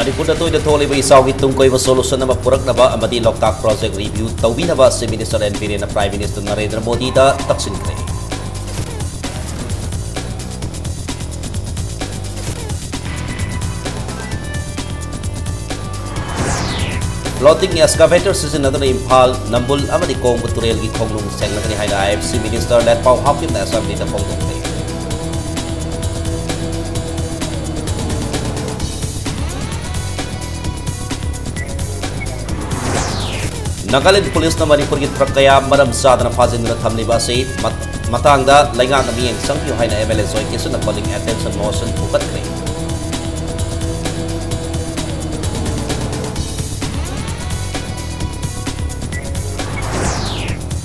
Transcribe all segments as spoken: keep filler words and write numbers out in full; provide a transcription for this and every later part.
ꯃꯅꯤꯄꯨꯔꯗ ꯇꯣꯏꯅ ꯊꯣꯛꯂꯤꯕ ꯏꯆꯥꯎꯒꯤ ꯇꯨꯡ ꯀꯣꯏꯕ solution ꯑꯃ ꯄꯨꯔꯛꯅꯕ ꯑꯃꯗꯤ ꯂꯣꯛꯇꯥꯛ project review ꯇꯧꯕꯤꯅꯕ Chief Minister ꯑꯦꯟ ꯕꯤꯔꯦꯟꯅ Prime Minister ꯅꯔꯦꯟꯗ꯭ꯔ ꯃꯣꯗꯤꯗ ꯇꯛꯁꯤꯟꯈ꯭ꯔꯦ꯫ Floating excavator ꯁꯤꯖꯤꯟꯅꯗꯨꯅ ꯏꯝꯐꯥꯜ, ꯅꯝꯕꯨꯜ ꯑꯃꯗꯤ ꯀꯣꯡꯕ ꯇꯨꯔꯦꯜꯒꯤ ꯈꯣꯡꯅꯨꯡ ꯁꯦꯡꯂꯒꯅꯤ ꯍꯥꯏꯅ I F C Minister ꯂꯦꯠꯄꯥꯎ ꯍꯥꯎꯀꯤꯞꯅ Assembly ꯗ ꯐꯣꯡꯗꯣꯛꯈ꯭ꯔꯦ꯫ ꯅꯥꯒꯥꯂꯦꯟ ꯄꯨꯂꯤꯁꯅ ꯃꯅꯤꯄꯨꯔꯒꯤ ꯗ꯭ꯔꯒ ꯀꯌꯥ ꯃꯔꯝ ꯆꯥꯗꯅ ꯐꯥꯖꯤꯟꯗꯨꯅ ꯊꯝꯂꯤꯕ ꯑꯁꯤ ꯃꯠ-, ꯃꯇꯥꯡꯗ ꯂꯩꯉꯥꯛꯅ ꯃꯤꯠꯌꯦꯡ ꯆꯪꯕꯤꯌꯨ ꯍꯥꯏꯅ M L A joy ꯀꯤꯁꯟꯅ calling attention motion ꯄꯨꯈꯠꯈ꯭ꯔꯦ꯫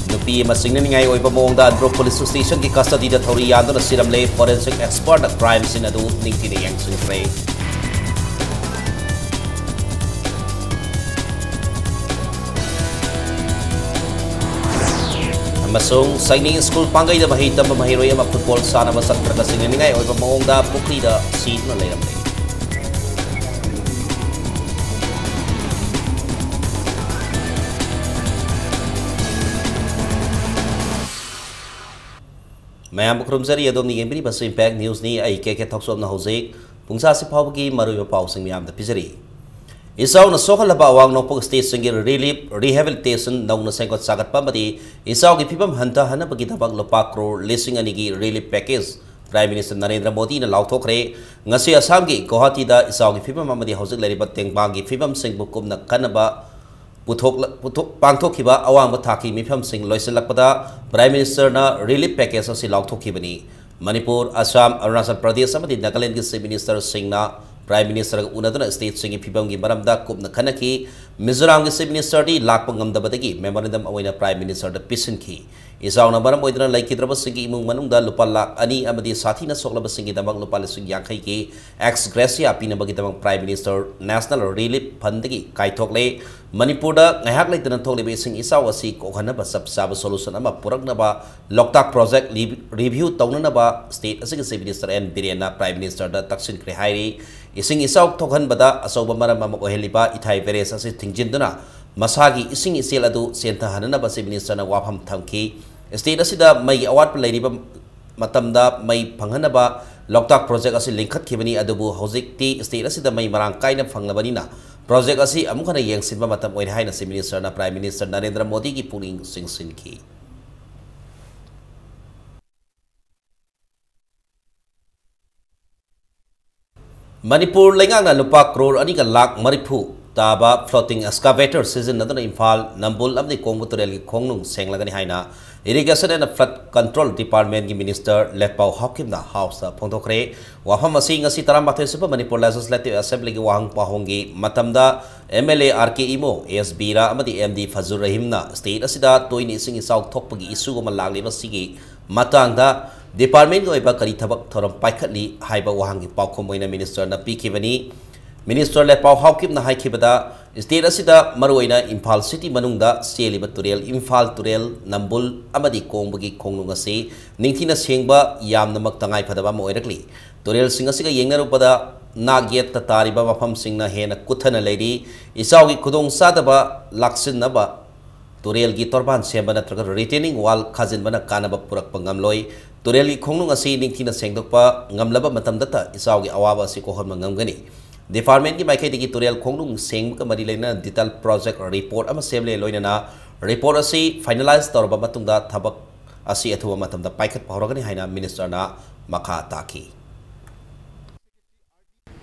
ꯅꯨꯄꯤ ꯑꯃ ꯆꯤꯡꯅꯅꯤꯡꯉꯥꯏ ꯑꯣꯏꯕ ꯃꯑꯣꯡꯗ ꯑꯟꯗ꯭ꯔꯣ ꯄꯨꯂꯤꯁ ꯁ꯭ꯇꯦꯁꯟꯒꯤ custody ꯗ ꯊꯧꯔꯤ ꯌꯥꯟꯗꯨꯅ ꯁꯤꯔꯝꯂꯦ꯫ Forensic expert ꯅ crime scene ꯑꯗꯨ ꯅꯤꯡꯊꯤꯅ ꯌꯦꯡꯁꯤꯟꯈ꯭ꯔꯦ꯫ ꯑꯃꯁꯨꯡ ꯁꯥꯏꯅꯤꯛ ꯁ꯭ꯀꯨꯜ ꯄꯥꯡꯒꯩꯗ ꯃꯍꯩ ꯇꯝꯕ ꯃꯍꯩꯔꯣꯏ ꯑꯃ ꯐꯨꯠꯕꯣꯜ ꯁꯥꯟꯅꯕ ꯆꯠꯄꯗ ꯆꯤꯡꯅꯅꯤꯡꯉꯥꯏ ꯑꯣꯏꯕ ꯃꯑꯣꯡꯗ ꯄꯨꯈ꯭ꯔꯤꯗ ꯁꯤꯗꯨꯅ ꯂꯩꯔꯝꯂꯦ꯫ ꯃꯌꯥꯝꯕꯨ ꯈꯨꯔꯨꯝꯖꯔꯤ, ꯑꯗꯣꯝꯅ ꯌꯦꯡꯕꯤꯔꯤꯕꯁꯤ Impact News ꯅꯤ꯫ ꯑꯩ ꯀꯦ ꯀꯦ ꯊꯧꯆꯣꯝꯅ ꯍꯧꯖꯤꯛ ꯄꯨꯡ ꯆꯥꯁꯤ ꯐꯥꯎꯕꯒꯤ ꯃꯔꯨꯑꯣꯏꯕ ꯄꯥꯎꯁꯤꯡ ꯃꯌꯥꯝꯗ ꯄꯤꯖꯔꯤ꯫ ꯏꯆꯥꯎꯅ ꯁꯣꯛꯍꯜꯂꯕ ꯑꯋꯥꯡ ꯅꯣꯡꯄꯣꯛ state ꯁꯤꯡꯒꯤ relief, rehabilitation, ꯅꯧꯅ ꯁꯦꯝꯒꯠ ꯁꯥꯒꯠꯄ ꯑꯃꯗꯤ ꯏꯆꯥꯎꯒꯤ ꯐꯤꯕꯝ ꯍꯟꯊꯍꯟꯅꯕꯒꯤꯗꯃꯛ ꯂꯨꯄꯥ ꯀ꯭ꯔꯣꯔ ꯂꯤꯁꯤꯡ ꯑꯅꯤꯒꯤ relief package Prime Minister Narendra ꯃꯣꯗꯤꯅ ꯂꯥꯎꯊꯣꯛꯈ꯭ꯔꯦ꯫ ꯉꯁꯤ ꯑꯁꯥꯝꯒꯤ ꯒꯨꯋꯥꯍꯥꯇꯤꯗ ꯏꯆꯥꯎꯒꯤ ꯐꯤꯕꯝ ꯑꯃꯗꯤ ꯍꯧꯖꯤꯛ ꯂꯩꯔꯤꯕ ꯇꯦꯡꯕꯥꯡꯒꯤ ꯐꯤꯕꯝꯁꯤꯡꯕꯨ ꯀꯨꯞꯅ ꯈꯟꯅꯕ ꯄꯨꯊꯣꯛꯂ-, ꯄꯨꯊꯣꯛ-, ꯄꯥꯡꯊꯣꯛꯈꯤꯕ ꯑꯋꯥꯡꯕ ꯊꯥꯛꯀꯤ ꯃꯤꯐꯝꯁꯤꯡ ꯂꯣꯏꯁꯤꯜꯂꯛꯄꯗ Prime Minister ꯅ relief package ꯑꯁꯤ ꯂꯥꯎꯊꯣꯛꯈꯤꯕꯅꯤ꯫ ꯃꯅꯤꯄꯨꯔ, ꯑꯁꯥꯝ, ꯑꯔꯨꯅꯥꯆꯜ ꯄ꯭ꯔꯗꯦꯁ ꯑꯃꯗꯤ ꯅꯥꯒꯥꯂꯦꯟꯒꯤ Chief Minister ꯁꯤꯡꯅ Prime Minister ꯒ ꯎꯅꯗꯨꯅ state ꯁꯤꯡꯒꯤ ꯐꯤꯕꯝꯒꯤ ꯃꯔꯝꯗ ꯀꯨꯞꯅ ꯈꯟꯅꯈꯤ꯫ ꯃꯤꯖꯣꯔꯥꯝꯒꯤ Chief Minister ꯗꯤ ꯂꯥꯛꯄ ꯉꯝꯗꯕꯗꯒꯤ memorandum ꯑꯣꯏꯅ Prime Minister ꯗ ꯄꯤꯁꯤꯟꯈꯤ꯫ ꯏꯆꯥꯎꯅ ꯃꯔꯝ ꯑꯣꯏꯗꯨꯅ ꯂꯩꯈꯤꯗ꯭ꯔꯕꯁꯤꯡꯒꯤ ꯏꯃꯨꯡ ꯃꯅꯨꯡꯗ ꯂꯨꯄꯥ ꯂꯥꯈ ꯑꯅꯤ ꯑꯃꯗꯤ ꯁꯥꯊꯤꯅ ꯁꯣꯛꯂꯕꯁꯤꯡꯒꯤꯗꯃꯛ ꯂꯨꯄꯥ ꯂꯤꯁꯤꯡ ꯌꯥꯡꯈꯩꯒꯤ ex gratia ꯄꯤꯅꯕꯒꯤꯗꯃꯛ Prime Minister National Relief Fund ꯗꯒꯤ ꯀꯥꯏꯊꯣꯛꯂꯦ꯫ ꯃꯅꯤꯄꯨꯔꯗ ꯉꯥꯏꯍꯥꯛ ꯂꯩꯇꯅ ꯊꯣꯛꯂꯤꯕ ꯏꯁꯤꯡ ꯏꯆꯥꯎ ꯑꯁꯤ ꯀꯣꯛꯍꯟꯅꯕ ꯆꯞ ꯆꯥꯕ solution ꯑꯃ ꯄꯨꯔꯛꯅꯕ ꯂꯣꯛꯇꯥꯛ project ꯔꯤ-, review ꯇꯧꯅꯅꯕ state ꯑꯁꯤꯒꯤ Chief Minister ꯑꯦꯟ ꯕꯤꯔꯦꯟꯅ Prime Ministerꯗ ꯇꯛꯁꯤꯟꯈ꯭ꯔꯦ ꯍꯥꯏꯔꯤ꯫ ꯏꯁꯤꯡ ꯏꯆꯥꯎ ꯊꯣꯛꯍꯟꯕꯗ ꯑꯆꯧꯕ ꯃꯔꯝ ꯑꯃ ꯑꯣꯏꯍꯜꯂꯤꯕ ꯏꯊꯥꯏ barrage ꯑꯁꯤ ꯊꯤꯡꯖꯤꯟꯗꯨꯅ ꯃꯁꯥꯒꯤ ꯏꯁꯤꯡ ꯏꯆꯦꯜ ꯑꯗꯨ ꯆꯦꯟꯊꯍꯟꯅꯅꯕ Chief Ministerꯅ ꯋꯥꯐꯝ ꯊꯝꯈꯤ꯫ State ꯑꯁꯤꯗ ꯃꯩꯒꯤ ꯑꯋꯥꯠꯄ ꯂꯩꯔꯤꯕ ꯃꯇꯝꯗ ꯃꯩ ꯐꯪꯍꯟꯅꯕ ꯂꯣꯛꯇꯥꯛ project ꯑꯁꯤ ꯂꯤꯡꯈꯠꯈꯤꯕꯅꯤ, ꯑꯗꯨꯕꯨ ꯍꯧꯖꯤꯛꯇꯤ state ꯑꯁꯤꯗ ꯃꯩ ꯃꯔꯥꯡ ꯀꯥꯏꯅ ꯐꯪꯂꯕꯅꯤꯅ project ꯑꯁꯤ ꯑꯃꯨꯛ ꯍꯟꯅ ꯌꯦꯡꯁꯤꯟꯕ ꯃꯇꯝ ꯑꯣꯏꯔꯦ ꯍꯥꯏꯅ Chief Ministerꯅ Prime Minister ꯅꯔꯦꯟꯗ꯭ꯔ ꯃꯣꯗꯤꯒꯤ ꯄꯨꯛꯅꯤꯡ ꯆꯤꯡꯁꯤꯟꯈꯤ꯫ ꯃꯅꯤꯄꯨꯔ ꯂꯩꯉꯥꯛꯅ ꯂꯨꯄꯥ ꯀ꯭ꯔꯣꯔ ꯑꯅꯤꯒ ꯂꯥꯈ ꯃꯔꯤꯐꯨ ꯇꯥꯕ floating excavator ꯁꯤꯖꯤꯟꯅꯗꯨꯅ ꯏꯝꯐꯥꯜ, ꯅꯝꯕꯨꯜ ꯑꯃꯗꯤ ꯀꯣꯡꯕ ꯇꯨꯔꯦꯜꯒꯤ ꯈꯣꯡꯅꯨꯡ ꯁꯦꯡꯂꯒꯅꯤ ꯍꯥꯏꯅ Irrigation and Flood Control Departmentꯀꯤ Minister ꯂꯦꯠꯄꯥꯎ ꯍꯥꯎꯀꯤꯞꯅ Houseꯇ ꯐꯣꯡꯗꯣꯛꯈ꯭ꯔꯦ꯫ ꯋꯥꯐꯝ ꯑꯁꯤ ꯉꯁꯤ ꯇꯔꯥꯃꯥꯊꯣꯏ ꯁꯨꯕ ꯃꯅꯤꯄꯨꯔ Legislative Assemblyꯒꯤ ꯋꯥꯍꯪ ꯄꯥꯎꯍꯪꯒꯤ ꯃꯇꯝꯗ MLA ꯑꯥꯔ ꯀꯦ ꯏꯃꯣ, ꯑꯦꯁ ꯕꯤꯔꯥ ꯑꯃꯗꯤ ꯑꯦꯝ ꯗꯤ ꯐꯖꯨꯔ ꯔꯍꯤꯝꯅ state ꯑꯁꯤꯗ ꯇꯣꯏꯅ ꯏꯁꯤꯡ ꯏꯆꯥꯎ ꯊꯣꯛꯄꯒꯤ issue ꯑꯃ ꯂꯥꯛꯂꯤꯕ ꯑꯁꯤꯒꯤ ꯃꯇꯥꯡꯗ departmentꯀꯤ ꯑꯣꯏꯕ ꯀꯔꯤ ꯊꯕꯛ ꯊꯧꯔꯝ ꯄꯥꯏꯈꯠꯂꯤ ꯍꯥꯏꯕ ꯋꯥꯍꯪꯒꯤ ꯄꯥꯎꯈꯨꯝ ꯑꯣꯏꯅ ministerꯅ ꯄꯤꯈꯤꯕꯅꯤ꯫ Minister ꯂꯦꯠꯄꯥꯎ ꯍꯥꯎꯀꯤꯞꯅ ꯍꯥꯏꯈꯤꯕꯗ, state ꯑꯁꯤꯗ ꯃꯔꯨꯑꯣꯏꯅ ꯏꯝꯐꯥꯜ city ꯃꯅꯨꯡꯗ ꯆꯦꯜꯂꯤꯕ ꯇꯨꯔꯦꯜ ꯏꯝꯐꯥꯜ ꯇꯨꯔꯦꯜ, ꯅꯝꯕꯨꯜ ꯑꯃꯗꯤ ꯀꯣꯡꯕꯒꯤ ꯈꯣꯡꯅꯨꯡ ꯑꯁꯤ ꯅꯤꯡꯊꯤꯅ ꯁꯦꯡꯕ ꯌꯥꯝꯅꯃꯛ ꯇꯉꯥꯏꯐꯗꯕ ꯑꯃ ꯑꯣꯏꯔꯛꯂꯤ꯫ ꯇꯨꯔꯦꯜꯁꯤꯡ ꯑꯁꯤꯒ ꯌꯦꯡꯅꯔꯨꯕꯗ ꯅꯥꯛ ꯌꯦꯠꯇ ꯇꯥꯔꯤꯕ ꯃꯐꯝꯁꯤꯡꯅ ꯍꯦꯟꯅ ꯀꯨꯠꯊꯅ ꯂꯩꯔꯤ꯫ ꯏꯆꯥꯎꯒꯤ ꯈꯨꯗꯣꯡꯆꯥꯗꯕ ꯂꯥꯛꯁꯤꯟꯅꯕ ꯇꯨꯔꯦꯜꯒꯤ ꯇꯣꯔꯕꯥꯟ ꯁꯦꯝꯕ ꯅꯠꯇ꯭ꯔꯒ retaining wall ꯈꯥꯖꯤꯟꯕꯅ ꯀꯥꯟꯅꯕ ꯄꯨꯔꯛꯄ ꯉꯝꯂꯣꯏ꯫ ꯇꯨꯔꯦꯜꯒꯤ ꯈꯣꯡꯅꯨꯡ ꯑꯁꯤ ꯅꯤꯡꯊꯤꯅ ꯁꯦꯡꯗꯣꯛꯄ ꯉꯝꯂꯕ ꯃꯇꯝꯗꯇ ꯏꯆꯥꯎꯒꯤ ꯑꯋꯥꯕ ꯑꯁꯤ ꯀꯣꯛꯍꯟꯕ ꯉꯝꯒꯅꯤ꯫ Departmentꯀꯤ ꯃꯥꯏꯀꯩꯗꯒꯤ ꯇꯨꯔꯦꯜ ꯈꯣꯡꯅꯨꯡ ꯁꯦꯡꯕꯒ ꯃꯔꯤ ꯂꯩꯅꯅ detail project report ꯑꯃ ꯁꯦꯝꯂꯦ, ꯂꯣꯏꯅꯅ report ꯑꯁꯤ finalize ꯇꯧꯔꯕ ꯃꯇꯨꯡꯗ ꯊꯕꯛ ꯑꯁꯤ ꯑꯊꯨꯕ ꯃꯇꯝꯗ ꯄꯥꯏꯈꯠꯄ ꯍꯧꯔꯒꯅꯤ ꯍꯥꯏꯅ ministerꯅ ꯃꯈꯥ ꯇꯥꯈꯤ꯫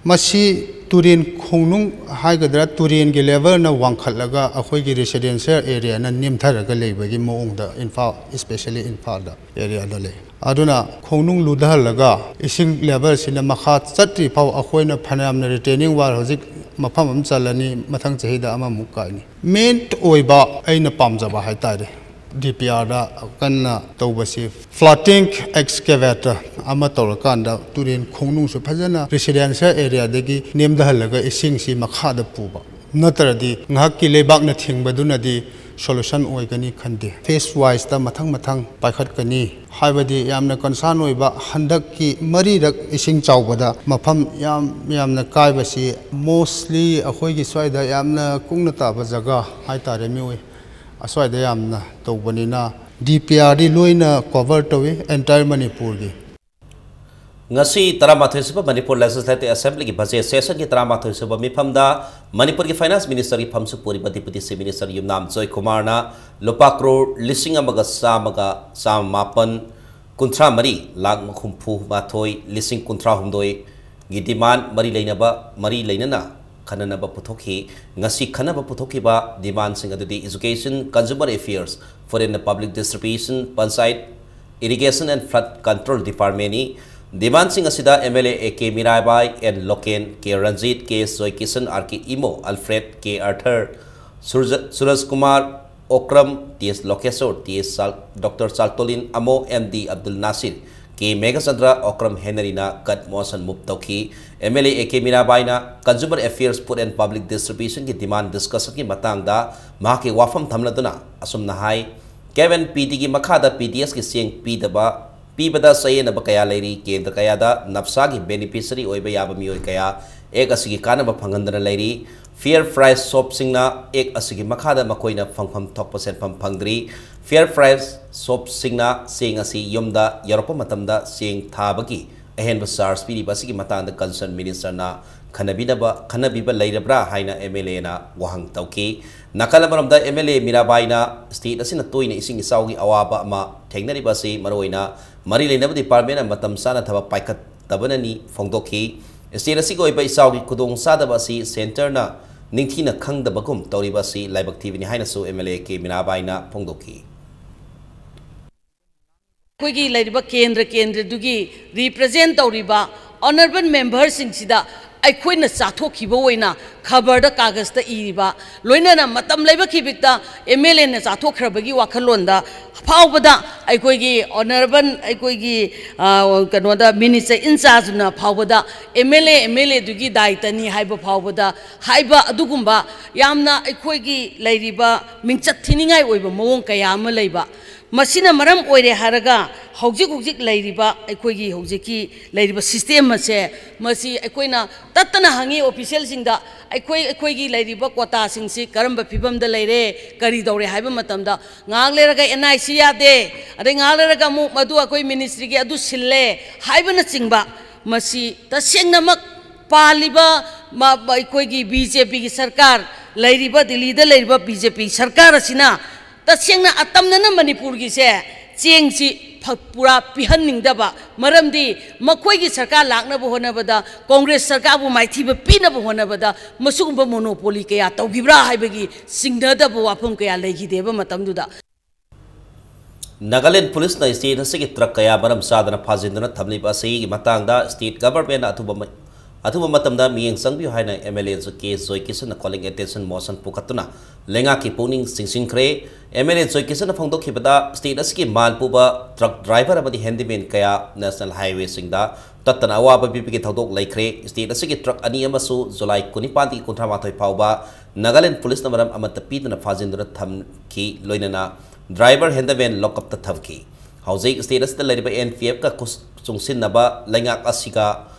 ꯃꯁꯤ ꯇꯨꯔꯦꯟ ꯈꯣꯡꯅꯨꯡ ꯍꯥꯏꯒꯗ꯭ꯔꯥ, ꯇꯨꯔꯦꯟꯒꯤ levelꯅ ꯋꯥꯡꯈꯠꯂꯒ ꯑꯩꯈꯣꯏꯒꯤ residential areaꯅ ꯅꯦꯝꯊꯔꯒ ꯂꯩꯕꯒꯤ ꯃꯑꯣꯡꯗ ꯏꯝꯐꯥꯜ, especially ꯏꯝꯐꯥꯜꯗ areaꯗ ꯂꯩ꯫ ꯑꯗꯨꯅ ꯈꯣꯡꯅꯨꯡ ꯂꯨꯊꯍꯜꯂꯒ ꯏꯁꯤꯡ levelꯁꯤꯅ ꯃꯈꯥ ꯆꯠꯇ꯭ꯔꯤ ꯐꯥꯎ ꯑꯩꯈꯣꯏꯅ ꯐꯅꯌꯥꯝꯅ retaining wall ꯍꯧꯖꯤꯛ ꯃꯐꯝ ꯑꯃ ꯆꯜꯂꯅꯤ, ꯃꯊꯪ ꯆꯍꯤꯗ ꯑꯃꯃꯨꯛ ꯀꯥꯏꯅꯤ꯫ Main ꯑꯣꯏꯕ ꯑꯩꯅ ꯄꯥꯝꯖꯕ ꯍꯥꯏꯇꯥꯔꯦ, DPRꯗ ꯀꯟꯅ ꯇꯧꯕꯁꯤ floating excavator ꯑꯃ ꯇꯧꯔꯀꯥꯟꯗ ꯇꯨꯔꯦꯟ ꯈꯣꯡꯅꯨꯡꯁꯨ ꯐꯖꯅ residential areaꯗꯒꯤ ꯅꯦꯝꯊꯍꯜꯂꯒ ꯏꯁꯤꯡꯁꯤ ꯃꯈꯥꯗ ꯄꯨꯕ꯫ ꯅꯠꯇ꯭ꯔꯗꯤ ꯉꯥꯏꯍꯥꯛꯀꯤ ꯂꯩꯕꯥꯛꯅ ꯊꯤꯡꯕꯗꯨꯅꯗꯤ solution ꯑꯣꯏꯒꯅꯤ ꯈꯟꯗꯦ꯫ Phase wiseꯇ ꯃꯊꯪ ꯃꯊꯪ ꯄꯥꯏꯈꯠꯀꯅꯤ꯫ ꯍꯥꯏꯕꯗꯤ ꯌꯥꯝꯅ concern ꯑꯣꯏꯕ ꯍꯟꯗꯛꯀꯤ ꯃꯔꯤꯔꯛ ꯏꯁꯤꯡ ꯆꯥꯎꯕꯗ ꯃꯐꯝ ꯌꯥꯝ ꯌꯥꯝꯅ ꯀꯥꯏꯕꯁꯤ mostly ꯑꯩꯈꯣꯏꯒꯤ ꯁ꯭ꯋꯥꯏꯗ ꯌꯥꯝꯅ ꯀꯨꯡꯅ ꯇꯥꯕ ꯖꯒꯥ ꯍꯥꯏꯇꯥꯔꯦ, ꯃꯤꯑꯣꯏ ꯑꯁ꯭ꯋꯥꯏꯗ ꯌꯥꯝꯅ ꯇꯧꯕꯅꯤꯅ DPRꯗꯤ ꯂꯣꯏꯅ cover ꯇꯧꯏ entire ꯃꯅꯤꯄꯨꯔꯒꯤ꯫ ꯉꯁꯤ ꯇꯔꯥꯃꯥꯊꯣꯏ ꯁꯨꯕ ꯃꯅꯤꯄꯨꯔ Legislative Assemblyꯒꯤ budget sessionꯒꯤ ꯇꯔꯥꯃꯥꯊꯣꯏ ꯁꯨꯕ ꯃꯤꯐꯝꯗ ꯃꯅꯤꯄꯨꯔꯒꯤ Finance Ministerꯒꯤ ꯐꯝꯁꯨ ꯄꯨꯔꯤꯕ Deputy Chief Minister ꯌꯨꯝꯅꯥꯝ ꯖꯣꯏꯀꯨꯃꯥꯔꯅ ꯂꯨꯄꯥ ꯀ꯭ꯔꯣꯔ ꯂꯤꯁꯤꯡ ꯑꯃꯒ ꯆꯥꯝꯃꯒ ꯆꯥꯝꯃꯥꯄꯟ ꯀꯨꯟꯊ꯭ꯔꯥ ꯃꯔꯤ ꯂꯥꯛ ꯍꯨꯝꯐꯨ ꯃꯥꯊꯣꯏ ꯂꯤꯁꯤꯡ ꯀꯨꯟꯊ꯭ꯔꯥ ꯍꯨꯝꯗꯣꯏꯒꯤ demand ꯃꯔꯤ ꯂꯩꯅꯕ, ꯃꯔꯤ ꯂꯩꯅꯅ ꯈꯟꯅꯅꯕ ꯄꯨꯊꯣꯛꯈꯤ꯫ ꯉꯁꯤ ꯈꯟꯅꯕ ꯄꯨꯊꯣꯛꯈꯤꯕ demandꯁꯤꯡ ꯑꯗꯨꯗꯤ Education, Consumer Affairs, Food and Public Distribution, Panchayat, Irrigation and Flood Control Departmentꯅꯤ꯫ Demandꯁꯤꯡ ꯑꯁꯤꯗ MLA A K Mirabai, N Loken, K Ranjit, K Joykishan, R K Imo, Alfred, K Arthur, ꯁꯨꯔꯖ-, Suraj Kumar, Okram, T S Lokeshor, T S ꯆꯥꯜ-, Doctor Chaltonlien Amo, M D Abdul Nasir, K Meghachandra, Okram ꯍꯦꯅꯔꯤꯅ cut motion move ꯇꯧꯈꯤ꯫ MLA A K ꯃꯤꯔꯥꯕꯥꯏꯅ Consumer Affairs, Food and Public Distributionꯒꯤ demand discussionꯒꯤ ꯃꯇꯥꯡꯗ ꯃꯍꯥꯛꯀꯤ ꯋꯥꯐꯝ ꯊꯝꯂꯗꯨꯅ ꯑꯁꯨꯝꯅ ꯍꯥꯏ, KNPDꯒꯤ ꯃꯈꯥꯗ PDSꯀꯤ ꯆꯦꯡ ꯄꯤꯗꯕ, ꯄꯤꯕꯗ ꯆꯌꯦꯠꯅꯕ ꯀꯌꯥ ꯂꯩꯔꯤ꯫ ꯀꯦꯟꯗ꯭ꯔ ꯀꯌꯥꯗ NAFSAꯒꯤ beneficiary ꯑꯣꯏꯕ ꯌꯥꯕ ꯃꯤꯑꯣꯏ ꯀꯌꯥ Act ꯑꯁꯤꯒꯤ ꯀꯥꯟꯅꯕ ꯐꯪꯍꯟꯗꯅ ꯂꯩꯔꯤ꯫ Fair price shopꯁꯤꯡꯅ Act ꯑꯁꯤꯒꯤ ꯃꯈꯥꯗ ꯃꯈꯣꯏꯅ ꯐꯪꯐꯝ ꯊꯣꯛꯄ ꯁꯦꯟꯐꯝ ꯐꯪꯗ꯭ꯔꯤ꯫ Fair price shopꯁꯤꯡꯅ ꯆꯦꯡ ꯑꯁꯤ ꯌꯨꯝꯗ ꯌꯧꯔꯛꯄ ꯃꯇꯝꯗ ꯆꯦꯡ ꯊꯥꯕꯒꯤ ꯑꯍꯦꯟꯕ charge ꯄꯤꯔꯤꯕ ꯑꯁꯤꯒꯤ ꯃꯇꯥꯡꯗ concerned ministerꯅ ꯈꯟꯅꯕꯤꯅꯕ, ꯈꯟꯅꯕꯤꯕ ꯂꯩꯔꯕ꯭ꯔꯥ ꯍꯥꯏꯅ MLAꯅ ꯋꯥꯍꯪ ꯇꯧꯈꯤ꯫ ꯅꯥꯀꯜ ꯑꯃꯔꯣꯝꯗ MLA ꯃꯤꯔꯥꯕꯥꯏꯅ state ꯑꯁꯤꯅ ꯇꯣꯏꯅ ꯏꯁꯤꯡ ꯏꯆꯥꯎꯒꯤ ꯑꯋꯥꯕ ꯑꯃ ꯊꯦꯡꯅꯔꯤꯕ ꯑꯁꯤ ꯃꯔꯨꯑꯣꯏꯅ ꯃꯔꯤ ꯂꯩꯅꯕ departmentꯅ ꯃꯇꯝ ꯆꯥꯅ ꯊꯕꯛ ꯄꯥꯏꯈꯠꯇꯕꯅꯅꯤ ꯐꯣꯡꯗꯣꯛꯈꯤ꯫ State ꯑꯁꯤꯒꯤ ꯑꯣꯏꯕ ꯏꯆꯥꯎꯒꯤ ꯈꯨꯗꯣꯡꯆꯥꯗꯕ ꯑꯁꯤ centreꯅ ꯅꯤꯡꯊꯤꯅ ꯈꯪꯗꯕꯒꯨꯝ ꯇꯧꯔꯤꯕ ꯑꯁꯤ ꯂꯥꯏꯕꯛ ꯊꯤꯕꯅꯤ ꯍꯥꯏꯅꯁꯨ MLA ꯀꯦ ꯃꯤꯔꯥꯕꯥꯏꯅ ꯐꯣꯡꯗꯣꯛꯈꯤ꯫ ꯑꯩꯈꯣꯏꯒꯤ ꯂꯩꯔꯤꯕ ꯀꯦꯟꯗ꯭ꯔ, ꯀꯦꯟꯗ꯭ꯔꯗꯨꯒꯤ represent ꯇꯧꯔꯤꯕ honourable memberꯁꯤꯡꯁꯤꯗ ꯑꯩꯈꯣꯏꯅ ꯆꯥꯊꯣꯛꯈꯤꯕ ꯑꯣꯏꯅ ꯈꯕꯔꯗ, ꯀꯥꯒꯖꯇ ꯏꯔꯤꯕ, ꯂꯣꯏꯅꯅ ꯃꯇꯝ ꯂꯩꯕ ꯈꯤꯕꯤꯛꯇ ꯑꯦꯝ ꯑꯦꯜ ꯑꯦꯅ ꯆꯥꯊꯣꯛꯈ꯭ꯔꯕꯒꯤ ꯋꯥꯈꯜꯂꯣꯟꯗ ꯐꯥꯎꯕꯗ, ꯑꯩꯈꯣꯏꯒꯤ ꯑꯣꯅꯔꯦꯕꯜ, ꯑꯩꯈꯣꯏꯒꯤ, ꯑ, ꯀꯩꯅꯣꯗ, ꯃꯤꯅꯤꯁꯇꯔ ꯏꯟꯆꯥꯔꯖꯅ ꯐꯥꯎꯕꯗ M L A, M L ꯑꯦꯗꯨꯒꯤ ꯗꯥꯏꯇꯅꯤ ꯍꯥꯏꯕ ꯐꯥꯎꯕꯗ, ꯍꯥꯏꯕ ꯑꯗꯨꯒꯨꯝꯕ ꯌꯥꯝꯅ ꯑꯩꯈꯣꯏꯒꯤ ꯂꯩꯔꯤꯕ ꯃꯤꯡꯆꯠ ꯊꯤꯅꯤꯡꯉꯥꯏ ꯑꯣꯏꯕ ꯃꯑꯣꯡ ꯀꯌꯥ ꯑꯃ ꯂꯩꯕ꯫ ꯃꯁꯤꯅ ꯃꯔꯝ ꯑꯣꯏꯔꯦ ꯍꯥꯏꯔꯒ ꯍꯧꯖꯤꯛ ꯍꯧꯖꯤꯛ ꯂꯩꯔꯤꯕ, ꯑꯩꯈꯣꯏꯒꯤ ꯍꯧꯖꯤꯛꯀꯤ ꯂꯩꯔꯤꯕ ꯁꯤꯁꯇꯦꯝ ꯑꯁꯦ, ꯃꯁꯤ ꯑꯩꯈꯣꯏꯅ ꯇꯠꯇꯅ ꯍꯪꯉꯤ ꯑꯣꯐꯤꯁꯦꯜꯁꯤꯡꯗ, ꯑꯩꯈꯣꯏ, ꯑꯩꯈꯣꯏꯒꯤ ꯂꯩꯔꯤꯕ ꯀꯣꯇꯥꯁꯤꯡꯁꯤ ꯀꯔꯝꯕ ꯐꯤꯕꯝꯗ ꯂꯩꯔꯦ, ꯀꯔꯤ ꯇꯧꯔꯦ ꯍꯥꯏꯕ ꯃꯇꯝꯗ, ꯉꯥꯏꯍꯥꯛ ꯂꯩꯔꯒ ꯑꯦꯟ ꯑꯥꯏ ꯁꯤ ꯌꯥꯗꯦ, ꯑꯗꯩ ꯉꯥꯏꯍꯥꯛ ꯂꯩꯔꯒ ꯑꯃꯨꯛ ꯃꯗꯨ ꯑꯩꯈꯣꯏ ꯃꯤꯅꯤꯁꯇ꯭ꯔꯤꯒꯤ ꯑꯗꯨ ꯁꯤꯜꯂꯦ ꯍꯥꯏꯕꯅꯆꯤꯡꯕ, ꯃꯁꯤ ꯇꯁꯦꯡꯅꯃꯛ ꯄꯥꯜꯂꯤꯕ ꯃ-, ꯃ-, ꯑꯩꯈꯣꯏꯒꯤ ꯕꯤ ꯖꯦ ꯄꯤꯒꯤ ꯁꯔꯀꯥꯔ, ꯂꯩꯔꯤꯕ, ꯗꯤꯜꯂꯤꯗ ꯂꯩꯔꯤꯕ ꯕꯤ ꯖꯦ ꯄꯤ ꯁꯔꯀꯥꯔ ꯑꯁꯤꯅ ꯇꯁꯦꯡꯅ ꯑꯇꯝꯅꯅ ꯃꯅꯤꯄꯨꯔꯒꯤꯁꯦ ꯆꯦꯡꯁꯤ ꯐ-, ꯄꯨꯔꯥ ꯄꯤꯍꯟꯅꯤꯡꯗꯕ, ꯃꯔꯝꯗꯤ ꯃꯈꯣꯏꯒꯤ ꯁꯔꯀꯥꯔ ꯂꯥꯛꯅꯕ ꯍꯣꯠꯅꯕꯗ, ꯀꯣꯡꯒ꯭ꯔꯦꯁ ꯁꯔꯀꯥꯔꯕꯨ ꯃꯥꯏꯊꯤꯕ ꯄꯤꯅꯕ ꯍꯣꯠꯅꯕꯗ ꯃꯁꯤꯒꯨꯝꯕ ꯃꯣꯅꯣꯄꯣꯂꯤ ꯀꯌꯥ ꯇꯧꯈꯤꯕ꯭ꯔꯥ ꯍꯥꯏꯕꯒꯤ ꯆꯤꯡꯅꯗꯕ ꯋꯥꯐꯝ ꯀꯌꯥ ꯂꯩꯈꯤꯗꯦꯕ ꯃꯇꯝꯗꯨꯗ꯫ ꯅꯥꯒꯥꯂꯦꯟ ꯄꯨꯂꯤꯁꯅ ꯁ꯭ꯇꯦꯠ ꯑꯁꯤꯒꯤ ꯇ꯭ꯔꯛ ꯀꯌꯥ ꯃꯔꯝ ꯆꯥꯗꯅ ꯐꯥꯖꯤꯟꯗꯨꯅ ꯊꯝꯂꯤꯕ ꯑꯁꯤꯒꯤ ꯃꯇꯥꯡꯗ ꯁ꯭ꯇꯦꯠ ꯒꯚꯔꯟꯃꯦꯟꯠꯅ ꯑꯊꯨꯕ ꯃ-, ꯑꯊꯨꯕ ꯃꯇꯝꯗ ꯃꯤꯠꯌꯦꯡ ꯆꯪꯕꯤꯌꯨ ꯍꯥꯏꯅ ꯑꯦꯝ ꯑꯦꯜ ꯑꯦ ꯀꯦ ꯖꯣꯏꯀꯤꯁꯟꯅ ꯀꯣꯂꯤꯡ ꯑꯦꯇꯦꯟꯁꯟ ꯃꯣꯁꯟ ꯄꯨꯈꯠꯇꯨꯅ ꯂꯩꯉꯥꯛꯀꯤ ꯄꯨꯛꯅꯤꯡ ꯆꯤꯡꯁꯤꯟꯈ꯭ꯔꯦ꯫ ꯑꯦꯝ ꯑꯦꯜ ꯑꯦ ꯖꯣꯏꯀꯤꯁꯟꯅ ꯐꯣꯡꯗꯣꯛꯈꯤꯕꯗ, ꯁ꯭ꯇꯦꯠ ꯑꯁꯤꯒꯤ ꯃꯥꯜ ꯄꯨꯕ ꯇ꯭ꯔꯛ ꯗ꯭ꯔꯥꯏꯚꯔ ꯑꯃꯗꯤ ꯍꯦꯟꯗꯤꯃꯦꯟ ꯀꯌꯥ ꯅꯦꯁꯅꯦꯜ ꯍꯥꯏꯋꯦꯁꯤꯡꯗ ꯇꯠꯇꯅ ꯑꯋꯥꯕ ꯄꯤꯕꯒꯤ ꯊꯧꯗꯣꯛ ꯂꯩꯈ꯭ꯔꯦ꯫ ꯁ꯭ꯇꯦꯠ ꯑꯁꯤꯒꯤ ꯇ꯭ꯔꯛ ꯑꯅꯤ ꯑꯃꯁꯨ ꯖꯨꯂꯥꯏ ꯀꯨꯟꯅꯤꯄꯥꯟꯗꯒꯤ ꯀꯨꯟꯊ꯭ꯔꯥ ꯃꯥꯊꯣꯏ ꯐꯥꯎꯕ ꯅꯥꯒꯥꯂꯦꯟ ꯄꯨꯂꯤꯁꯅ ꯃꯔꯝ ꯑꯃꯠꯇ ꯄꯤꯗꯅ ꯐꯥꯖꯤꯟꯗꯨꯅ ꯊꯝꯈꯤ, ꯂꯣꯏꯅꯅ ꯗ꯭ꯔꯥꯏꯚꯔ ꯍꯦꯟꯗꯃꯦꯟ ꯂꯣꯀꯞꯇ ꯊꯝꯈꯤ꯫ ꯍꯧꯖꯤꯛ ꯁ꯭ꯇꯦꯠ ꯑꯁꯤꯗ ꯂꯩꯔꯤꯕ ꯑꯦꯟ ꯄꯤ ꯑꯦꯐꯀ ꯈꯨꯠ ꯆꯨꯡꯁꯤꯟꯅꯕ ꯂꯩꯉꯥꯛ ꯑꯁꯤꯒ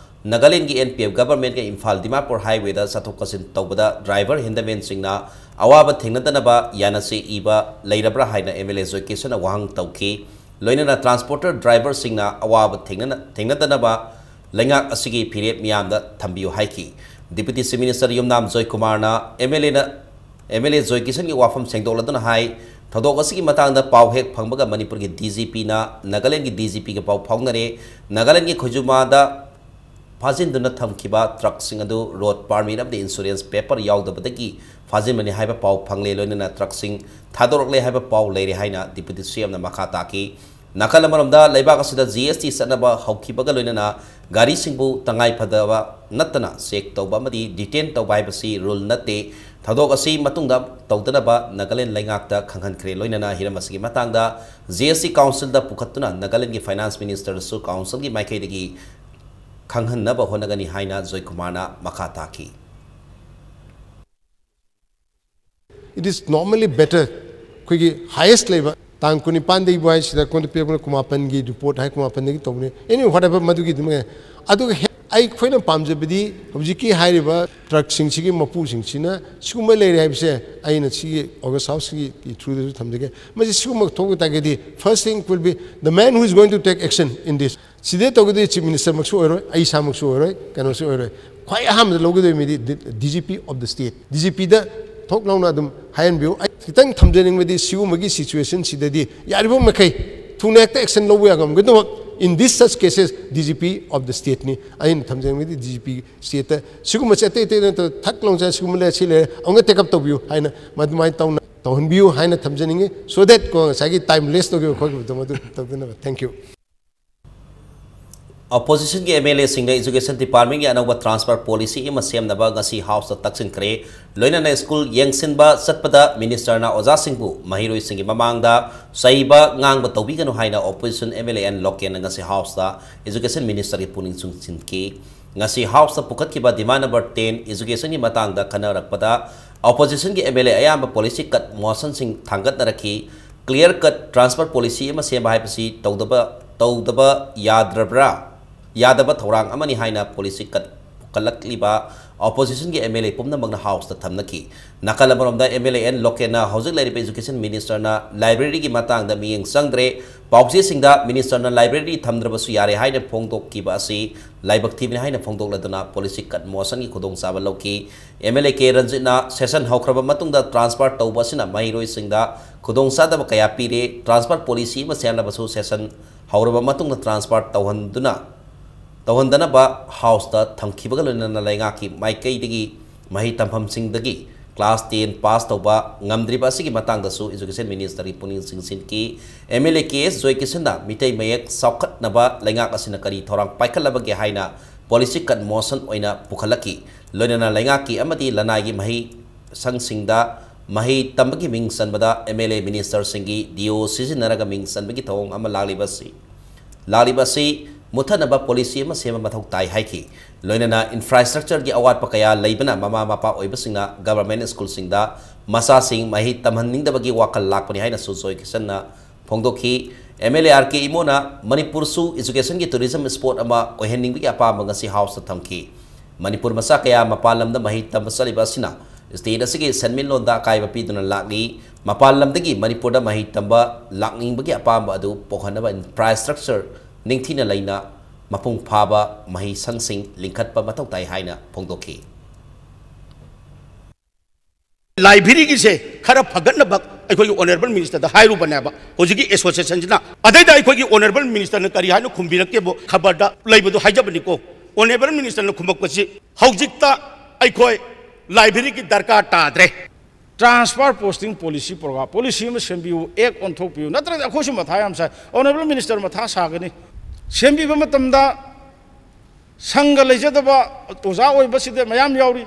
ꯅꯥꯒꯥꯂꯦꯟꯒꯤ ꯑꯦꯟ ꯄꯤ ꯑꯦꯐ ꯒꯚꯔꯟꯃꯦꯟꯠꯀ ꯏꯝꯐꯥꯜ ꯗꯤꯃꯥꯄꯨꯔ ꯍꯥꯏꯋꯦꯗ ꯆꯠꯊꯣꯛ ꯆꯠꯁꯤꯟ ꯇꯧꯕꯗ ꯗ꯭ꯔꯥꯏꯚꯔ ꯍꯦꯟꯗꯃꯦꯟꯁꯤꯡꯅ ꯑꯋꯥꯕ ꯊꯦꯡꯅꯗꯅꯕ ꯌꯥꯅꯁꯦ ꯏꯕ ꯂꯩꯔꯕ꯭ꯔꯥ ꯍꯥꯏꯅ ꯑꯦꯝ ꯑꯦꯜ ꯑꯦ ꯖꯣꯏꯀꯤꯁꯟꯅ ꯋꯥꯍꯪ ꯇꯧꯈꯤ꯫ ꯂꯣꯏꯅꯅ ꯇ꯭ꯔꯥꯟꯁꯄꯣꯔꯇꯔ ꯗ꯭ꯔꯥꯏꯚꯔꯁꯤꯡꯅ ꯑꯋꯥꯕ ꯊꯦꯡꯅꯅ-, ꯊꯦꯡꯅꯗꯅꯕ ꯂꯩꯉꯥꯛ ꯑꯁꯤꯒꯤ ꯐꯤꯔꯦꯞ ꯃꯤꯌꯥꯝꯗ ꯊꯝꯕꯤꯌꯨ ꯍꯥꯏꯈꯤ꯫ ꯗꯤꯄꯨꯇꯤ ꯆꯤꯐ ꯃꯤꯅꯤꯁꯇꯔ ꯌꯨꯝꯅꯥꯝ ꯖꯣꯏꯀꯨꯃꯥꯔꯅ ꯑꯦꯝ ꯑꯦꯜ ꯑꯦꯅ, ꯑꯦꯝ ꯑꯦꯜ ꯑꯦ ꯖꯣꯏꯀꯤꯁꯟꯒꯤ ꯋꯥꯐꯝ ꯁꯦꯡꯗꯣꯛꯂꯗꯨꯅ ꯍꯥꯏ, ꯊꯧꯗꯣꯛ ꯑꯁꯤꯒꯤ ꯃꯇꯥꯡꯗ ꯄꯥꯎ ꯍꯦꯛ ꯐꯪꯕꯒ ꯃꯅꯤꯄꯨꯔꯒꯤ ꯗꯤ ꯖꯤ ꯄꯤꯅ ꯅꯥꯒꯥꯂꯦꯟꯒꯤ ꯗꯤ ꯖꯤ ꯄꯤꯒ ꯄꯥꯎ ꯐꯥꯎꯅꯔꯦ꯫ ꯅꯥꯒꯥꯂꯦꯟꯒꯤ ꯈꯣꯏꯖꯨꯃꯥꯗ ꯐꯥꯖꯤꯟꯗꯨꯅ ꯊꯝꯈꯤꯕ ꯇ꯭ꯔꯛꯁꯤꯡ ꯑꯗꯨ ꯔꯣꯗ ꯄꯥꯔꯃꯤꯠ ꯑꯃꯗꯤ ꯏꯟꯁꯨꯔꯦꯟꯁ ꯄꯦꯄꯔ ꯌꯥꯎꯗꯕꯗꯒꯤ ꯐꯥꯖꯤꯟꯕꯅꯤ ꯍꯥꯏꯕ ꯄꯥꯎ ꯐꯪꯂꯦ꯫ ꯂꯣꯏꯅꯅ ꯇ꯭ꯔꯛꯁꯤꯡ ꯊꯥꯗꯣꯔꯛꯂꯦ ꯍꯥꯏꯕ ꯄꯥꯎ ꯂꯩꯔꯦ ꯍꯥꯏꯅ ꯗꯤꯄꯨꯇꯤ ꯁꯤ ꯑꯦꯝꯅ ꯃꯈꯥ ꯇꯥꯈꯤ꯫ ꯅꯥꯀꯜ ꯑꯃꯔꯣꯝꯗ, ꯂꯩꯕꯥꯛ ꯑꯁꯤꯗ ꯖꯤ ꯑꯦꯁ ꯇꯤ ꯆꯠꯅꯕ ꯍꯧꯈꯤꯕꯒ ꯂꯣꯏꯅꯅ ꯒꯥꯔꯤꯁꯤꯡꯕꯨ ꯇꯉꯥꯏ ꯐꯗꯕ ꯅꯠꯇꯅ ꯆꯦꯛ ꯇꯧꯕ ꯑꯃꯗꯤ ꯗꯤꯇꯦꯟ ꯇꯧꯕ ꯍꯥꯏꯕꯁꯤ ꯔꯨꯜ ꯅꯠꯇꯦ꯫ ꯊꯧꯗꯣꯛ ꯑꯁꯤ ꯃꯇꯨꯡꯗ ꯇꯧꯗꯅꯕ ꯅꯥꯒꯥꯂꯦꯟ ꯂꯩꯉꯥꯛꯇ ꯈꯪꯍꯟꯈ꯭ꯔꯦ꯫ ꯂꯣꯏꯅꯅ ꯍꯤꯔꯝ ꯑꯁꯤꯒꯤ ꯃꯇꯥꯡꯗ ꯖꯤ ꯑꯦꯁ ꯇꯤ ꯀꯥꯎꯟꯁꯤꯜꯗ ꯄꯨꯈꯠꯇꯨꯅ ꯅꯥꯒꯥꯂꯦꯟꯒꯤ ꯐꯥꯏꯅꯥꯟꯁ ꯃꯤꯅꯤꯁꯇꯔꯗꯁꯨ ꯀꯥꯎꯟꯁꯤꯜꯒꯤ ꯃꯥꯏꯀꯩꯗꯒꯤ ꯈꯪꯍꯟꯅꯕ ꯍꯣꯠꯅꯒꯅꯤ ꯍꯥꯏꯅ ꯖꯣꯏꯀꯨꯃꯥꯔꯅ ꯃꯈꯥ ꯇꯥꯈꯤ꯫ It is normally better ꯑꯩꯈꯣꯏꯒꯤ ꯍꯥꯏꯌꯦꯁ ꯂꯩꯕ ꯇꯥꯡ ꯀꯨꯟꯅꯤꯄꯥꯟꯗꯒꯤꯕꯨ ꯍꯥꯏꯁꯤꯗ ꯑꯩꯉꯣꯟꯗ ꯄꯤꯔꯛꯄꯅ ꯀꯨꯟꯃꯥꯄꯟꯒꯤ ꯔꯤꯄꯣꯔꯠ ꯍꯥꯏ, ꯀꯨꯟꯃꯥꯄꯟꯗꯒꯤ ꯇꯧꯕꯅꯤ꯫ Anyway, whatever, ꯃꯗꯨꯒꯤ ꯑꯗꯨꯝ ꯌꯥꯏ꯫ ꯑꯗꯨꯒ ꯍꯦ-, ꯑꯩꯈꯣꯏꯅ ꯄꯥꯝꯖꯕꯗꯤ ꯍꯧꯖꯤꯛꯀꯤ ꯍꯥꯏꯔꯤꯕ ꯇ꯭ꯔꯛꯁꯤꯡꯁꯤꯒꯤ ꯃꯄꯨꯁꯤꯡꯁꯤꯅ ꯁꯤꯒꯨꯝꯕ ꯂꯩꯔꯦ ꯍꯥꯏꯕꯁꯦ ꯑꯩꯅ ꯁꯤꯒꯤ ꯑꯣꯒꯁ ꯍꯥꯎꯁꯀꯤ ꯊ꯭ꯔꯨꯗꯁꯨ ꯊꯝꯖꯒꯦ꯫ ꯃꯁꯤ ꯁꯤꯒꯨꯝꯕ ꯊꯣꯛꯄ ꯇꯥꯔꯒꯗꯤ, first thing will be the man who is going to take action in this. ꯁꯤꯗ ꯇꯧꯒꯗꯣꯏ ꯆꯤꯐ ꯃꯤꯅꯤꯁꯇꯔꯃꯛꯁꯨ ꯑꯣꯏꯔꯣꯏ, ꯑꯩ ꯏꯁꯥꯃꯛꯁꯨ ꯑꯣꯏꯔꯣꯏ, ꯀꯩꯅꯣꯁꯨ ꯑꯣꯏꯔꯣꯏ꯫ ꯈ꯭ꯋꯥꯏ ꯑꯍꯥꯟꯕꯗ ꯂꯧꯒꯗꯣꯏ ꯃꯤꯗꯤ D G P of the state, D G ꯄꯤꯗ ꯊꯣꯛ ꯂꯥꯎꯅ ꯑꯗꯨꯝ ꯍꯥꯏꯍꯟꯕꯤꯌꯨ꯫ ꯑꯩ ꯈꯤꯇꯪ ꯊꯝꯖꯅꯤꯡꯕꯗꯤ, ꯁꯤꯒꯨꯝꯕꯒꯤ ꯁꯤꯆꯨꯋꯦꯁꯟꯁꯤꯗꯗꯤ ꯌꯥꯔꯤꯕ ꯃꯈꯩ ꯊꯨꯅ ꯍꯦꯛꯇ ꯑꯦꯛꯁꯟ ꯂꯧꯕ ꯌꯥ ꯉꯝꯒꯗꯕ, in this such cases, D G P of the ꯁ꯭ꯇꯦꯠꯅꯤ꯫ ꯑꯩꯅ ꯊꯝꯖꯅꯤꯡꯕꯗꯤ ꯗꯤ ꯖꯤ ꯄꯤ ꯁ꯭ꯇꯦꯠꯇ ꯁꯤꯒꯨꯝꯕꯁꯦ ꯑꯇꯩ ꯑꯇꯩ ꯅꯠꯇꯕ, ꯊꯛ ꯂꯥꯎꯅ ꯁꯤꯒꯨꯝꯕ ꯂꯩ, ꯁꯤ ꯂꯩꯔꯦ, ꯑꯃꯨꯛꯀ ꯇꯦꯛ ꯑꯞ ꯇꯧꯕꯤꯌꯨ ꯍꯥꯏꯅ, ꯃꯗꯨꯃꯥꯏꯅ ꯇꯧꯅ ꯇꯧꯍꯟꯕꯤꯌꯨ ꯍꯥꯏꯅ ꯊꯝꯖꯅꯤꯡꯉꯤ, so that ꯀꯣ ꯉꯁꯥꯏꯒꯤ ꯇꯥꯏꯝ ꯂꯦꯁ ꯇꯧꯈꯤꯕ ꯈꯣꯠꯈꯤꯕꯗꯣ ꯃꯗꯨ ꯇꯧꯗꯅꯕ꯫ Thank you. ꯑꯣꯄꯣꯖꯤꯁꯟꯒꯤ ꯑꯦꯝ ꯑꯦꯜ ꯑꯦꯁꯤꯡꯅ ꯏꯖꯨꯀꯦꯁꯟ ꯗꯤꯄꯥꯔꯠꯃꯦꯟꯒꯤ ꯑꯅꯧꯕ ꯇ꯭ꯔꯥꯟꯁꯐꯔ ꯄꯣꯂꯤꯁꯤ ꯑꯃ ꯁꯦꯝꯅꯕ ꯉꯁꯤ ꯍꯥꯎꯁꯇ ꯇꯛꯁꯤꯟꯈ꯭ꯔꯦ꯫ ꯂꯣꯏꯅꯅ ꯁ꯭ꯀꯨꯜ ꯌꯦꯡꯁꯤꯟꯕ ꯆꯠꯄꯗ ꯃꯤꯅꯤꯁꯇꯔꯅ ꯑꯣꯖꯥꯁꯤꯡꯕꯨ ꯃꯍꯩꯔꯣꯏꯁꯤꯡꯒꯤ ꯃꯃꯥꯡꯗ ꯆꯩꯕ ꯉꯥꯡꯕ ꯇꯧꯕꯤꯒꯅꯨ ꯍꯥꯏꯅ opposition M L A N ꯂꯣꯀꯦꯟꯅ ꯉꯁꯤ ꯍꯥꯎꯁꯇ ꯏꯖꯨꯀꯦꯁꯟ ꯃꯤꯅꯤꯁꯇꯔꯒꯤ ꯄꯨꯛꯅꯤꯡ ꯆꯤꯡꯁꯤꯟꯈꯤ꯫ ꯉꯁꯤ ꯍꯥꯎꯁꯇ ꯄꯨꯈꯠꯈꯤꯕ ꯗꯤꯃꯥꯟ ꯅꯝꯕꯔ ꯇꯦꯟ, ꯏꯖꯨꯀꯦꯁꯟꯒꯤ ꯃꯇꯥꯡꯗ ꯈꯟꯅꯔꯛꯄꯗ, ꯑꯣꯄꯣꯖꯤꯁꯟꯒꯤ ꯑꯦꯝ ꯑꯦꯜ ꯑꯦ ꯑꯌꯥꯝꯕ ꯄꯣꯂꯤꯁꯤ ꯀꯠ ꯃꯣꯁꯟꯁꯤꯡ ꯊꯥꯡꯒꯠꯅꯔꯛꯈꯤ꯫ ꯀ꯭ꯂꯤꯌꯔ ꯀꯠ ꯇ꯭ꯔꯥꯟꯁꯐꯔ ꯄꯣꯂꯤꯁꯤ ꯑꯃ ꯁꯦꯝꯕ ꯍꯥꯏꯕꯁꯤ ꯇꯧꯗꯕ, ꯇꯧꯗꯕ ꯌꯥꯗ꯭ꯔꯕ꯭ꯔꯥ? ꯌꯥꯗꯕ ꯊꯧꯔꯥꯡ ꯑꯃꯅꯤ ꯍꯥꯏꯅ ꯄꯣꯂꯤꯁꯤ ꯀꯠ ꯄꯨꯈꯠꯂꯛꯂꯤꯕ ꯑꯣꯄꯣꯖꯤꯁꯟꯒꯤ ꯑꯦꯝ ꯑꯦꯜ ꯑꯦ ꯄꯨꯝꯅꯃꯛꯅ ꯍꯥꯎꯁꯇ ꯊꯝꯅꯈꯤ꯫ ꯅꯥꯀꯜ ꯑꯃꯔꯣꯝꯗ, ꯑꯦꯝ ꯑꯦꯜ ꯑꯦ ꯑꯦꯟ ꯂꯣꯀꯦꯟꯅ ꯍꯧꯖꯤꯛ ꯂꯩꯔꯤꯕ ꯏꯖꯨꯀꯦꯁꯟ ꯃꯤꯅꯤꯁꯇꯔꯅ ꯂꯥꯏꯕ꯭ꯔꯦꯔꯤꯒꯤ ꯃꯇꯥꯡꯗ ꯃꯤꯠꯌꯦꯡ ꯆꯪꯗ꯭ꯔꯦ, ꯄꯥꯎꯆꯦꯁꯤꯡꯗ ꯃꯤꯅꯤꯁꯇꯔꯅ ꯂꯥꯏꯕ꯭ꯔꯦꯔꯤ ꯊꯝꯗ꯭ꯔꯕꯁꯨ ꯌꯥꯔꯦ ꯍꯥꯏꯅ ꯐꯣꯡꯗꯣꯛꯈꯤꯕ ꯑꯁꯤ ꯂꯥꯏꯕꯛ ꯊꯤꯕꯅꯤ ꯍꯥꯏꯅ ꯐꯣꯡꯗꯣꯛꯂꯗꯨꯅ ꯄꯣꯂꯤꯁꯤ ꯀꯠ ꯃꯣꯁꯟꯒꯤ ꯈꯨꯗꯣꯡꯆꯥꯕ ꯂꯧꯈꯤ꯫ ꯑꯦꯝ ꯑꯦꯜ ꯑꯦ ꯀꯦ ꯔꯟꯖꯤꯠꯅ ꯁꯦꯁꯟ ꯍꯧꯈ꯭ꯔꯕ ꯃꯇꯨꯡꯗ ꯇ꯭ꯔꯥꯟꯁꯐꯔ ꯇꯧꯕ ꯑꯁꯤꯅ ꯃꯍꯩꯔꯣꯏꯁꯤꯡꯗ ꯈꯨꯗꯣꯡꯆꯥꯗꯕ ꯀꯌꯥ ꯄꯤꯔꯦ, ꯇ꯭ꯔꯥꯟꯁꯐꯔ ꯄꯣꯂꯤꯁꯤ ꯑꯃ ꯁꯦꯝꯂꯕꯁꯨ ꯁꯦꯁꯟ ꯍꯧꯔꯕ ꯃꯇꯨꯡꯗ ꯇ꯭ꯔꯥꯟꯁꯐꯔ ꯇꯧꯍꯟꯗꯨꯅ, ꯇꯧꯍꯟꯗꯅꯕ ꯍꯥꯎꯁꯇ ꯊꯝꯈꯤꯕꯒ ꯂꯣꯏꯅꯅ ꯂꯩꯉꯥꯛꯀꯤ ꯃꯥꯏꯀꯩꯗꯒꯤ ꯃꯍꯩ ꯇꯝꯐꯝꯁꯤꯡꯗꯒꯤ Class ten pass ꯇꯧꯕ ꯉꯝꯗ꯭ꯔꯤꯕ ꯑꯁꯤꯒꯤ ꯃꯇꯥꯡꯗꯁꯨ Education Ministerꯒꯤ ꯄꯨꯛꯅꯤꯡ ꯆꯤꯡꯁꯤꯟꯈꯤ꯫ MLA ꯀꯦ ꯑꯦꯁ ꯖꯣꯏꯀꯤꯁꯟꯅ ꯃꯤꯇꯩ ꯃꯌꯦꯛ ꯆꯥꯎꯈꯠꯅꯕ ꯂꯩꯉꯥꯛ ꯑꯁꯤꯅ ꯀꯔꯤ ꯊꯧꯔꯥꯡ ꯄꯥꯏꯈꯠꯂꯕꯒꯦ ꯍꯥꯏꯅ policy cut motion ꯑꯣꯏꯅ ꯄꯨꯈꯠꯂꯛꯈꯤ꯫ ꯂꯣꯏꯅꯅ ꯂꯩꯉꯥꯛꯀꯤ ꯑꯃꯗꯤ ꯂꯅꯥꯏꯒꯤ ꯃꯍꯩ ꯁꯪꯁꯤꯡꯗ ꯃꯍꯩ ꯇꯝꯕꯒꯤ ꯃꯤꯡ ꯆꯟꯕꯗ MLA ministerꯁꯤꯡꯒꯤ DO ꯁꯤꯖꯤꯟꯅꯔꯒ ꯃꯤꯡ ꯆꯟꯕꯒꯤ ꯊꯧꯑꯣꯡ ꯑꯃ ꯂꯥꯛꯂꯤꯕ ꯑꯁꯤ ꯂꯥꯛꯂꯤꯕ ꯑꯁꯤ ꯃꯨꯠꯊꯅꯕ policy ꯑꯃ ꯁꯦꯝꯕ ꯃꯊꯧ ꯇꯥꯏ ꯍꯥꯏꯈꯤ꯫ ꯂꯣꯏꯅꯅ infrastructureꯒꯤ ꯑꯋꯥꯠꯄ ꯀꯌꯥ ꯂꯩꯕꯅ ꯃꯃꯥ ꯃꯄꯥ ꯑꯣꯏꯕꯁꯤꯡꯅ government schoolꯁꯤꯡꯗ ꯃꯆꯥꯁꯤꯡ ꯃꯍꯩ ꯇꯝꯍꯟꯅꯤꯡꯗꯕꯒꯤ ꯋꯥꯈꯜ ꯂꯥꯛꯄꯅꯤ ꯍꯥꯏꯅꯁꯨ ꯖꯣꯏ ꯀꯤꯁꯟꯅ ꯐꯣꯡꯗꯣꯛꯈꯤ꯫ MLA ꯑꯥꯔ ꯀꯦ ꯏꯃꯣꯅ ꯃꯅꯤꯄꯨꯔꯁꯨ educationꯒꯤ tourism spot ꯑꯃ ꯑꯣꯏꯍꯟꯅꯤꯡꯕꯒꯤ ꯑꯄꯥꯝꯕ ꯉꯁꯤ Houseꯇ ꯊꯝꯈꯤ꯫ ꯃꯅꯤꯄꯨꯔ ꯃꯆꯥ ꯀꯌꯥ ꯃꯄꯥꯟ ꯂꯝꯗ ꯃꯍꯩ ꯇꯝꯕ ꯆꯠꯂꯤꯕ ꯑꯁꯤꯅ state ꯑꯁꯤꯒꯤ ꯁꯦꯟꯃꯤꯠꯂꯣꯟꯗ ꯑꯀꯥꯏꯕ ꯄꯤꯗꯨꯅ ꯂꯥꯛꯂꯤ꯫ ꯃꯄꯥꯟ ꯂꯝꯗꯒꯤ ꯃꯅꯤꯄꯨꯔꯗ ꯃꯍꯩ ꯇꯝꯕ ꯂꯥꯛꯅꯤꯡꯕꯒꯤ ꯑꯄꯥꯝꯕ ꯑꯗꯨ ꯄꯣꯛꯍꯟꯅꯕ infrastructure ꯅꯤꯡꯊꯤꯅ ꯂꯩꯅ ꯃꯄꯨꯡ ꯐꯥꯕ ꯃꯍꯩ ꯁꯪꯁꯤꯡ ꯂꯤꯡꯈꯠꯄ ꯃꯊꯧ ꯇꯥꯏ ꯍꯥꯏꯅ ꯐꯣꯡꯗꯣꯛꯈꯤ꯫ Libraryꯒꯤꯁꯦ ꯈꯔ ꯐꯒꯠꯅꯕ ꯑꯩꯈꯣꯏꯒꯤ honourable ministerꯗ ꯍꯥꯏꯔꯨꯕꯅꯦꯕ꯫ ꯍꯧꯖꯤꯛꯀꯤ associationꯁꯤꯅ ꯑꯗꯩꯗ ꯑꯩꯈꯣꯏꯒꯤ honourable ministerꯅ ꯀꯔꯤ ꯍꯥꯏꯅ ꯈꯨꯝꯕꯤꯔꯛꯀꯦꯕꯨ ꯈꯕꯔꯗ ꯂꯩꯕꯗꯣ ꯍꯥꯏꯖꯕꯅꯤꯀꯣ꯫ Honourable ministerꯅ ꯈꯨꯝꯃꯛꯄꯁꯤ ꯍꯧꯖꯤꯛꯇ ꯑꯩꯈꯣꯏ libraryꯒꯤ ꯗꯔꯀꯥꯔ ꯇꯥꯗ꯭ꯔꯦ꯫ Transfer posting policy program policy ꯑꯃ ꯁꯦꯝꯕꯤꯌꯨ, act ꯑꯣꯟꯊꯣꯛꯄꯤꯌꯨ, ꯅꯠꯇ꯭ꯔꯒꯗꯤ ꯑꯩꯈꯣꯏꯁꯨ ꯃꯊꯥ ꯌꯥꯝ ꯁꯥꯏ꯫ Honourable minister ꯃꯊꯥ ꯁꯥꯒꯅꯤ꯫ ꯁꯦꯝꯕꯤꯕ ꯃꯇꯝꯗ ꯁꯪꯒ ꯂꯩꯖꯗꯕ ꯑꯣꯖꯥ ꯑꯣꯏꯕꯁꯤꯗ ꯃꯌꯥꯝ ꯌꯥꯎꯔꯤ,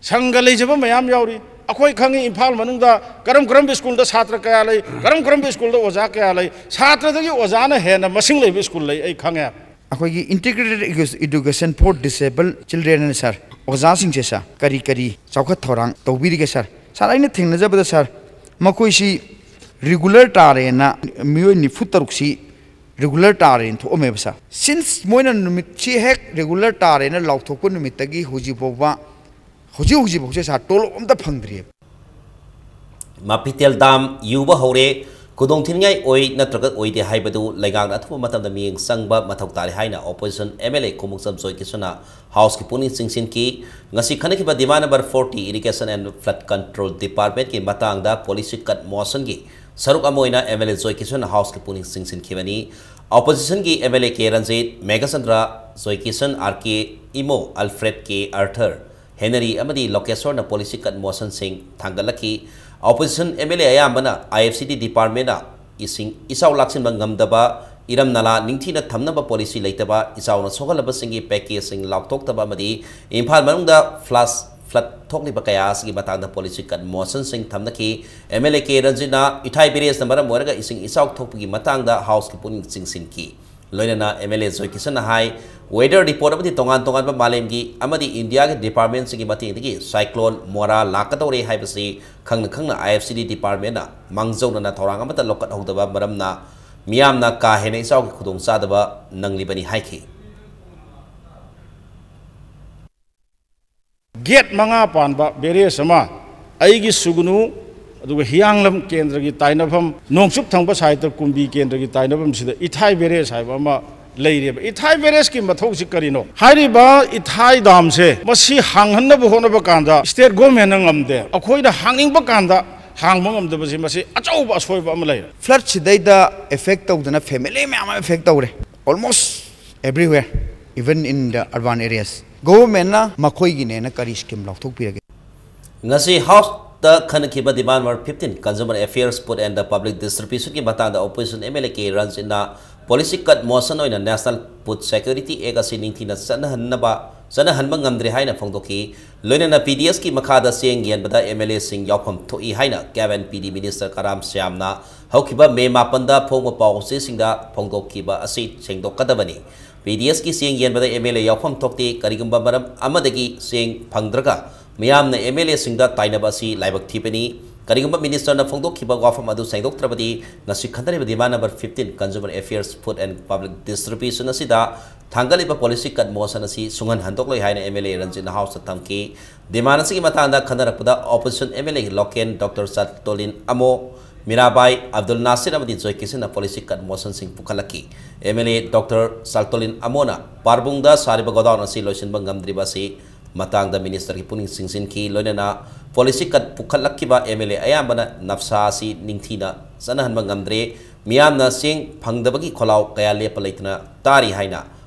ꯁꯪꯒ ꯂꯩꯖꯕ ꯃꯌꯥꯝ ꯌꯥꯎꯔꯤ꯫ ꯑꯩꯈꯣꯏ ꯈꯪꯉꯤ ꯏꯝꯐꯥꯜ ꯃꯅꯨꯡꯗ ꯀꯔꯝ ꯀꯔꯝꯕ schoolꯗ ꯁꯥꯇ꯭ꯔ ꯀꯌꯥ ꯂꯩ, ꯀꯔꯝ ꯀꯔꯝꯕ schoolꯗ ꯑꯣꯖꯥ ꯀꯌꯥ ꯂꯩ, ꯁꯥꯇ꯭ꯔꯗꯒꯤ ꯑꯣꯖꯥꯅ ꯍꯦꯟꯅ ꯃꯁꯤꯡ ꯂꯩꯕ school ꯂꯩ, ꯑꯩ ꯈꯪꯉꯦ꯫ ꯑꯩꯈꯣꯏꯒꯤ Integrated Edu- Education for Disabled Children ꯁꯥꯔ, ꯑꯣꯖꯥꯁꯤꯡꯁꯦ ꯁꯥꯔ ꯀꯔꯤ ꯀꯔꯤ ꯆꯥꯎꯈꯠ ꯊꯧꯔꯥꯡ ꯇꯧꯕꯤꯔꯤꯒꯦ ꯁꯥꯔ? ꯁꯥꯔ, ꯑꯩꯅ ꯊꯦꯡꯅꯖꯕꯗ ꯁꯥꯔ, ꯃꯈꯣꯏꯁꯤ regular ꯇꯥꯔꯦꯅ ꯃꯤꯑꯣꯏ ꯅꯤꯐꯨ ꯇꯔꯨꯛꯁꯤ regular ꯇꯥꯔꯦꯅ ꯊꯣꯛꯑꯝꯃꯦꯕ ꯁꯥꯔ꯫ Since ꯃꯣꯏꯅ ꯅꯨꯃꯤꯠꯁꯤ ꯍꯦꯛ regular ꯇꯥꯔꯦꯅ ꯂꯥꯎꯊꯣꯛꯄ ꯅꯨꯃꯤꯠꯇꯒꯤ ꯍꯧꯖꯤꯛ ꯐꯥꯎꯕ, ꯍꯧꯖꯤꯛ ꯍꯧꯖꯤꯛ ꯐꯥꯎꯁꯦ ꯁꯥꯔ ꯇꯣꯂꯣꯞ ꯑꯝꯇ ꯐꯪꯗ꯭ꯔꯤꯑꯕ꯫ ꯃꯥꯄꯤꯇꯦꯜ ꯗꯥꯝ ꯌꯨꯕ ꯍꯧꯔꯦ, ꯈꯨꯗꯣꯡꯊꯤꯅꯤꯡꯉꯥꯏ ꯑꯣꯏ ꯅꯠꯇ꯭ꯔꯒ ꯑꯣꯏꯗꯦ ꯍꯥꯏꯕꯗꯨ ꯂꯩꯉꯥꯛꯅ ꯑꯊꯨꯕ ꯃꯇꯝꯗ ꯃꯤꯠꯌꯦꯡ ꯆꯪꯕ ꯃꯊꯧ ꯇꯥꯔꯦ ꯍꯥꯏꯅ opposition MLA ꯈꯨꯃꯨꯛꯆꯝ ꯖꯣꯏ ꯀꯤꯁꯟꯅ Houseꯀꯤ ꯄꯨꯛꯅꯤꯡ ꯆꯤꯡꯁꯤꯟꯈꯤ꯫ ꯉꯁꯤ ꯈꯟꯅꯈꯤꯕ demand number forty Irrigation and Flood Control Departmentꯀꯤ ꯃꯇꯥꯡꯗ policy cut motionꯒꯤ ꯁꯔꯨꯛ ꯑꯃ ꯑꯣꯏꯅ MLA ꯖꯣꯏ ꯀꯤꯁꯟꯅ Houseꯀꯤ ꯄꯨꯛꯅꯤꯡ ꯆꯤꯡꯁꯤꯟꯈꯤꯕꯅꯤ꯫ Oppositionꯒꯤ MLA ꯀꯦ ꯔꯟꯖꯤꯠ, ꯃꯦꯘꯆꯟꯗ꯭ꯔ, ꯖꯣꯏ ꯀꯤꯁꯟ, ꯑꯥꯔ ꯀꯦ ꯏꯃꯣ, ꯑꯜꯐ꯭ꯔꯦꯗ ꯀꯦ ꯑꯥꯔꯊꯔ, ꯍꯦꯅꯔꯤ ꯑꯃꯗꯤ ꯂꯣꯀꯦꯁꯣꯔꯅ policy cut motionꯁꯤꯡ ꯊꯥꯡꯒꯠꯂꯛꯈꯤ꯫ Opposition MLA ꯑꯌꯥꯝꯕꯅ IFCD departmentꯅ ꯏꯁꯤꯡ ꯏꯆꯥꯎ ꯂꯥꯛꯁꯤꯟꯕ ꯉꯝꯗꯕ, ꯏꯔꯝ ꯅꯂꯥ ꯅꯤꯡꯊꯤꯅ ꯊꯝꯅꯕ policy ꯂꯩꯇꯕ, ꯏꯆꯥꯎꯅ ꯁꯣꯛꯍꯜꯂꯕꯁꯤꯡꯒꯤ packageꯁꯤꯡ ꯂꯥꯎꯊꯣꯛꯇꯕ ꯑꯃꯗꯤ ꯏꯝꯐꯥꯜ ꯃꯅꯨꯡꯗ flash flood ꯊꯣꯛꯂꯤꯕ ꯀꯌꯥ ꯑꯁꯤꯒꯤ ꯃꯇꯥꯡꯗ policy cut motionꯁꯤꯡ ꯊꯝꯅꯈꯤ꯫ MLA ꯀꯦ ꯔꯟꯖꯤꯠꯅ ꯏꯊꯥꯏ barrageꯅ ꯃꯔꯝ ꯑꯣꯏꯔꯒ ꯏꯁꯤꯡ ꯏꯆꯥꯎ ꯊꯣꯛꯄꯒꯤ ꯃꯇꯥꯡꯗ Houseꯀꯤ ꯄꯨꯛꯅꯤꯡ ꯆꯤꯡꯁꯤꯟꯈꯤ꯫ ꯂꯣꯏꯅꯅ MLA ꯖꯣꯏꯀꯤꯁꯟꯅ ꯍꯥꯏ, weather report ꯑꯃꯗꯤ ꯇꯣꯉꯥꯟ ꯇꯣꯉꯥꯟꯕ ꯃꯥꯂꯦꯝꯒꯤ ꯑꯃꯗꯤ ꯏꯟꯗꯤꯌꯥꯒꯤ departmentꯁꯤꯡꯒꯤ ꯃꯇꯦꯡꯗꯒꯤ cyclone ꯃꯣꯔꯥ ꯂꯥꯛꯀꯗꯧꯔꯦ ꯍꯥꯏꯕꯁꯤ ꯈꯪꯅ ꯈꯪꯅ IFCD departmentꯅ ꯃꯥꯡꯖꯧꯅꯅ ꯊꯧꯔꯥꯡ ꯑꯃꯠꯇ ꯂꯧꯈꯠꯍꯧꯗꯕ ꯃꯔꯝꯅ ꯃꯤꯌꯥꯝꯅ ꯀꯥ ꯍꯦꯟꯅ ꯏꯆꯥꯎꯒꯤ ꯈꯨꯗꯣꯡꯆꯥꯗꯕ ꯅꯪꯂꯤꯕꯅꯤ ꯍꯥꯏꯈꯤ꯫ Gate ꯃꯉꯥ ꯄꯥꯟꯕ barrage ꯑꯃ ꯑꯩꯒꯤ ꯁꯨꯒꯅꯨ, ꯑꯗꯨꯒ ꯍꯤꯌꯥꯡꯂꯝ ꯀꯦꯟꯗ꯭ꯔꯒꯤ ꯇꯥꯏꯅꯐꯝ, ꯅꯣꯡꯆꯨꯞ ꯊꯪꯕ sideꯇ ꯀꯨꯝꯕꯤ ꯀꯦꯟꯗ꯭ꯔꯒꯤ ꯇꯥꯏꯅꯐꯝꯁꯤꯗ ꯏꯊꯥꯏ barrage ꯍꯥꯏꯕ ꯑꯃ ꯂꯩꯔꯦꯕ꯫ ꯏꯊꯥꯏ barrageꯀꯤ ꯃꯊꯧꯁꯤ ꯀꯔꯤꯅꯣ? ꯍꯥꯏꯔꯤꯕ ꯏꯊꯥꯏ damꯁꯦ ꯃꯁꯤ ꯍꯥꯡꯍꯟꯅꯕ ꯍꯣꯠꯅꯕ ꯀꯥꯟꯗ state governmentꯅ ꯉꯝꯗꯦ, ꯑꯩꯈꯣꯏꯅ ꯍꯥꯡꯅꯤꯡꯕ ꯀꯥꯟꯗ ꯍꯥꯡꯕ ꯉꯝꯗꯕꯁꯤ ꯃꯁꯤ ꯑꯆꯧꯕ ꯑꯁꯣꯏꯕ ꯑꯃ ꯂꯩꯔꯦ꯫ Floodꯁꯤꯗꯩꯗ affect ꯇꯧꯗꯅ family ꯃꯌꯥꯝ ꯑꯃ affect ꯇꯧꯔꯦ, almost everywhere, even in the urban areas. Governmentꯅ ꯃꯈꯣꯏꯒꯤꯅꯦꯅ ꯀꯔꯤ scheme ꯂꯧꯊꯣꯛꯄꯤꯔꯒꯦ? ꯉꯁꯤ Houseꯇ ꯈꯟꯅꯈꯤꯕ demand number fifteen, Consumer Affairs, Food and the Public Distributionꯒꯤ ꯃꯇꯥꯡꯗ Opposition MLA ꯀꯦ ꯔꯟꯖꯤꯠꯅ policy cut motion ꯑꯣꯏꯅ National Food Security Act ꯑꯁꯤ ꯅꯤꯡꯊꯤꯅ ꯆꯠꯅꯍꯟꯅꯕ, ꯆꯠꯅꯍꯟꯕ ꯉꯝꯗ꯭ꯔꯦ ꯍꯥꯏꯅ ꯐꯣꯡꯗꯣꯛꯈꯤ꯫ ꯂꯣꯏꯅꯅ PDSꯀꯤ ꯃꯈꯥꯗ ꯆꯦꯡ ꯌꯦꯟꯕꯗ MLAꯁꯤꯡ ꯌꯥꯎꯐꯝ ꯊꯣꯛꯏ ꯍꯥꯏꯅ K and PD minister ꯀꯔꯥꯝ ꯁ꯭ꯌꯥꯝꯅ ꯍꯧꯈꯤꯕ May ꯃꯥꯄꯟꯗ ꯐꯣꯡꯕ ꯄꯥꯎꯆꯦꯁꯤꯡꯗ ꯐꯣꯡꯗꯣꯛꯈꯤꯕ ꯑꯁꯤ ꯁꯦꯡꯗꯣꯛꯀꯗꯕꯅꯤ꯫ PDSꯀꯤ ꯆꯦꯡ ꯌꯦꯟꯕꯗ MLA ꯌꯥꯎꯐꯝ ꯊꯣꯛꯇꯦ꯫ ꯀꯔꯤꯒꯨꯝꯕ ꯃꯔꯝ ꯑꯃꯗꯒꯤ ꯆꯦꯡ ꯐꯪꯗ꯭ꯔꯒ ꯃꯤꯌꯥꯝꯅ MLAꯁꯤꯡꯗ ꯇꯥꯏꯅꯕ ꯑꯁꯤ ꯂꯥꯏꯕꯛ ꯊꯤꯕꯅꯤ꯫ ꯀꯔꯤꯒꯨꯝꯕ ministerꯅ ꯐꯣꯡꯗꯣꯛꯈꯤꯕ ꯋꯥꯐꯝ ꯑꯗꯨ ꯁꯦꯡꯗꯣꯛꯇ꯭ꯔꯕꯗꯤ ꯉꯁꯤ ꯈꯟꯅꯔꯤꯕ demand number fifteen, Consumer Affairs, Food and Public Distribution ꯑꯁꯤꯗ ꯊꯥꯡꯒꯠꯂꯤꯕ policy cut motion ꯑꯁꯤ ꯁꯨꯡꯍꯟ ꯍꯟꯗꯣꯛꯂꯣꯏ ꯍꯥꯏꯅ MLA ꯔꯟꯖꯤꯠꯅ Houseꯇ ꯊꯝꯈꯤ꯫ Demand ꯑꯁꯤꯒꯤ ꯃꯇꯥꯡꯗ ꯈꯟꯅꯔꯛꯄꯗ Opposition MLA Loken, Doctor Chaltonlien Amo, Mirabai, Abdul Nasir ꯑꯃꯗꯤ ꯖꯣꯏ ꯀꯤꯁꯟꯅ policy cut motionꯁꯤꯡ ꯄꯨꯈꯠꯂꯛꯈꯤ꯫ MLA Doctor ꯆꯥꯇꯣꯂꯤꯟ ꯑꯃꯣꯅ ꯄꯥꯔꯕꯨꯡꯗ ꯁꯥꯔꯤꯕ godown ꯑꯁꯤ ꯂꯣꯏꯁꯤꯟꯕ ꯉꯝꯗ꯭ꯔꯤꯕ ꯑꯁꯤ ꯃꯇꯥꯡꯗ ministerꯒꯤ ꯄꯨꯛꯅꯤꯡ ꯆꯤꯡꯁꯤꯟꯈꯤ꯫ ꯂꯣꯏꯅꯅ policy cut ꯄꯨꯈꯠꯂꯛꯈꯤꯕ MLA ꯑꯌꯥꯝꯕꯅ ꯅꯞꯁꯥ ꯑꯁꯤ ꯅꯤꯡꯊꯤꯅ ꯆꯠꯅꯍꯟꯕ ꯉꯝꯗ꯭ꯔꯦ꯫ ꯃꯤꯌꯥꯝꯅ ꯆꯦꯡ ꯐꯪꯗꯕꯒꯤ ꯈꯣꯜꯂꯥꯎ ꯀꯌꯥ ꯂꯦꯞꯄ ꯂꯩꯇꯅ ꯇꯥꯔꯤ ꯍꯥꯏꯅ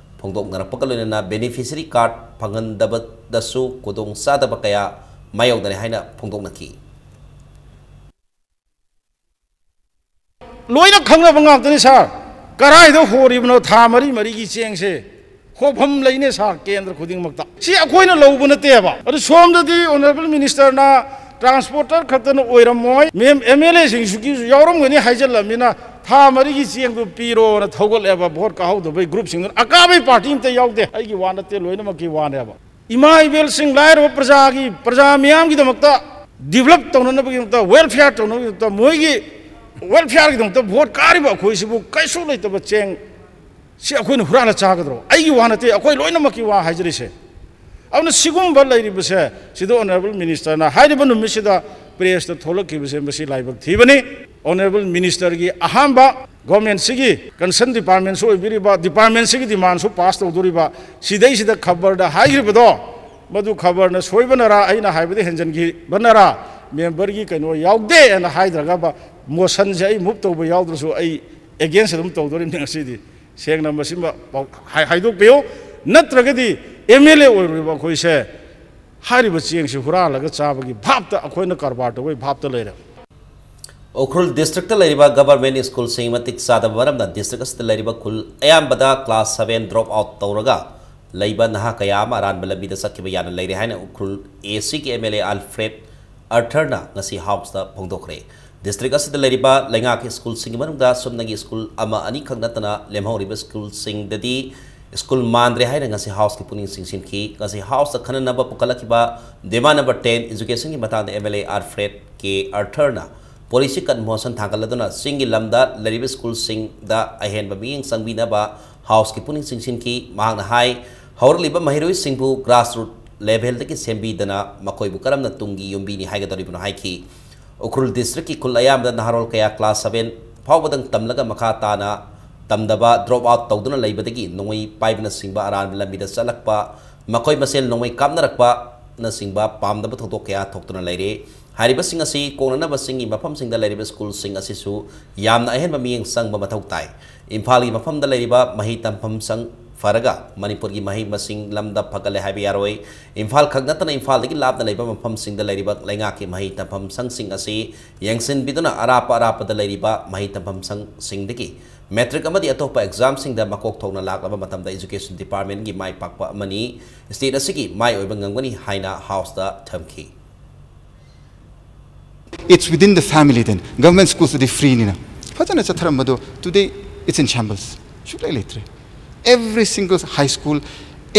ꯐꯣꯡꯗꯣꯛꯅꯔꯛꯄꯒ ꯂꯣꯏꯅꯅ ꯕꯦꯅꯤꯐꯤꯁꯔꯤ ꯀꯥꯔꯗ ꯐꯪꯍꯟꯗꯕꯗꯁꯨ ꯈꯨꯗꯣꯡꯆꯥꯗꯕ ꯀꯌꯥ ꯃꯥꯌꯣꯛꯅꯔꯦ ꯍꯥꯏꯅ ꯐꯣꯡꯗꯣꯛꯅꯈꯤ꯫ ꯂꯣꯏꯅ ꯈꯪꯅꯕ ꯉꯥꯛꯇꯅꯤ ꯁꯥꯔ꯫ ꯀꯔꯥꯏꯗ ꯍꯣꯔꯤꯕꯅꯣ ꯊꯥ ꯃꯔꯤ ꯃꯔꯤꯒꯤ ꯆꯦꯡꯁꯦ? ꯍꯣꯐꯝ ꯂꯩꯅꯦ ꯁꯥꯔ, ꯀꯦꯟꯗ꯭ꯔ ꯈꯨꯗꯤꯡꯃꯛꯇ꯫ ꯁꯤ ꯑꯩꯈꯣꯏꯅ ꯂꯧꯕ ꯅꯠꯇꯦꯕ꯫ ꯑꯗꯨ ꯁꯣꯝꯗꯗꯤ ꯑꯣꯅꯔꯦꯕꯜ ꯃꯤꯅꯤꯁꯇꯔꯅ ꯇ꯭ꯔꯥꯟꯁꯄꯣꯔꯇꯔ ꯈꯛꯇꯅ ꯑꯣꯏꯔꯝꯃꯣꯏ, ꯃꯦꯝ ꯑꯦꯝ ꯑꯦꯜ ꯑꯦꯁꯤꯡꯁꯨꯒꯤꯁꯨ ꯌꯥꯎꯔꯝꯒꯅꯤ ꯍꯥꯏꯖꯤꯜꯂꯝꯅꯤꯅ ꯊꯥ ꯃꯔꯤꯒꯤ ꯆꯦꯡꯗꯨ ꯄꯤꯔꯣꯅ ꯊꯧꯒꯠꯂꯦꯕ ꯚꯣꯠ ꯀꯥꯍꯧꯗꯕꯩ ꯒ꯭ꯔꯨꯞꯁꯤꯡꯗꯨꯅ꯫ ꯑꯀꯥꯕꯩ ꯄꯥꯔꯇꯤ ꯑꯝꯇ ꯌꯥꯎꯗꯦ, ꯑꯩꯒꯤ ꯋꯥ ꯅꯠꯇꯦ, ꯂꯣꯏꯅꯃꯛꯀꯤ ꯋꯥꯅꯦꯕ꯫ ꯏꯃꯥ ꯏꯕꯦꯜꯁꯤꯡ, ꯂꯥꯏꯔꯕ ꯄ꯭ꯔꯖꯥꯒꯤ, ꯄ꯭ꯔꯖꯥ ꯃꯤꯌꯥꯝꯒꯤꯗꯃꯛꯇ ꯗꯤꯕꯂꯞ ꯇꯧꯅꯅꯕꯒꯤꯗꯃꯛꯇ, ꯋꯦꯜꯐꯤꯌꯥꯔ ꯇꯧꯅꯕꯒꯤꯗꯃꯛꯇ, ꯃꯣꯏꯒꯤ ꯋꯦꯜꯐꯤꯌꯥꯔꯒꯤꯗꯃꯛꯇ ꯚꯣꯠ ꯀꯥꯔꯤꯕ ꯑꯩꯈꯣꯏꯁꯤꯕꯨ ꯀꯩꯁꯨ ꯂꯩꯇꯕ ꯆꯦꯡ ꯁꯤ ꯑꯩꯈꯣꯏꯅ ꯍꯨꯔꯥꯜꯂ ꯆꯥꯒꯗ꯭ꯔꯣ? ꯑꯩꯒꯤ ꯋꯥ ꯅꯠꯇꯦ, ꯑꯩꯈꯣꯏ ꯂꯣꯏꯅꯃꯛꯀꯤ ꯋꯥ ꯍꯥꯏꯖꯔꯤꯁꯦ꯫ ꯑꯗꯨꯅ ꯁꯤꯒꯨꯝꯕ ꯂꯩꯔꯤꯕꯁꯦ ꯁꯤꯗ ꯑꯣꯅꯔꯦꯕꯜ ꯃꯤꯅꯤꯁꯇꯔꯅ ꯍꯥꯏꯔꯤꯕ ꯅꯨꯃꯤꯠꯁꯤꯗ ꯄ꯭ꯔꯦꯁꯇ ꯊꯣꯛꯂꯛꯈꯤꯕꯁꯦ ꯃꯁꯤ ꯂꯥꯏꯕꯛ ꯊꯤꯕꯅꯤ꯫ ꯑꯣꯅꯔꯦꯕꯜ ꯃꯤꯅꯤꯁꯇꯔꯒꯤ ꯑꯍꯥꯟꯕ ꯒꯣꯔꯃꯦꯟꯁꯤꯒꯤ ꯀꯟꯁꯔꯟ ꯗꯤꯄꯥꯔꯠꯃꯦꯟꯁꯨ ꯑꯣꯏꯕꯤꯔꯤꯕ, ꯗꯤꯄꯥꯔꯠꯃꯦꯟꯁꯤꯒꯤ ꯗꯤꯃꯥꯟꯁꯨ ꯄꯥꯁ ꯇꯧꯗꯣꯔꯤꯕ, ꯁꯤꯗꯩꯁꯤꯗ ꯈꯕꯔꯗ ꯍꯥꯏꯈ꯭ꯔꯤꯕꯗꯣ ꯃꯗꯨ ꯈꯕꯔꯅ ꯁꯣꯏꯕꯅꯔꯥ, ꯑꯩꯅ ꯍꯥꯏꯕꯗ ꯍꯦꯟꯖꯟꯈꯤꯕꯅꯔꯥ, ꯃꯦꯝꯕꯔꯒꯤ ꯀꯩꯅꯣ ꯌꯥꯎꯗꯦ ꯍꯥꯏꯅ ꯍꯥꯏꯗ꯭ꯔꯒꯕ ꯃꯣꯁꯟꯁꯦ ꯑꯩ ꯃꯨꯚ ꯇꯧꯕ ꯌꯥꯎꯗ꯭ꯔꯁꯨ ꯑꯩ ꯑꯦꯒꯦꯟꯁ ꯑꯗꯨꯝ ꯇꯧꯗꯣꯔꯤꯕꯅꯤ ꯉꯁꯤꯗꯤ꯫ ꯁꯦꯡꯅ ꯃꯁꯤꯃ ꯄꯥꯎ-, ꯍꯥꯏ-, ꯍꯥꯏꯗꯣꯛꯄꯤꯌꯨ꯫ ꯅꯠꯇ꯭ꯔꯒꯗꯤ ꯑꯦꯝ ꯑꯦꯜ ꯑꯦ ꯑꯣꯏꯔꯨꯔꯤꯕ ꯑꯩꯈꯣꯏꯁꯦ ꯍꯥꯏꯔꯤꯕ ꯆꯦꯡꯁꯤ ꯍꯨꯔꯥꯜꯂꯒ ꯆꯥꯕꯒꯤ ꯚꯥꯞꯇ ꯑꯩꯈꯣꯏꯅ ꯀꯔꯕꯥꯔ ꯇꯧꯕꯒꯤ ꯚꯥꯞꯇ ꯂꯩꯔꯦ꯫ ꯎꯈ꯭ꯔꯨꯜ ꯗꯤꯁꯇ꯭ꯔꯤꯛꯇ ꯂꯩꯔꯤꯕ ꯒꯚꯔꯟꯃꯦꯟꯠ ꯁ꯭ꯀꯨꯜꯁꯤꯡ ꯃꯇꯤꯛ ꯆꯥꯗꯕ ꯃꯔꯝꯅ ꯗꯤꯁꯇ꯭ꯔꯤꯛ ꯑꯁꯤꯗ ꯂꯩꯔꯤꯕ ꯈꯨꯜ ꯑꯌꯥꯝꯕꯗ ꯀ꯭ꯂꯥꯁ ꯁꯚꯦꯟ ꯗ꯭ꯔꯣꯞ ꯑꯥꯎꯠ ꯇꯧꯔꯒ ꯂꯩꯕ ꯅꯍꯥ ꯀꯌꯥ ꯑꯃ ꯑꯔꯥꯟꯕ ꯂꯝꯕꯤꯗ ꯆꯠꯈꯤꯕ ꯌꯥꯅ ꯂꯩꯔꯦ ꯍꯥꯏꯅ ꯎꯈ꯭ꯔꯨꯜ ꯑꯦ ꯁꯤꯒꯤ ꯑꯦꯝ ꯑꯦꯜ ꯑꯦ ꯑꯜꯐ꯭ꯔꯦꯗ ꯑꯔꯊꯔꯅ ꯉꯁꯤ ꯍꯥꯎꯁꯇ ꯐꯣꯡꯗꯣꯛꯈ꯭ꯔꯦ꯫ ꯗꯤꯁꯇ꯭ꯔꯤꯛ ꯑꯁꯤꯗ ꯂꯩꯔꯤꯕ ꯂꯩꯉꯥꯛꯀꯤ ꯁ꯭ꯀꯨꯜꯁꯤꯡꯒꯤ ꯃꯅꯨꯡꯗ ꯁꯨꯞꯅꯒꯤ ꯁ꯭ꯀꯨꯜ ꯑꯃ ꯑꯅꯤꯈꯛ ꯅꯠꯇꯅ ꯂꯦꯝꯍꯧꯔꯤꯕ ꯁ꯭ꯀꯨꯜꯁꯤꯡꯗꯗꯤ ꯁ꯭ꯀꯨꯜ ꯃꯥꯟꯗ꯭ꯔꯦ ꯍꯥꯏꯅ ꯉꯁꯤ ꯍꯥꯎꯁꯀꯤ ꯄꯨꯛꯅꯤꯡ ꯆꯤꯡꯁꯤꯟꯈꯤ꯫ ꯉꯁꯤ ꯍꯥꯎꯁꯇ ꯈꯟꯅꯅꯕ ꯄꯨꯈꯠꯂꯛꯈꯤꯕ ꯗꯤꯃꯥꯟ ꯅꯝꯕꯔ ꯇꯦꯟ ꯏꯖꯨꯀꯦꯁꯟꯒꯤ ꯃꯇꯥꯡꯗ M L A Alfred K ꯑꯔꯊꯔꯅ ꯄꯣꯂꯤꯁꯤ ꯀꯟ ꯃꯣꯁꯟ ꯊꯥꯡꯒꯠꯂꯗꯨꯅ ꯆꯤꯡꯒꯤ ꯂꯝꯗ ꯂꯩꯔꯤꯕ ꯁ꯭ꯀꯨꯜꯁꯤꯡꯗ ꯑꯍꯦꯟꯕ ꯃꯤꯠꯌꯦꯡ ꯆꯪꯕꯤꯅꯕ ꯍꯥꯎꯁꯀꯤ ꯄꯨꯛꯅꯤꯡ ꯆꯤꯡꯁꯤꯟꯈꯤ꯫ ꯃꯍꯥꯛꯅ ꯍꯥꯏ, ꯍꯧꯔꯛꯂꯤꯕ ꯃꯍꯩꯔꯣꯏꯁꯤꯡꯕꯨ ꯒ꯭ꯔꯥꯁꯔꯨꯠ ꯂꯦꯚꯦꯜꯗꯒꯤ ꯁꯦꯝꯕꯤꯗꯅ ꯃꯈꯣꯏꯕꯨ ꯀꯔꯝꯅ ꯇꯨꯡꯒꯤ ꯌꯨꯝꯕꯤꯅꯤ ꯍꯥꯏꯒꯗꯧꯔꯤꯕꯅꯣ ꯍꯥꯏꯈꯤ꯫ ꯎꯈ꯭ꯔꯨꯜ ꯗꯤꯁꯇ꯭ꯔꯤꯛꯀꯤ ꯈꯨꯜ ꯑꯌꯥꯝꯕꯗ ꯅꯍꯥꯔꯣꯜ ꯀꯌꯥ ꯀ꯭ꯂꯥꯁ ꯁꯚꯦꯟ ꯐꯥꯎꯕꯗꯪ ꯇꯝꯂꯒ ꯃꯈꯥ ꯇꯥꯅ ꯇꯝꯗꯕ, ꯗ꯭ꯔꯣꯞ ꯑꯥꯎꯠ ꯇꯧꯗꯨꯅ ꯂꯩꯕꯗꯒꯤ ꯅꯣꯡꯃꯩ ꯄꯥꯏꯕꯅꯆꯤꯡꯕ ꯑꯔꯥꯟꯕ ꯂꯝꯕꯤꯗ ꯆꯠꯂꯛꯄ, ꯃꯈꯣꯏ ꯃꯁꯦꯜ ꯅꯣꯡꯃꯩ ꯀꯥꯞꯅꯔꯛꯄꯅꯆꯤꯡꯕ ꯄꯥꯝꯗꯕ ꯊꯧꯗꯣꯛ ꯀꯌꯥ ꯊꯣꯛꯇꯨꯅ ꯂꯩꯔꯦ꯫ ꯍꯥꯏꯔꯤꯕꯁꯤꯡ ꯑꯁꯤ ꯀꯣꯡꯅꯅꯕ ꯆꯤꯡꯒꯤ ꯃꯐꯝꯁꯤꯡꯗ ꯂꯩꯔꯤꯕ ꯁ꯭ꯀꯨꯜꯁꯤꯡ ꯑꯁꯤꯁꯨ ꯌꯥꯝꯅ ꯑꯍꯦꯟꯕ ꯃꯤꯠꯌꯦꯡ ꯆꯪꯕ ꯃꯊꯧ ꯇꯥꯏ꯫ ꯏꯝꯐꯥꯜꯒꯤ ꯃꯐꯝꯗ ꯂꯩꯔꯤꯕ ꯃꯍꯩ ꯇꯝꯐꯝ ꯁꯪ ꯐꯔꯒ ꯃꯅꯤꯄꯨꯔꯒꯤ ꯃꯍꯩ ꯃꯁꯤꯡ ꯂꯝꯗ ꯐꯒꯠꯂꯦ ꯍꯥꯏꯕ ꯌꯥꯔꯣꯏ꯫ ꯏꯝꯐꯥꯜ ꯈꯛ ꯅꯠꯇꯅ ꯏꯝꯐꯥꯜꯗꯒꯤ ꯂꯥꯞꯅ ꯂꯩꯕ ꯃꯐꯝꯁꯤꯡꯗ ꯂꯩꯔꯤꯕ ꯂꯩꯉꯥꯛꯀꯤ ꯃꯍꯩ ꯇꯝꯐꯝ ꯁꯪꯁꯤꯡ ꯑꯁꯤ ꯌꯦꯡꯁꯤꯟꯕꯤꯗꯨꯅ ꯑꯔꯥꯞꯄ ꯑꯔꯥꯞꯄꯗ ꯂꯩꯔꯤꯕ ꯃꯍꯩ ꯇꯝꯐꯝ ꯁꯪꯁꯤꯡꯗꯒꯤ ꯃꯦꯇ꯭ꯔꯤꯛ ꯑꯃꯗꯤ ꯑꯇꯣꯞꯄ ꯑꯦꯛꯖꯥꯝꯁꯤꯡꯗ ꯃꯀꯣꯛ ꯊꯣꯡꯅ ꯂꯥꯛꯂꯕ ꯃꯇꯝꯗ ꯏꯖꯨꯀꯦꯁꯟ ꯗꯤꯄꯥꯔꯠꯃꯦꯟꯒꯤ ꯃꯥꯏ ꯄꯥꯛꯄ ꯑꯃꯅꯤ, ꯁ꯭ꯇꯦꯠ ꯑꯁꯤꯒꯤ ꯃꯥꯏ ꯑꯣꯏꯕ ꯉꯝꯒꯅꯤ ꯍꯥꯏꯅ ꯍꯥꯎꯁꯇ ꯊꯝꯈꯤ꯫ It's within the family then. Government schools ꯇꯗꯤ ꯐ꯭ꯔꯤꯅꯤꯅ ꯐꯖꯅ ꯆꯠꯊꯔꯝꯕꯗꯣ today it's in shambles. ꯁꯨꯛꯂꯩ ꯂꯩꯇ꯭ꯔꯦ. Every single high school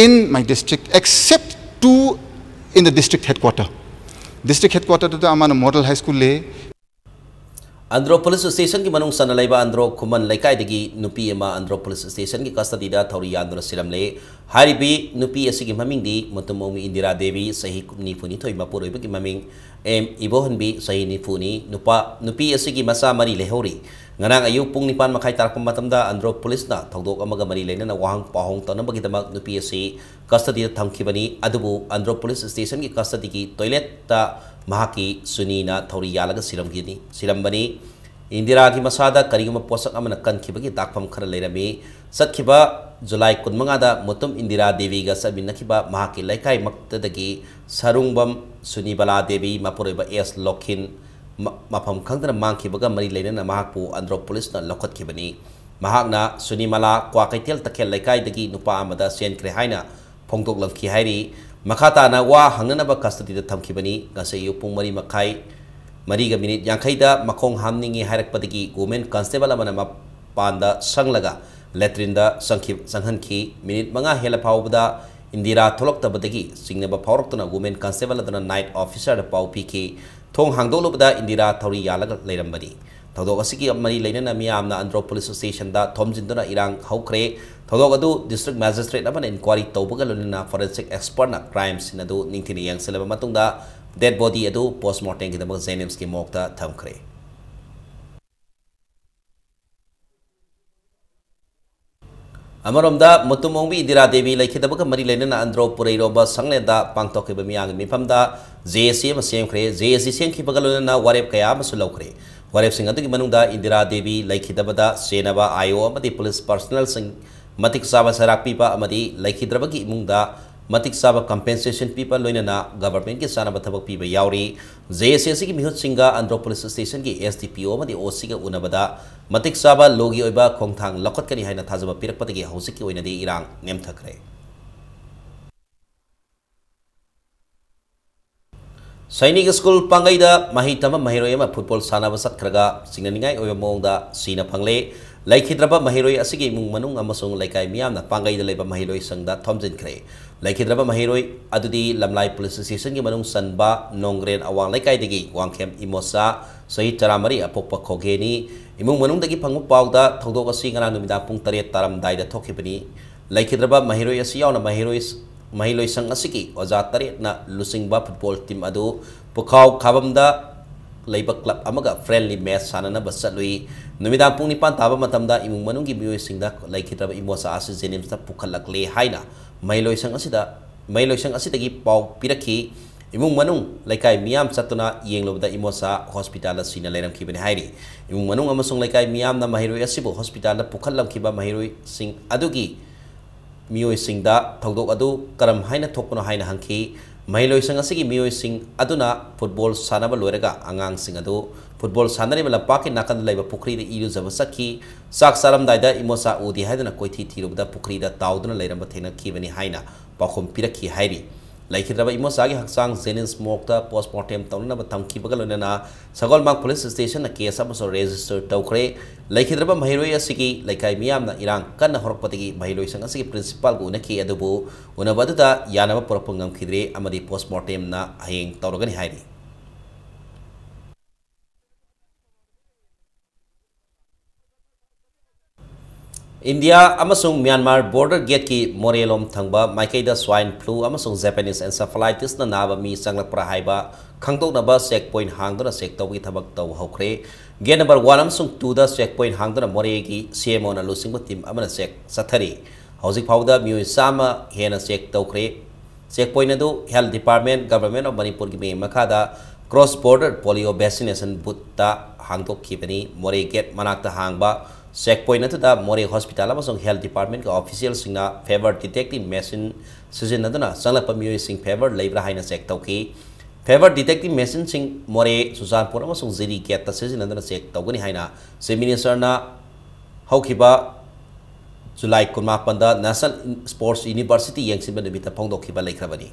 in my district except two in the district headquarter. District headquarter ꯗꯨꯗ ꯑꯃꯅ model high school ꯂꯩ. ꯑꯟꯗ꯭ꯔꯣ ꯄꯨꯂꯤꯁ ꯁ꯭ꯇꯦꯁꯟꯒꯤ ꯃꯅꯨꯡ ꯆꯟꯅ ꯂꯩꯕ ꯑꯟꯗ꯭ꯔꯣ ꯈꯨꯃꯟ ꯂꯩꯀꯥꯏꯗꯒꯤ ꯅꯨꯄꯤ ꯑꯃ ꯑꯟꯗ꯭ꯔꯣ ꯄꯨꯂꯤꯁ ꯁ꯭ꯇꯦꯁꯟꯒꯤ ꯀꯁꯇꯗꯤꯗ ꯊꯧꯔꯤ ꯌꯥꯟꯗꯨꯅ ꯁꯤꯔꯝꯂꯦ꯫ ꯍꯥꯏꯔꯤꯕꯤ ꯅꯨꯄꯤ ꯑꯁꯤꯒꯤ ꯃꯃꯤꯡꯗꯤ ꯃꯇꯨꯝ ꯑꯣꯡꯕꯤ ꯏꯟꯗꯤꯔꯥ ꯗꯦꯕꯤ, ꯆꯍꯤ ꯅꯤꯐꯨ ꯅꯤꯊꯣꯏ, ꯃꯄꯨꯔꯣꯏꯕꯒꯤ ꯃꯃꯤꯡ ꯑꯦꯝ ꯏꯕꯣꯍꯟꯕꯤ, ꯆꯍꯤ ꯅꯤꯐꯨꯅꯤ꯫ ꯅꯨꯄꯥ, ꯅꯨꯄꯤ ꯑꯁꯤꯒꯤ ꯃꯆꯥ ꯃꯔꯤ ꯂꯩꯍꯧꯔꯤ꯫ ꯉꯔꯥꯡ ꯑꯌꯨꯛ ꯄꯨꯡ ꯅꯤꯄꯥꯟ ꯃꯈꯥꯏ ꯇꯥꯔꯛꯄ ꯃꯇꯝꯗ ꯑꯟꯗ꯭ꯔꯣ ꯄꯨꯂꯤꯁꯅ ꯊꯧꯗꯣꯛ ꯑꯃꯒ ꯃꯔꯤ ꯂꯩꯅꯅ ꯋꯥꯍꯪ ꯄꯥꯎꯍꯪ ꯇꯧꯅꯕꯒꯤꯗꯃꯛ ꯅꯨꯄꯤ ꯑꯁꯤ ꯀꯁꯇꯗꯤꯗ ꯊꯝꯈꯤꯕꯅꯤ꯫ ꯑꯗꯨꯕꯨ ꯑꯟꯗ꯭ꯔꯣ ꯄꯨꯂꯤꯁ ꯁ꯭ꯇꯦꯁꯟꯒꯤ ꯀꯁꯇꯗꯤꯒꯤ ꯇꯣꯏꯂꯦꯠꯇ ꯃꯍꯥꯛꯀꯤ ꯁꯨꯅꯤꯅ ꯊꯧꯔꯤ ꯌꯥꯜꯂꯒ ꯁꯤꯔꯝꯈꯤꯅꯤ, ꯁꯤꯔꯝꯕꯅꯤ꯫ ꯏꯟꯗꯤꯔꯥꯒꯤ ꯃꯁꯥꯗ ꯀꯔꯤꯒꯨꯝꯕ ꯄꯣꯠꯁꯛ ꯑꯃꯅ ꯀꯟꯈꯤꯕꯒꯤ ꯗꯥꯛꯐꯝ ꯈꯔ ꯂꯩꯔꯝꯃꯤ꯫ ꯆꯠꯈꯤꯕ ꯖꯨꯂꯥꯏ ꯀꯨꯟꯃꯉꯥꯗ ꯃꯨꯇꯨꯝ ꯏꯟꯗꯤꯔꯥ ꯗꯦꯕꯤꯒ ꯆꯠꯃꯤꯟꯅꯈꯤꯕ ꯃꯍꯥꯛꯀꯤ ꯂꯩꯀꯥꯏꯃꯛꯇꯗꯒꯤ ꯁꯔꯨꯡꯕꯝ ꯁꯨꯅꯤꯕꯂꯥ ꯗꯦꯕꯤ, ꯃꯄꯨꯔꯣꯏꯕ ꯑꯦꯁ ꯂꯣꯈꯤꯟ, ꯃ-, ꯃꯐꯝ ꯈꯪꯗꯅ ꯃꯥꯡꯈꯤꯕꯒ ꯃꯔꯤ ꯂꯩꯅꯅ ꯃꯍꯥꯛꯄꯨ ꯑꯟꯗ꯭ꯔꯣ ꯄꯨꯂꯤꯁꯅ ꯂꯧꯈꯠꯈꯤꯕꯅꯤ꯫ ꯃꯍꯥꯛꯅ ꯁꯨꯅꯤꯃꯂꯥ, ꯀ꯭ꯋꯥꯀꯩꯊꯦꯜ ꯇꯈꯦꯜ ꯂꯩꯀꯥꯏꯗꯒꯤ ꯅꯨꯄꯥ ꯑꯃꯗ ꯆꯦꯟꯈ꯭ꯔꯦ ꯍꯥꯏꯅ ꯐꯣꯡꯗꯣꯛꯂꯝꯈꯤ ꯍꯥꯏꯔꯤ꯫ ꯃꯈꯥ ꯇꯥꯅ ꯋꯥ ꯍꯪꯅꯅꯕ ꯀꯁꯇꯗꯤꯗ ꯊꯝꯈꯤꯕꯅꯤ꯫ ꯉꯁꯤ ꯑꯌꯨꯛ ꯄꯨꯡ ꯃꯔꯤ ꯃꯈꯥꯏ, ꯃꯔꯤꯒ ꯃꯤꯅꯤꯠ ꯌꯥꯡꯈꯩꯗ ꯃꯈꯣꯡ ꯍꯥꯝꯅꯤꯡꯏ ꯍꯥꯏꯔꯛꯄꯗꯒꯤ ꯋꯨꯃꯦꯟ ꯀꯟꯁꯇꯦꯕꯜ ꯑꯃꯅ ꯃꯄꯥꯟꯗ ꯁꯪꯂꯒ ꯂꯦꯇ꯭ꯔꯤꯟꯗ ꯆꯪꯈꯤ-, ꯆꯪꯍꯟꯈꯤ꯫ ꯃꯤꯅꯤꯠ ꯃꯉꯥ ꯍꯦꯜꯂ ꯐꯥꯎꯕꯗ ꯏꯟꯗꯤꯔꯥ ꯊꯣꯛꯂꯛꯇꯕꯗꯒꯤ ꯆꯤꯡꯅꯕ ꯐꯥꯎꯔꯛꯇꯨꯅ ꯋꯨꯃꯦꯟ ꯀꯟꯁꯇꯦꯕꯜ ꯑꯗꯨꯅ ꯅꯥꯏꯠ ꯑꯣꯐꯤꯁꯔꯗ ꯄꯥꯎ ꯄꯤꯈꯤ꯫ ꯊꯣꯡ ꯍꯥꯡꯗꯣꯛꯂꯨꯕꯗ ꯏꯟꯗꯤꯔꯥ ꯊꯧꯔꯤ ꯌꯥꯜꯂꯒ ꯂꯩꯔꯝꯕꯅꯤ꯫ ꯊꯧꯗꯣꯛ ꯑꯁꯤꯒꯤ ꯃꯔꯤ ꯂꯩꯅꯅ ꯃꯤꯌꯥꯝꯅ ꯑꯟꯗ꯭ꯔꯣ ꯄꯨꯂꯤꯁ ꯁ꯭ꯇꯦꯁꯟꯗ ꯊꯣꯝꯖꯤꯟꯗꯨꯅ ꯏꯔꯥꯡ ꯍꯧꯈ꯭ꯔꯦ꯫ ꯊꯧꯗꯣꯛ ꯑꯗꯨ ꯗꯤꯁꯇ꯭ꯔꯤꯛ ꯃꯦꯖꯤꯁꯇ꯭ꯔꯦꯠ ꯑꯃꯅ ꯏꯟꯀ꯭ꯋꯥꯔꯤ ꯇꯧꯕꯒ ꯂꯣꯏꯅꯅ ꯐꯣꯔꯦꯟꯁꯤꯛ ꯑꯦꯛꯁꯄꯔꯠꯅ ꯀ꯭ꯔꯥꯏꯝ ꯁꯤꯟ ꯑꯗꯨ ꯅꯤꯡꯊꯤꯅ ꯌꯦꯡꯁꯤꯜꯂꯕ ꯃꯇꯨꯡꯗ ꯗꯦꯗ ꯕꯣꯗꯤ ꯑꯗꯨ ꯄꯣꯁꯃꯣꯔꯇꯦꯝꯒꯤꯗꯃꯛ ꯖꯦꯅꯤꯝꯁꯀꯤ ꯃꯣꯔꯒꯇ ꯊꯝꯈ꯭ꯔꯦ꯫ ꯑꯃꯔꯣꯝꯗ, ꯃꯨꯇꯨꯝ ꯑꯣꯡꯕꯤ ꯏꯟꯗꯤꯔꯥ ꯗꯦꯕꯤ ꯂꯩꯈꯤꯗꯕꯒ ꯃꯔꯤ ꯂꯩꯅꯅ ꯑꯟꯗ꯭ꯔꯣ ꯄꯨꯔꯩꯔꯣꯝꯕ ꯁꯪꯂꯦꯟꯗ ꯄꯥꯡꯊꯣꯛꯈꯤꯕ ꯃꯤꯌꯥꯝꯒꯤ ꯃꯤꯐꯝꯗ ꯖꯦ ꯑꯦ ꯁꯤ ꯑꯃ ꯁꯦꯝꯈ꯭ꯔꯦ꯫ ꯖꯦ ꯑꯦ ꯁꯤ ꯁꯦꯝꯈꯤꯕꯒ ꯂꯣꯏꯅꯅ ꯋꯥꯔꯦꯞ ꯀꯌꯥ ꯑꯃꯁꯨ ꯂꯧꯈ꯭ꯔꯦ꯫ ꯋꯥꯔꯦꯞꯁꯤꯡ ꯑꯗꯨꯒꯤ ꯃꯅꯨꯡꯗ ꯏꯟꯗꯤꯔꯥ ꯗꯦꯕꯤ ꯂꯩꯈꯤꯗꯕꯗ ꯁꯦꯟꯅꯕ ꯑꯥꯏ ꯑꯣ ꯑꯃꯗꯤ ꯄꯨꯂꯤꯁ ꯄꯔꯁꯅꯦꯜꯁꯤꯡ ꯃꯇꯤꯛ ꯆꯥꯕ ꯆꯩꯔꯥꯛ ꯄꯤꯕ ꯑꯃꯗꯤ ꯂꯩꯈꯤꯗ꯭ꯔꯕꯒꯤ ꯏꯃꯨꯡꯗ ꯃꯇꯤꯛ ꯆꯥꯕ compensation ꯄꯤꯕ, ꯂꯣꯏꯅꯅ governmentꯀꯤ ꯆꯥꯅꯕ ꯊꯕꯛ ꯄꯤꯕ ꯌꯥꯎꯔꯤ꯫ JAC ꯑꯁꯤꯒꯤ ꯃꯤꯍꯨꯠꯁꯤꯡꯒ ꯑꯟꯗ꯭ꯔꯣ police stationꯒꯤ SDPO ꯑꯃꯗꯤ OCꯒ ꯎꯅꯕꯗ ꯃꯇꯤꯛ ꯆꯥꯕ ꯂꯣꯒꯤ ꯑꯣꯏꯕ ꯈꯣꯡꯊꯥꯡ ꯂꯧꯈꯠꯀꯅꯤ ꯍꯥꯏꯅ ꯊꯥꯖꯕ ꯄꯤꯔꯛꯄꯗꯒꯤ ꯍꯧꯖꯤꯛꯀꯤ ꯑꯣꯏꯅꯗꯤ ꯏꯔꯥꯡ ꯅꯦꯝꯊꯈ꯭ꯔꯦ꯫ ꯁꯥꯏꯅꯤꯛ ꯁ꯭ꯀꯨꯜ ꯄꯥꯡꯒꯩꯗ ꯃꯍꯩ ꯇꯝꯕ ꯃꯍꯩꯔꯣꯏ ꯑꯃ ꯐꯨꯠꯕꯣꯜ ꯁꯥꯟꯅꯕ ꯆꯠꯈ꯭ꯔꯒ ꯆꯤꯡꯅꯅꯤꯡꯉꯥꯏ ꯑꯣꯏꯕ ꯃꯑꯣꯡꯗ ꯁꯤꯅ ꯐꯪꯂꯦ꯫ ꯂꯩꯈꯤꯗ꯭ꯔꯕ ꯃꯍꯩꯔꯣꯏ ꯑꯁꯤꯒꯤ ꯏꯃꯨꯡ ꯃꯅꯨꯡ ꯑꯃꯁꯨꯡ ꯂꯩꯀꯥꯏ ꯃꯤꯌꯥꯝꯅ ꯄꯥꯡꯒꯩꯗ ꯂꯩꯕ ꯃꯍꯩꯔꯣꯏ ꯁꯪꯗ ꯊꯣꯝꯖꯤꯟꯈ꯭ꯔꯦ꯫ ꯂꯩꯈꯤꯗ꯭ꯔꯕ ꯃꯍꯩꯔꯣꯏ ꯑꯗꯨꯗꯤ ꯂꯝꯂꯥꯏ police stationꯒꯤ ꯃꯅꯨꯡ ꯆꯟꯕ ꯅꯣꯡꯒ꯭ꯔꯦꯟ ꯑꯋꯥꯡ ꯂꯩꯀꯥꯏꯗꯒꯤ ꯋꯥꯡꯈꯦꯝ ꯏꯃꯣꯆꯥ, ꯆꯍꯤ ꯇꯔꯥꯃꯔꯤ, ꯑꯄꯣꯛꯄ ꯈꯣꯒꯦꯅꯤ꯫ ꯏꯃꯨꯡ ꯃꯅꯨꯡꯗꯒꯤ ꯐꯪꯕ ꯄꯥꯎꯗ ꯊꯧꯗꯣꯛ ꯑꯁꯤ ꯉꯔꯥꯡ ꯅꯨꯃꯤꯗꯥꯡ ꯄꯨꯡ ꯇꯔꯦꯠ ꯇꯥꯔꯝꯗꯥꯏꯗ ꯊꯣꯛꯈꯤꯕꯅꯤ꯫ ꯂꯩꯈꯤꯗ꯭ꯔꯕ ꯃꯍꯩꯔꯣꯏ ꯑꯁꯤ ꯌꯥꯎꯅ ꯃꯍꯩꯔꯣꯏ, ꯃꯍꯩꯂꯣꯏꯁꯪ ꯑꯁꯤꯒꯤ ꯑꯣꯖꯥ ꯇꯔꯦꯠꯅ ꯂꯨꯆꯤꯡꯕ ꯐꯨꯠꯕꯣꯜ ꯇꯤꯝ ꯑꯗꯨ ꯄꯨꯈꯥꯎ ꯈꯥꯕꯝꯗ ꯂꯩꯕ club ꯑꯃꯒ friendly match ꯁꯥꯟꯅꯅꯕ ꯆꯠꯂꯨꯏ꯫ ꯅꯨꯃꯤꯗꯥꯡ ꯄꯨꯡ ꯅꯤꯄꯥꯟ ꯇꯥꯕ ꯃꯇꯝꯗ ꯏꯃꯨꯡ ꯃꯅꯨꯡꯒꯤ ꯃꯤꯑꯣꯏꯁꯤꯡꯗ ꯂꯩꯈꯤꯗ꯭ꯔꯕ ꯏꯃꯣꯆꯥ ꯑꯁꯤ JNIMSꯇ ꯄꯨꯈꯠꯂꯛꯂꯦ ꯍꯥꯏꯅ ꯃꯍꯩꯂꯣꯏꯁꯪ ꯑꯁꯤꯗ, ꯃꯍꯩꯂꯣꯏꯁꯪ ꯑꯁꯤꯗꯒꯤ ꯄꯥꯎ ꯄꯤꯔꯛꯈꯤ꯫ ꯏꯃꯨꯡ ꯃꯅꯨꯡ ꯂꯩꯀꯥꯏ ꯃꯤꯌꯥꯝ ꯆꯠꯇꯨꯅ ꯌꯦꯡꯂꯨꯕꯗ ꯏꯃꯣꯆꯥ hospitalꯗ ꯁꯤꯅ ꯂꯩꯔꯝꯈꯤꯕꯅꯤ ꯍꯥꯏꯔꯤ꯫ ꯏꯃꯨꯡ ꯃꯅꯨꯡ ꯑꯃꯁꯨꯡ ꯂꯩꯀꯥꯏ ꯃꯤꯌꯥꯝꯅ ꯃꯍꯩꯔꯣꯏ ꯑꯁꯤꯕꯨ hospitalꯗ ꯄꯨꯈꯠꯂꯝꯈꯤꯕ ꯃꯍꯩꯔꯣꯏꯁꯤꯡ ꯑꯗꯨꯒꯤ ꯃꯤꯑꯣꯏꯁꯤꯡꯗ ꯊꯧꯗꯣꯛ ꯑꯗꯨ ꯀꯔꯝ ꯍꯥꯏꯅ ꯊꯣꯛꯄꯅꯣ ꯍꯥꯏꯅ ꯍꯪꯈꯤ꯫ ꯃꯍꯩꯂꯣꯏꯁꯪ ꯑꯁꯤꯒꯤ ꯃꯤꯑꯣꯏꯁꯤꯡ ꯑꯗꯨꯅ ꯐꯨꯠꯕꯣꯜ ꯁꯥꯟꯅꯕ ꯂꯣꯏꯔꯒ ꯑꯉꯥꯡꯁꯤꯡ ꯑꯗꯨ ꯐꯨꯠꯕꯣꯜ ꯁꯥꯟꯅꯔꯤꯕ ꯂꯝꯄꯥꯛꯀꯤ ꯅꯥꯀꯟꯗ ꯂꯩꯕ ꯄꯨꯈ꯭ꯔꯤꯗ ꯏꯔꯨꯖꯕ ꯆꯠꯈꯤ꯫ ꯆꯥꯛ ꯆꯥꯔꯝꯗꯥꯏꯗ ꯏꯃꯣꯆꯥ ꯎꯗꯦ ꯍꯥꯏꯗꯨꯅ ꯀꯣꯏꯊꯤ ꯊꯤꯔꯨꯕꯗ ꯄꯨꯈ꯭ꯔꯤꯗ ꯇꯥꯎꯗꯨꯅ ꯂꯩꯔꯝꯕ ꯊꯦꯡꯅꯈꯤꯕꯅꯤ ꯍꯥꯏꯅ ꯄꯥꯎꯈꯨꯝ ꯄꯤꯔꯛꯈꯤ ꯍꯥꯏꯔꯤ꯫ ꯂꯩꯈꯤꯗ꯭ꯔꯕ ꯏꯃꯣꯆꯥꯒꯤ ꯍꯛꯆꯥꯡ JNIMS morgueꯗ postmortem ꯇꯧꯅꯅꯕ ꯊꯝꯈꯤꯕꯒ ꯂꯣꯏꯅꯅ ꯁꯒꯣꯜꯕꯟ police stationꯅ case ꯑꯃꯁꯨ register ꯇꯧꯈ꯭ꯔꯦ꯫ ꯂꯩꯈꯤꯗ꯭ꯔꯕ ꯃꯍꯩꯔꯣꯏ ꯑꯁꯤꯒꯤ ꯂꯩꯀꯥꯏ ꯃꯤꯌꯥꯝꯅ ꯏꯔꯥꯡ ꯀꯟꯅ ꯍꯧꯔꯛꯄꯗꯒꯤ ꯃꯍꯩꯂꯣꯏꯁꯪ ꯑꯁꯤꯒꯤ principalꯒ ꯎꯅꯈꯤ, ꯑꯗꯨꯕꯨ ꯎꯅꯕ ꯑꯗꯨꯗ ꯌꯥꯅꯕ ꯄꯨꯔꯛꯄ ꯉꯝꯈꯤꯗ꯭ꯔꯦ ꯑꯃꯗꯤ postmortemꯅ ꯍꯌꯦꯡ ꯇꯧꯔꯒꯅꯤ ꯍꯥꯏꯔꯤ꯫ ꯏꯟꯗꯤꯌꯥ ꯑꯃꯁꯨꯡ ꯃ꯭ꯌꯥꯟꯃꯥꯔ border gateꯀꯤ ꯃꯣꯔꯦꯂꯣꯝ ꯊꯪꯕ ꯃꯥꯏꯀꯩꯗ swine flu ꯑꯃꯁꯨꯡ Japanese encephalitisꯅ ꯅꯥꯕ ꯃꯤ ꯆꯪꯂꯛꯄ꯭ꯔꯥ ꯍꯥꯏꯕ ꯈꯪꯗꯣꯛꯅꯕ check point ꯍꯥꯡꯗꯨꯅ check ꯇꯧꯕꯒꯤ ꯊꯕꯛ ꯇꯧꯕ ꯍꯧꯈ꯭ꯔꯦ꯫ Gate number one ꯑꯃꯁꯨꯡ twoꯗ check point ꯍꯥꯡꯗꯨꯅ ꯃꯣꯔꯦꯒꯤ CMOꯅ ꯂꯨꯆꯤꯡꯕ team ꯑꯃꯅ check ꯆꯠꯊꯔꯤ꯫ ꯍꯧꯖꯤꯛ ꯐꯥꯎꯕꯗ ꯃꯤꯑꯣꯏ ꯆꯥꯝꯃ ꯍꯦꯟꯅ check ꯇꯧꯈ꯭ꯔꯦ꯫ Check point ꯑꯗꯨ Health Department, Government of Manipurꯒꯤ ꯃꯤꯠꯌꯦꯡ ꯃꯈꯥꯗ cross border polio vaccination boothꯇ ꯍꯥꯡꯗꯣꯛꯈꯤꯕꯅꯤ꯫ ꯃꯣꯔꯦ gate ꯃꯅꯥꯛꯇ ꯍꯥꯡꯕ Check point ꯑꯗꯨꯗ ꯃꯣꯔꯦ hospital ꯑꯃꯁꯨꯡ health department ꯀꯤ official ꯁꯤꯡꯅ fever detecting machine ꯁꯤꯖꯤꯟꯅꯗꯨꯅ ꯆꯪꯂꯛꯄ ꯃꯤꯑꯣꯏꯁꯤꯡ fever ꯂꯩꯕ꯭ꯔꯥ ꯍꯥꯏꯅ check ꯇꯧꯈꯤ꯫ Fever detecting machine ꯁꯤꯡ ꯃꯣꯔꯦ, ꯆꯨꯔꯆꯥꯟꯄꯨꯔ ꯑꯃꯁꯨꯡ ꯖꯤꯔꯤ gate ꯇ ꯁꯤꯖꯤꯟꯅꯗꯨꯅ check ꯇꯧꯒꯅꯤ ꯍꯥꯏꯅ Chief Minister ꯅ ꯍꯧꯈꯤꯕ July ꯀꯨꯟꯃꯥꯄꯟꯗ National Sports University ꯌꯦꯡꯁꯤꯟꯕ ꯅꯨꯃꯤꯠꯇ ꯐꯣꯡꯗꯣꯛꯈꯤꯕ ꯂꯩꯈ꯭ꯔꯕꯅꯤ꯫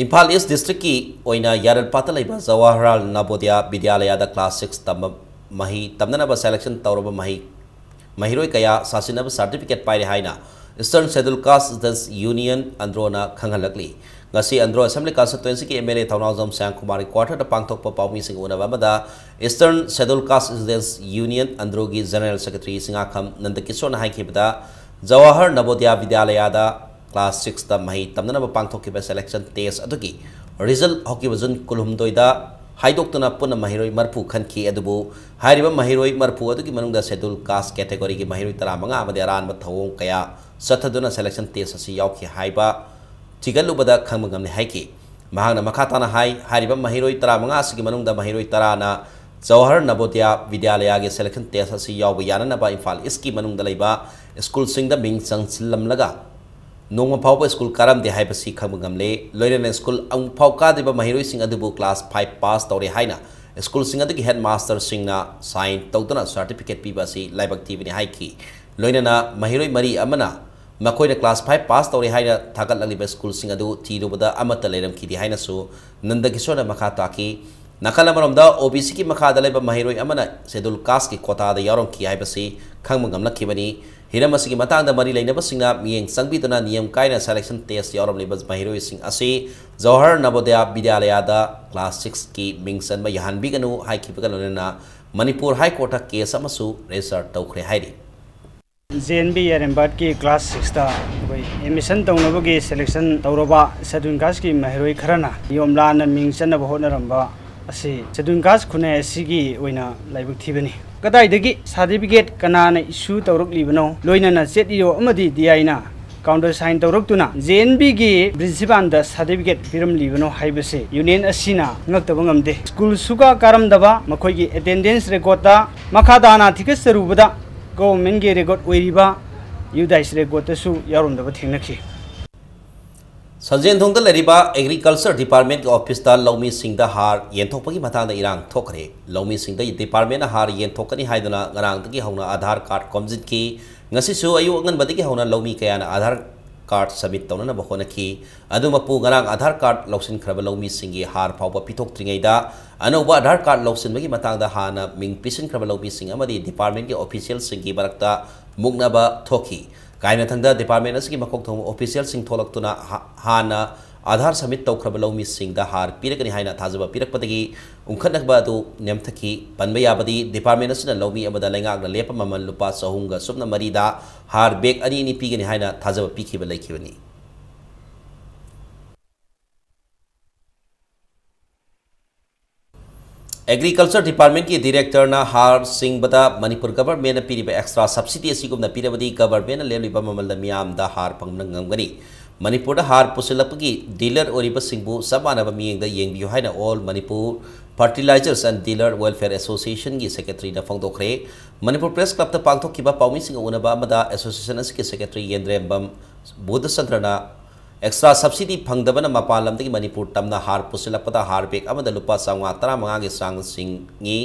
ꯏꯝꯐꯥꯜ East district ꯀꯤ ꯑꯣꯏꯅ ꯌꯥꯔꯜꯄꯥꯠꯇ ꯂꯩꯕ ꯖꯋꯥꯍꯔꯂꯥꯜ ꯅꯕꯣꯗꯤꯌꯥ ꯕꯤꯗ꯭ꯌꯥꯂꯌꯥꯗ class six ꯇꯝꯕ ꯃꯍꯩ ꯇꯝꯅꯅꯕ selection ꯇꯧꯔꯕ ꯃꯍꯩ ꯃꯍꯩꯔꯣꯏ ꯀꯌꯥ ꯁꯥꯁꯤꯟꯅꯕ certificate ꯄꯥꯏꯔꯦ ꯍꯥꯏꯅ Eastern Scheduled Caste Students Union, ANDRO ꯅ ꯈꯪꯍꯜꯂꯛꯂꯤ꯫ ꯉꯁꯤ ANDRO Assembly Constituency ꯒꯤ MLA ꯊꯧꯅꯥꯎꯖꯝ ꯁ꯭ꯌꯥꯝꯀꯨꯃꯥꯔꯒꯤ quarter ꯗ ꯄꯥꯡꯊꯣꯛꯄ ꯄꯥꯎꯃꯤꯁꯤꯡꯒ ꯎꯅꯕ ꯑꯃꯗ Eastern Scheduled Caste Students Union, ANDRO ꯒꯤ General Secretary ꯁꯤꯡꯉꯥꯈꯝ ꯅꯟꯗꯀꯤꯁꯣꯔꯅ ꯍꯥꯏꯈꯤꯕꯗ, Jawahar ꯅꯕꯣꯗꯤꯌꯥ ꯕꯤꯗ꯭ꯌꯥꯂꯌꯥꯗ class six ꯇ ꯃꯍꯩ ꯇꯝꯅꯅꯕ ꯄꯥꯡꯊꯣꯛꯈꯤꯕ selection test ꯑꯗꯨꯒꯤ result ꯍꯧꯈꯤꯕ June ꯀꯨꯟꯍꯨꯝꯗꯣꯏꯗ ꯍꯥꯏꯗꯣꯛꯇꯨꯅ ꯄꯨꯟꯅ ꯃꯍꯩꯔꯣꯏ ꯃꯔꯤꯐꯨ ꯈꯟꯈꯤ꯫ ꯑꯗꯨꯕꯨ ꯍꯥꯏꯔꯤꯕ ꯃꯍꯩꯔꯣꯏ ꯃꯔꯤꯐꯨ ꯑꯗꯨꯒꯤ ꯃꯅꯨꯡꯗ Scheduled Caste category ꯒꯤ ꯃꯍꯩꯔꯣꯏ ꯇꯔꯥꯃꯉꯥ ꯑꯃꯗꯤ ꯑꯔꯥꯟꯕ ꯊꯧꯑꯣꯡ ꯀꯌꯥ ꯆꯠꯊꯗꯨꯅ selection test ꯑꯁꯤ ꯌꯥꯎꯈꯤ ꯍꯥꯏꯕ ꯊꯤꯒꯠꯂꯨꯕꯗ ꯈꯪꯕ ꯉꯝꯂꯦ ꯍꯥꯏꯈꯤ꯫ ꯃꯍꯥꯛꯅ ꯃꯈꯥ ꯇꯥꯅ ꯍꯥꯏ, ꯍꯥꯏꯔꯤꯕ ꯃꯍꯩꯔꯣꯏ ꯇꯔꯥꯃꯉꯥ ꯑꯁꯤꯒꯤ ꯃꯅꯨꯡꯗ ꯃꯍꯩꯔꯣꯏ ꯇꯔꯥꯅ ꯖꯋꯥꯍꯔ ꯅꯕꯣꯗꯤꯌꯥ ꯕꯤꯗ꯭ꯌꯥꯂꯌꯥꯒꯤ selection test ꯑꯁꯤ ꯌꯥꯎꯕ ꯌꯥꯅꯅꯕ ꯏꯝꯐꯥꯜ East ꯀꯤ ꯃꯅꯨꯡꯗ ꯂꯩꯕ school ꯁꯤꯡꯗ ꯃꯤꯡ ꯆꯟꯁꯤꯜꯂꯝꯂꯒ ꯅꯣꯡꯃ ꯐꯥꯎꯕ school ꯀꯥꯔꯝꯗꯦ ꯍꯥꯏꯕꯁꯤ ꯈꯪꯕ ꯉꯝꯂꯦ꯫ ꯂꯣꯏꯅꯅ school ꯑꯃꯨꯛ ꯐꯥꯎ ꯀꯥꯗ꯭ꯔꯤꯕ ꯃꯍꯩꯔꯣꯏꯁꯤꯡ ꯑꯗꯨꯕꯨ class five pass ꯇꯧꯔꯦ ꯍꯥꯏꯅ school ꯁꯤꯡ ꯑꯗꯨꯒꯤ headmaster ꯁꯤꯡꯅ sign ꯇꯧꯗꯨꯅ certificate ꯄꯤꯕ ꯑꯁꯤ ꯂꯥꯏꯕꯛ ꯊꯤꯕꯅꯤ ꯍꯥꯏꯈꯤ꯫ ꯂꯣꯏꯅꯅ ꯃꯍꯩꯔꯣꯏ ꯃꯔꯤ ꯑꯃꯅ ꯃꯈꯣꯏꯅ class five pass ꯇꯧꯔꯦ ꯍꯥꯏꯅ ꯊꯥꯒꯠꯂꯛꯂꯤꯕ school ꯁꯤꯡ ꯑꯗꯨ ꯊꯤꯔꯨꯕꯗ ꯑꯃꯠꯇ ꯂꯩꯔꯝꯈꯤꯗꯦ ꯍꯥꯏꯅꯁꯨ ꯅꯟꯗꯀꯤꯁꯣꯔꯅ ꯃꯈꯥ ꯇꯥꯈꯤ꯫ ꯅꯥꯀꯜ ꯑꯃꯔꯣꯝꯗ, OBC ꯒꯤ ꯃꯈꯥꯗ ꯂꯩꯕ ꯃꯍꯩꯔꯣꯏ ꯑꯃꯅ Scheduled Caste ꯀꯤ quota ꯗ ꯌꯥꯎꯔꯝꯈꯤ ꯍꯥꯏꯕꯁꯤ ꯈꯪꯕ ꯉꯝꯂꯛꯈꯤꯕꯅꯤ꯫ ꯍꯤꯔꯝ ꯑꯁꯤꯒꯤ ꯃꯇꯥꯡꯗ ꯃꯔꯤ ꯂꯩꯅꯕꯁꯤꯡꯅ ꯃꯤꯠꯌꯦꯡ ꯆꯪꯕꯤꯗꯨꯅ ꯅꯤꯌꯝ ꯀꯥꯏꯅ selection test ꯌꯥꯎꯔꯝꯂꯤꯕ ꯃꯍꯩꯔꯣꯏꯁꯤꯡ ꯑꯁꯤ ꯖꯋꯥꯍꯔ ꯅꯕꯣꯗꯌꯥ ꯕꯤꯗ꯭ꯌꯥꯂꯌꯥꯗ class six ꯀꯤ ꯃꯤꯡ ꯆꯟꯕ ꯌꯥꯍꯟꯕꯤꯒꯅꯨ ꯍꯥꯏꯈꯤꯕꯒ ꯂꯣꯏꯅꯅ ꯃꯅꯤꯄꯨꯔ High Court ꯇ case ꯑꯃꯁꯨ register ꯇꯧꯈ꯭ꯔꯦ ꯍꯥꯏꯔꯤ꯫ JNV ꯌꯥꯏꯔꯦꯝꯕꯥꯠꯀꯤ class six ꯇ ꯑꯩꯈꯣꯏ admission ꯇꯧꯅꯕꯒꯤ selection ꯇꯧꯔꯕ Scheduled Caste ꯀꯤ ꯃꯍꯩꯔꯣꯏ ꯈꯔꯅ ꯅꯤꯌꯣꯝ ꯂꯥꯟꯅ ꯃꯤꯡ ꯆꯟꯅꯕ ꯍꯣꯠꯅꯔꯝꯕ ꯑꯁꯤ Scheduled Caste ꯈꯨꯟꯅꯥꯏ ꯑꯁꯤꯒꯤ ꯑꯣꯏꯅ ꯂꯥꯏꯕꯛ ꯊꯤꯕꯅꯤ꯫ ꯀꯗꯥꯏꯗꯒꯤ certificate ꯀꯅꯥꯅ issue ꯇꯧꯔꯛꯂꯤꯕꯅꯣ, ꯂꯣꯏꯅꯅ ZEO ꯑꯃꯗꯤ DI ꯅ ꯀꯥꯎꯟꯇꯔ ꯁꯥꯏꯟ ꯇꯧꯔꯛꯇꯨꯅ ꯖꯦ ꯑꯦꯟ ꯕꯤꯒꯤ ꯄ꯭ꯔꯤꯟꯁꯤꯄꯥꯜꯗ ꯁꯥꯔꯇꯤꯐꯤꯀꯦꯠ ꯄꯤꯔꯝꯂꯤꯕꯅꯣ ꯍꯥꯏꯕꯁꯦ ꯌꯨꯅꯤꯌꯟ ꯑꯁꯤꯅ ꯉꯛꯇꯕ ꯉꯝꯗꯦ꯫ ꯁ꯭ꯀꯨꯜ ꯁꯨꯀꯥ ꯀꯥꯔꯝꯗꯕ, ꯃꯈꯣꯏꯒꯤ ꯑꯦꯇꯦꯟꯗꯦꯟꯁ ꯔꯦꯀꯣꯔꯠꯇ ꯃꯈꯥ ꯇꯥꯅ ꯊꯤꯒꯠꯆꯔꯨꯕꯗ ꯒꯣꯚꯔꯟꯃꯦꯟꯠꯀꯤ ꯔꯦꯀꯣꯔꯠ ꯑꯣꯏꯔꯤꯕ ꯌꯨꯗꯥꯏꯁ ꯔꯦꯀꯣꯔꯠꯇꯁꯨ ꯌꯥꯎꯔꯝꯗꯕ ꯊꯦꯡꯅꯈꯤ꯫ ꯁꯟꯖꯦꯟꯊꯣꯡꯗ ꯂꯩꯔꯤꯕ ꯑꯦꯒ꯭ꯔꯤꯀꯜꯆꯔ ꯗꯤꯄꯥꯔꯠꯃꯦꯟꯠꯀꯤ ꯑꯣꯐꯤꯁꯇ ꯂꯧꯃꯤꯁꯤꯡꯗ ꯍꯥꯔ ꯌꯦꯟꯊꯣꯛꯄꯒꯤ ꯃꯇꯥꯡꯗ ꯏꯔꯥꯡ ꯊꯣꯛꯈ꯭ꯔꯦ꯫ ꯂꯧꯃꯤꯁꯤꯡꯗ ꯗꯤꯄꯥꯔꯠꯃꯦꯟꯠꯅ ꯍꯥꯔ ꯌꯦꯟꯊꯣꯛꯀꯅꯤ ꯍꯥꯏꯗꯨꯅ ꯉꯔꯥꯡꯗꯒꯤ ꯍꯧꯅ ꯑꯥꯙꯥꯔ ꯀꯥꯔꯗ ꯈꯣꯝꯖꯤꯟꯈꯤ꯫ ꯉꯁꯤꯁꯨ ꯑꯌꯨꯛ ꯑꯉꯟꯕꯗꯒꯤ ꯍꯧꯅ ꯂꯧꯃꯤ ꯀꯌꯥꯅ ꯑꯥꯙꯥꯔ ꯀꯥꯔꯗ ꯁꯕꯃꯤꯠ ꯇꯧꯅꯅꯕ ꯍꯣꯠꯅꯈꯤ꯫ ꯑꯗꯨ ꯃꯄꯨ ꯉꯔꯥꯡ ꯑꯥꯙꯥꯔ ꯀꯥꯔꯗ ꯂꯧꯁꯤꯟꯈ꯭ꯔꯕ ꯂꯧꯃꯤꯁꯤꯡꯒꯤ ꯍꯥꯔ ꯐꯥꯎꯕ ꯄꯤꯊꯣꯛꯇ꯭ꯔꯤꯉꯩꯗ ꯑꯅꯧꯕ ꯑꯥꯙꯥꯔ ꯀꯥꯔꯗ ꯂꯧꯁꯤꯟꯕꯒꯤ ꯃꯇꯥꯡꯗ ꯍꯥꯟꯅ ꯃꯤꯡ ꯄꯤꯁꯤꯟꯈ꯭ꯔꯕ ꯂꯧꯃꯤꯁꯤꯡ ꯑꯃꯗꯤ ꯗꯤꯄꯥꯔꯠꯃꯦꯟꯠꯀꯤ ꯑꯣꯐꯤꯁꯤꯌꯦꯜꯁꯤꯡꯒꯤ ꯃꯔꯛꯇ ꯃꯨꯛꯅꯕ ꯊꯣꯛꯈꯤ꯫ ꯀꯥꯏꯃꯊꯪꯗ ꯗꯤꯄꯥꯔꯠꯃꯦꯟꯠ ꯑꯁꯤꯒꯤ ꯃꯀꯣꯛ ꯊꯣꯡꯕ ꯑꯣꯐꯤꯁꯤꯌꯦꯜꯁꯤꯡ ꯊꯣꯛꯂꯛꯇꯨꯅ ꯍꯥ-, ꯍꯥꯟꯅ ꯑꯥꯙꯥꯔ ꯁꯕꯃꯤꯠ ꯇꯧꯈ꯭ꯔꯕ ꯂꯧꯃꯤꯁꯤꯡꯗ ꯍꯥꯔ ꯄꯤꯔꯒꯅꯤ ꯍꯥꯏꯅ ꯊꯥꯖꯕ ꯄꯤꯔꯛꯄꯗꯒꯤ ꯎꯪꯈꯠꯅꯕ ꯑꯗꯨ ꯅꯦꯝꯊꯈꯤ꯫ ꯄꯟꯕ ꯌꯥꯕꯗꯤ, ꯗꯤꯄꯥꯔꯠꯃꯦꯟꯠ ꯑꯁꯤꯅ ꯂꯧꯃꯤ ꯑꯃꯗ ꯂꯩꯉꯥꯛꯅ ꯂꯦꯞꯄ ꯃꯃꯜ ꯂꯨꯄꯥ ꯆꯍꯨꯝꯒ ꯁꯨꯞꯅ ꯃꯔꯤꯗ ꯍꯥꯔ ꯕꯦꯒ ꯑꯅꯤ ꯑꯅꯤ ꯄꯤꯒꯅꯤ ꯍꯥꯏꯅ ꯊꯥꯖꯕ ꯄꯤꯈꯤꯕ ꯂꯩꯈꯤꯕꯅꯤ꯫ ꯑꯦꯒ꯭ꯔꯤꯀꯜꯆꯔ ꯗꯤꯄꯥꯔꯠꯃꯦꯟꯠꯀꯤ ꯗꯤꯔꯦꯛꯇꯔꯅ ꯍꯥꯔ ꯁꯤꯡꯕꯗ ꯃꯅꯤꯄꯨꯔ ꯒꯚꯔꯟꯃꯦꯟꯠꯅ ꯄꯤꯔꯤꯕ ꯑꯦꯛꯁꯇ꯭ꯔꯥ ꯁꯕꯁꯤꯗꯤ ꯑꯁꯤꯒꯨꯝꯅ ꯄꯤꯔꯕꯗꯤ ꯒꯚꯔꯟꯃꯦꯟꯠꯅ ꯂꯦꯞꯂꯤꯕ ꯃꯃꯜꯗ ꯃꯤꯌꯥꯝꯗ ꯍꯥꯔ ꯐꯪꯕ ꯉꯝꯒꯅꯤ꯫ ꯃꯅꯤꯄꯨꯔꯗ ꯍꯥꯔ ꯄꯨꯁꯤꯜꯂꯛꯄꯒꯤ ꯗꯤꯂꯔ ꯑꯣꯏꯔꯤꯕꯁꯤꯡꯕꯨ ꯆꯞ ꯃꯥꯟꯅꯕ ꯃꯤꯠꯌꯦꯡꯗ ꯌꯦꯡꯕꯤꯌꯨ ꯍꯥꯏꯅ All Manipur Fertilizers and Dealer Welfare Associationꯒꯤ ꯁꯦꯀ꯭ꯔꯦꯇꯔꯤꯅ ꯐꯣꯡꯗꯣꯛꯈ꯭ꯔꯦ꯫ ꯃꯅꯤꯄꯨꯔ ꯄ꯭ꯔꯦꯁ ꯀ꯭ꯂꯕꯇ ꯄꯥꯡꯊꯣꯛꯈꯤꯕ ꯄꯥꯎꯃꯤꯁꯤꯡꯒ ꯎꯅꯕ ꯑꯃꯗ ꯑꯦꯁꯣꯁꯤꯌꯦꯁꯟ ꯑꯁꯤꯒꯤ ꯁꯦꯀ꯭ꯔꯦꯇꯔꯤ ꯌꯦꯟꯗ꯭ꯔꯦꯝꯕꯝ ꯕꯨꯙꯆꯟꯗ꯭ꯔꯅ ꯑꯦꯛꯁꯇ꯭ꯔꯥ ꯁꯕꯁꯤꯗꯤ ꯐꯪꯗꯕꯅ ꯃꯄꯥꯟ ꯂꯝꯗꯒꯤ ꯃꯅꯤꯄꯨꯔ ꯇꯝꯅ ꯍꯥꯔ ꯄꯨꯁꯤꯜꯂꯛꯄꯗ ꯍꯥꯔ ꯕꯦꯒ ꯑꯃꯗ ꯂꯨꯄꯥ ꯆꯥꯝꯃꯉꯥ ꯇꯔꯥꯃꯉꯥꯒꯤ ꯆꯥꯡ ꯆꯤꯡꯉꯤ꯫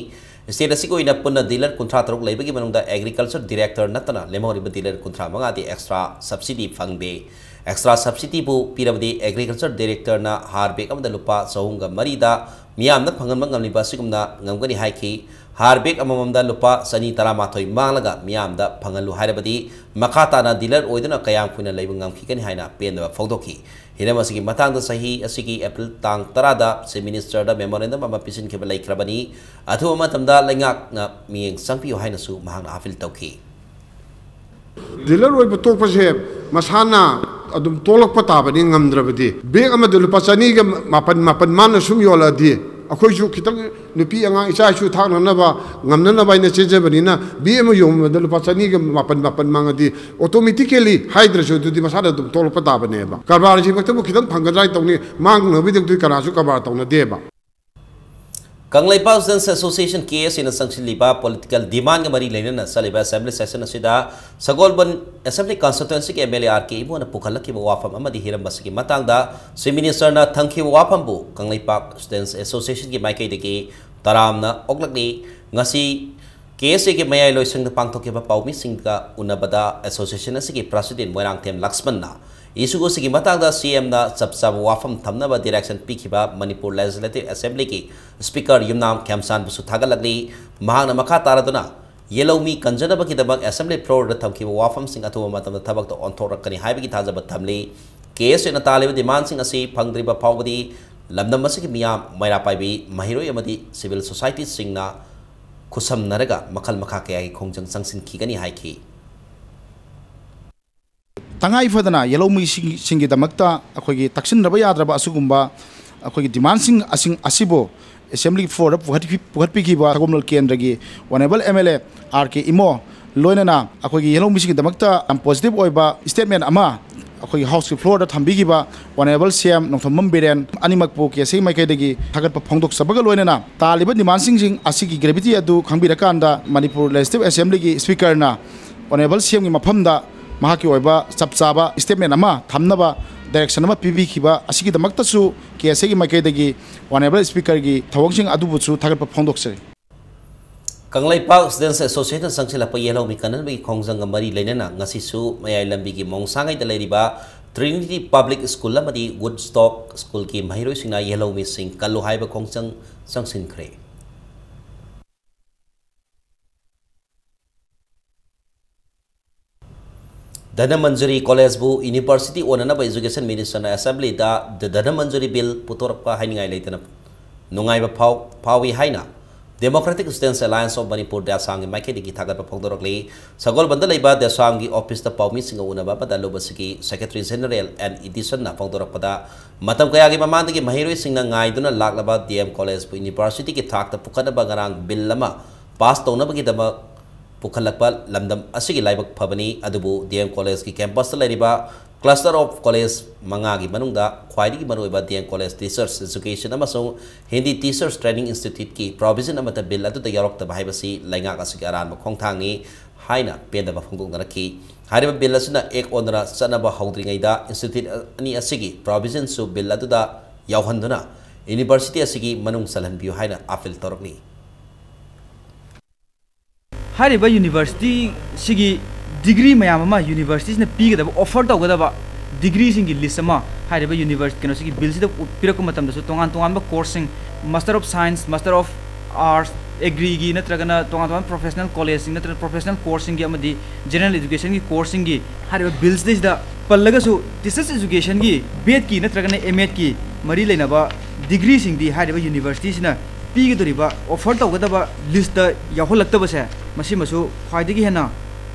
ꯁ꯭ꯇꯦꯠ ꯑꯁꯤꯒꯤ ꯑꯣꯏꯅ ꯄꯨꯟꯅ ꯗꯤꯂꯔ ꯀꯨꯟꯊ꯭ꯔꯥ ꯇꯔꯨꯛ ꯂꯩꯕꯒꯤ ꯃꯅꯨꯡꯗ ꯑꯦꯒ꯭ꯔꯤꯀꯜꯆꯔ ꯗꯤꯔꯦꯛꯇꯔ ꯅꯠꯇꯅ ꯂꯦꯝꯍꯧꯔꯤꯕ ꯗꯤꯂꯔ ꯀꯨꯟꯊ꯭ꯔꯥ ꯃꯉꯥꯗꯤ ꯑꯦꯛꯁꯇ꯭ꯔꯥ ꯁꯕꯁꯤꯗꯤ ꯐꯪꯗꯦ꯫ ꯑꯦꯛꯁꯇ꯭ꯔꯥ ꯁꯕꯁꯤꯗꯤꯕꯨ ꯄꯤꯔꯕꯗꯤ ꯑꯦꯒ꯭ꯔꯤꯀꯜꯆꯔ ꯗꯤꯔꯦꯛꯇꯔꯅ ꯍꯥꯔ ꯕꯦꯒ ꯑꯃꯗ ꯂꯨꯄꯥ ꯆꯍꯨꯝꯒ ꯃꯔꯤꯗ ꯃꯤꯌꯥꯝꯗ ꯐꯪꯍꯟꯕ ꯉꯝꯂꯤꯕ ꯑꯁꯤꯒꯨꯝꯅ ꯉꯝꯒꯅꯤ ꯍꯥꯏꯈꯤ꯫ ꯍꯥꯔ ꯕꯦꯒ ꯑꯃꯃꯝꯗ ꯂꯨꯄꯥ ꯆꯅꯤ ꯇꯔꯥꯃꯥꯊꯣꯏ ꯃꯥꯡꯂꯒ ꯃꯤꯌꯥꯝꯗ ꯐꯪꯍꯜꯂꯨ ꯍꯥꯏꯔꯕꯗꯤ ꯃꯈꯥ ꯇꯥꯅ ꯗꯤꯂꯔ ꯑꯣꯏꯗꯨꯅ ꯀꯌꯥꯝ ꯀꯨꯏꯅ ꯂꯩꯕ ꯉꯝꯈꯤꯒꯅꯤ ꯍꯥꯏꯅ ꯄꯦꯟꯗꯕ ꯐꯣꯡꯗꯣꯛꯈꯤ꯫ ꯍꯤꯔꯝ ꯑꯁꯤꯒꯤ ꯃꯇꯥꯡꯗ ꯆꯍꯤ ꯑꯁꯤꯒꯤ ꯑꯦꯄ꯭ꯔꯤꯜ ꯇꯥꯡ ꯇꯔꯥꯗ ꯆꯤꯐ ꯃꯤꯅꯤꯁꯇꯔꯗ ꯃꯦꯃꯣꯔꯦꯟꯗꯝ ꯑꯃ ꯄꯤꯁꯤꯟꯈꯤꯕ ꯂꯩꯈ꯭ꯔꯕꯅꯤ꯫ ꯑꯊꯨꯕ ꯃꯇꯝꯗ ꯂꯩꯉꯥꯛꯅ ꯃꯤꯠꯌꯦꯡ ꯆꯪꯕꯤꯌꯨ ꯍꯥꯏꯅꯁꯨ ꯃꯍꯥꯛꯅ ꯑꯥꯄꯤꯜ ꯇꯧꯈꯤ꯫ ꯗꯤꯂꯔ ꯑꯣꯏꯕ ꯇꯣꯛꯄꯁꯦ ꯃꯁꯥꯅ ꯑꯗꯨꯝ ꯇꯣꯛꯂꯛꯄ ꯇꯥꯕꯅꯤ, ꯉꯝꯗ꯭ꯔꯕꯗꯤ꯫ ꯕꯦꯒ ꯑꯃꯗ ꯂꯨꯄꯥ ꯆꯅꯤꯒ ꯃꯥꯄꯟ, ꯃꯥꯄꯟ ꯃꯥꯅ ꯁꯨꯝ ꯌꯣꯜꯂꯛꯑꯗꯤ ꯑꯩꯈꯣꯏꯁꯨ ꯈꯤꯇꯪ ꯅꯨꯄꯤ ꯑꯉꯥꯡ ꯏꯆꯥ ꯏꯁꯨ ꯊꯥꯛꯅꯅꯕ, ꯉꯝꯅꯅꯕ ꯍꯥꯏꯅ ꯆꯦꯟꯖꯕꯅꯤꯅ, ꯕꯤ ꯑꯃ ꯌꯣꯟꯕꯗ ꯂꯨꯄꯥ ꯆꯅꯤꯒ ꯃꯥꯄꯟ, ꯃꯥꯄꯟ ꯃꯥꯡꯉꯗꯤ automatically ꯍꯥꯏꯗ꯭ꯔꯁꯨ ꯑꯗꯨꯗꯤ ꯃꯁꯥꯅ ꯑꯗꯨꯝ ꯊꯣꯛꯂꯛꯄ ꯇꯥꯕꯅꯦꯕ꯫ ꯀꯔꯕꯥꯔꯁꯤꯃꯛꯇꯕꯨ ꯈꯤꯇꯪ ꯐꯪꯒꯗ꯭ꯔꯥ ꯍꯥꯏꯅ ꯇꯧꯅꯤ, ꯃꯥꯡꯅꯕꯒꯤꯗꯃꯛꯇꯗꯤ ꯀꯅꯥꯁꯨ ꯀꯔꯕꯥꯔ ꯇꯧꯅꯗꯦꯕ꯫ ꯀꯪꯂꯩꯄꯥꯛ Students Association, ꯀꯦ ꯑꯦꯁ ꯑꯦꯅ ꯆꯪꯁꯤꯜꯂꯤꯕ political demandꯒ ꯃꯔꯤ ꯂꯩꯅꯅ ꯆꯠꯂꯤꯕ assembly session ꯑꯁꯤꯗ ꯁꯒꯣꯜꯕꯟ assembly constituencyꯒꯤ M L A R K ꯏꯃꯣꯅ ꯄꯨꯈꯠꯂꯛꯈꯤꯕ ꯋꯥꯐꯝ ꯑꯃꯗꯤ ꯍꯤꯔꯝ ꯑꯁꯤꯒꯤ ꯃꯇꯥꯡꯗ Chief Ministerꯅ ꯊꯝꯈꯤꯕ ꯋꯥꯐꯝꯕꯨ ꯀꯪꯂꯩꯄꯥꯛ Students Associationꯒꯤ ꯃꯥꯏꯀꯩꯗꯒꯤ ꯇꯔꯥꯝꯅ ꯑꯣꯛꯂꯛꯂꯤ꯫ ꯉꯁꯤ ꯀꯦ ꯑꯦꯁ ꯑꯦꯒꯤ ꯃꯌꯥꯏ ꯂꯣꯏꯁꯪꯗ ꯄꯥꯡꯊꯣꯛꯈꯤꯕ ꯄꯥꯎꯃꯤꯁꯤꯡꯒ ꯎꯅꯕꯗ association ꯑꯁꯤꯒꯤ president ꯃꯣꯏꯔꯥꯡꯊꯦꯝ ꯂꯛꯁꯃꯟꯅ issue ꯑꯁꯤꯒꯤ ꯃꯇꯥꯡꯗ C Mꯅ ꯆꯞ ꯆꯥꯕ ꯋꯥꯐꯝ ꯊꯝꯅꯕ direction ꯄꯤꯈꯤꯕ ꯃꯅꯤꯄꯨꯔ Legislative Assemblyꯒꯤ Speaker ꯌꯨꯝꯅꯥꯝ ꯈꯦꯝꯆꯥꯟꯕꯨꯁꯨ ꯊꯥꯒꯠꯂꯛꯂꯤ꯫ ꯃꯍꯥꯛꯅ ꯃꯈꯥ ꯇꯥꯔꯗꯨꯅ ꯌꯦꯜꯍꯧꯃꯤ ꯀꯟꯖꯅꯕꯒꯤꯗꯃꯛ assembly floorꯗ ꯊꯝꯈꯤꯕ ꯋꯥꯐꯝꯁꯤꯡ ꯑꯊꯨꯕ ꯃꯇꯝꯗ ꯊꯕꯛꯇ ꯑꯣꯟꯊꯣꯔꯛꯀꯅꯤ ꯍꯥꯏꯕꯒꯤ ꯊꯥꯖꯕ ꯊꯝꯂꯤ꯫ ꯀꯦ ꯑꯦꯁ ꯑꯦꯅ ꯇꯥꯜꯂꯤꯕ demandꯁꯤꯡ ꯑꯁꯤ ꯐꯪꯗ꯭ꯔꯤꯕ ꯐꯥꯎꯕꯗꯤ ꯂꯝꯗꯝ ꯑꯁꯤꯒꯤ ꯃꯤꯌꯥꯝ ꯃꯩꯔꯥ ꯄꯥꯏꯕꯤ, ꯃꯍꯩꯔꯣꯏ ꯑꯃꯗꯤ civil societyꯁꯤꯡꯅ ꯈꯨꯠꯁꯝꯅꯔꯒ ꯃꯈꯜ ꯃꯈꯥ ꯀꯌꯥꯒꯤ ꯈꯣꯡꯖꯪ ꯆꯪꯁꯤꯟꯈꯤꯒꯅꯤ ꯍꯥꯏꯈꯤ꯫ ꯇꯉꯥꯏ ꯐꯗꯅ ꯌꯦꯜꯍꯧꯃꯤꯁꯤꯡꯒꯤꯗꯃꯛꯇ ꯑꯩꯈꯣꯏꯒꯤ ꯇꯛꯁꯤꯟꯗꯕ ꯌꯥꯗ꯭ꯔꯕ ꯑꯁꯤꯒꯨꯝꯕ ꯑꯩꯈꯣꯏꯒꯤ demandꯁꯤꯡ ꯑꯁꯤꯡ ꯑꯁꯤꯕꯨ assembly floorꯗ ꯄꯨꯈꯠꯄꯤ- ꯄꯨꯈꯠꯄꯤꯈꯤꯕ ꯁꯒꯣꯜꯕꯟ ꯀꯦꯟꯗ꯭ꯔꯒꯤ honourable M L A R K Imo ꯂꯣꯏꯅꯅ ꯑꯩꯈꯣꯏꯒꯤ ꯌꯦꯜꯍꯧꯃꯤꯁꯤꯡꯒꯤꯗꯃꯛꯇ ꯌꯥꯝ positive ꯑꯣꯏꯕ statement ꯑꯃ ꯑꯩꯈꯣꯏꯒꯤ houseꯀꯤ floorꯗ ꯊꯝꯕꯤꯈꯤꯕ honourable C M Nongthombam Biren ꯑꯅꯤꯃꯛꯄꯨ ꯀꯦ ꯑꯦꯁ ꯑꯦꯒꯤ ꯃꯥꯏꯀꯩꯗꯒꯤ ꯊꯥꯒꯠꯄ ꯐꯣꯡꯗꯣꯛꯆꯕꯒ ꯂꯣꯏꯅꯅ ꯇꯥꯜꯂꯤꯕ demandꯁꯤꯡꯁꯤꯡ ꯑꯁꯤꯒꯤ gravity ꯑꯗꯨ ꯈꯪꯕꯤꯔꯀꯥꯟꯗ ꯃꯅꯤꯄꯨꯔ Legislative Assemblyꯒꯤ Speakerꯅ honourable C Mꯒꯤ ꯃꯐꯝꯗ ꯃꯍꯥꯛꯀꯤ ꯑꯣꯏꯕ ꯆꯞ ꯆꯥꯕ statement ꯑꯃ ꯊꯝꯅꯕ direction ꯑꯃ ꯄꯤꯕꯤꯈꯤꯕ ꯑꯁꯤꯒꯤꯗꯃꯛꯇꯁꯨ ꯀꯦ ꯑꯦꯁ ꯑꯦꯒꯤ ꯃꯥꯏꯀꯩꯗꯒꯤ honourable Speakerꯒꯤ ꯊꯧꯑꯣꯡꯁꯤꯡ ꯑꯗꯨꯕꯨꯁꯨ ꯊꯥꯒꯠꯄ ꯐꯣꯡꯗꯣꯛꯆꯔꯤ꯫ ꯀꯪꯂꯩꯄꯥꯛ Students Associationꯅ ꯆꯪꯁꯤꯜꯂꯛꯄ ꯌꯦꯜꯍꯧꯃꯤ ꯀꯟꯅꯕꯒꯤ ꯈꯣꯡꯖꯪꯒ ꯃꯔꯤ ꯂꯩꯅꯅ ꯉꯁꯤꯁꯨ ꯃꯌꯥꯏ ꯂꯝꯕꯤꯒꯤ ꯃꯣꯡꯁꯥꯡꯉꯩꯗ ꯂꯩꯔꯤꯕ Trinity Public School ꯑꯃꯗꯤ Woodstock Schoolꯒꯤ ꯃꯍꯩꯔꯣꯏꯁꯤꯡꯅ ꯌꯦꯜꯍꯧꯃꯤꯁꯤꯡ ꯀꯜꯂꯨ ꯍꯥꯏꯕ ꯈꯣꯡꯖꯪ ꯆꯪꯁꯤꯟꯈ꯭ꯔꯦ꯫ Dhanamanjuri ꯀꯣꯂꯦꯖꯕꯨ university ꯑꯣꯟꯅꯅꯕ Education Ministerꯅ Assemblyꯗ The Dhanamanjuri Bill ꯄꯨꯊꯣꯔꯛꯄ ꯍꯥꯏꯅꯤꯡꯉꯥꯏ ꯂꯩꯇꯅ ꯅꯨꯡꯉꯥꯏꯕ ꯐꯥꯎ ꯐꯥꯎꯏ ꯍꯥꯏꯅ Democratic Students Alliance of Manipur, ꯗꯦꯁꯥꯡꯒꯤ ꯃꯥꯏꯀꯩꯗꯒꯤ ꯊꯥꯒꯠꯄ ꯐꯣꯡꯗꯣꯔꯛꯂꯤ꯫ ꯁꯒꯣꯜꯕꯟꯗ ꯂꯩꯕ ꯗꯦꯁꯥꯡꯒꯤ ꯑꯣꯐꯤꯁꯇ ꯄꯥꯎꯃꯤꯁꯤꯡꯒ ꯎꯅꯕ ꯑꯃꯗ ꯂꯧꯕꯁꯤꯒꯤ Secretary General N Edison ꯅ ꯐꯣꯡꯗꯣꯔꯛꯄꯗ, ꯃꯇꯝ ꯀꯌꯥꯒꯤ ꯃꯃꯥꯡꯗꯒꯤ ꯃꯍꯩꯔꯣꯏꯁꯤꯡꯅ ꯉꯥꯏꯗꯨꯅ ꯂꯥꯛꯂꯕ D M College ꯕꯨ university ꯒꯤ ꯊꯥꯛꯇ ꯄꯨꯈꯠꯅꯕ ꯉꯔꯥꯡ bill ꯑꯃ pass ꯇꯧꯅꯕꯒꯤꯗꯃꯛ ꯄꯨꯈꯠꯂꯛꯄ ꯂꯝꯗꯝ ꯑꯁꯤꯒꯤ ꯂꯥꯏꯕꯛ ꯐꯕꯅꯤ꯫ ꯑꯗꯨꯕꯨ D M College ꯀꯤ campus ꯇ ꯂꯩꯔꯤꯕ cluster of college ꯃꯉꯥꯒꯤ ꯃꯅꯨꯡꯗ ꯈ꯭ꯋꯥꯏꯗꯒꯤ ꯃꯔꯨꯑꯣꯏꯕ D M College Teachers Education ꯑꯃꯁꯨꯡ Hindi Teachers Training Institute ꯀꯤ provision ꯑꯃꯠꯇ bill ꯑꯗꯨꯗ ꯌꯥꯎꯔꯛꯇꯕ ꯍꯥꯏꯕꯁꯤ ꯂꯩꯉꯥꯛ ꯑꯁꯤꯒꯤ ꯑꯔꯥꯟꯕ ꯈꯣꯡꯊꯥꯡꯅꯤ ꯍꯥꯏꯅ ꯄꯦꯟꯗꯕ ꯐꯣꯡꯗꯣꯛꯅꯔꯛꯈꯤ꯫ ꯍꯥꯏꯔꯤꯕ bill ꯑꯁꯤꯅ act ꯑꯣꯟꯗꯨꯅ ꯆꯠꯅꯕ ꯍꯧꯗ꯭ꯔꯤꯉꯩꯗ institute ꯑꯅꯤ ꯑꯁꯤꯒꯤ provision ꯁꯨ bill ꯑꯗꯨꯗ ꯌꯥꯎꯍꯟꯗꯨꯅ university ꯑꯁꯤꯒꯤ ꯃꯅꯨꯡ ꯆꯜꯍꯟꯕꯤꯌꯨ ꯍꯥꯏꯅ appeal ꯇꯧꯔꯛꯂꯤ꯫ ꯍꯥꯏꯔꯤꯕ university ꯁꯤꯒꯤ degree ꯃꯌꯥꯝ ꯑꯃ university ꯁꯤꯅ ꯄꯤꯒꯗꯕ, offer ꯇꯧꯒꯗꯕ degree ꯁꯤꯡꯒꯤ list ꯑꯃ ꯍꯥꯏꯔꯤꯕ university, ꯀꯩꯅꯣꯁꯤꯒꯤ bill ꯁꯤꯗ ꯄꯤꯔꯛꯄ ꯃꯇꯝꯗꯁꯨ ꯇꯣꯉꯥꯟ ꯇꯣꯉꯥꯟꯕ course ꯁꯤꯡ, Master of Science, Master of Arts, Agri ꯒꯤ ꯅꯠꯇ꯭ꯔꯒꯅ ꯇꯣꯉꯥꯟ ꯇꯣꯉꯥꯟꯕ professional college ꯁꯤꯡ ꯅꯠꯇ꯭ꯔꯒ professional course ꯁꯤꯡꯒꯤ ꯑꯃꯗꯤ general education ꯒꯤ course ꯁꯤꯡꯒꯤ ꯍꯥꯏꯔꯤꯕ bill ꯁꯤꯗꯩꯁꯤꯗ ꯄꯜꯂꯒꯁꯨ Teachers Education ꯒꯤ B Ed ꯀꯤ ꯅꯠꯇ꯭ꯔꯒꯅ M Ed ꯀꯤ ꯃꯔꯤ ꯂꯩꯅꯕ degree ꯁꯤꯡꯗꯤ ꯍꯥꯏꯔꯤꯕ university ꯁꯤꯅ ꯄꯤꯒꯗꯧꯔꯤꯕ, offer ꯇꯧꯒꯗꯕ list ꯇ ꯌꯥꯎꯍꯜꯂꯛꯇꯕꯁꯦ, ꯃꯁꯤꯃꯁꯨ ꯈ꯭ꯋꯥꯏꯗꯒꯤ ꯍꯦꯟꯅ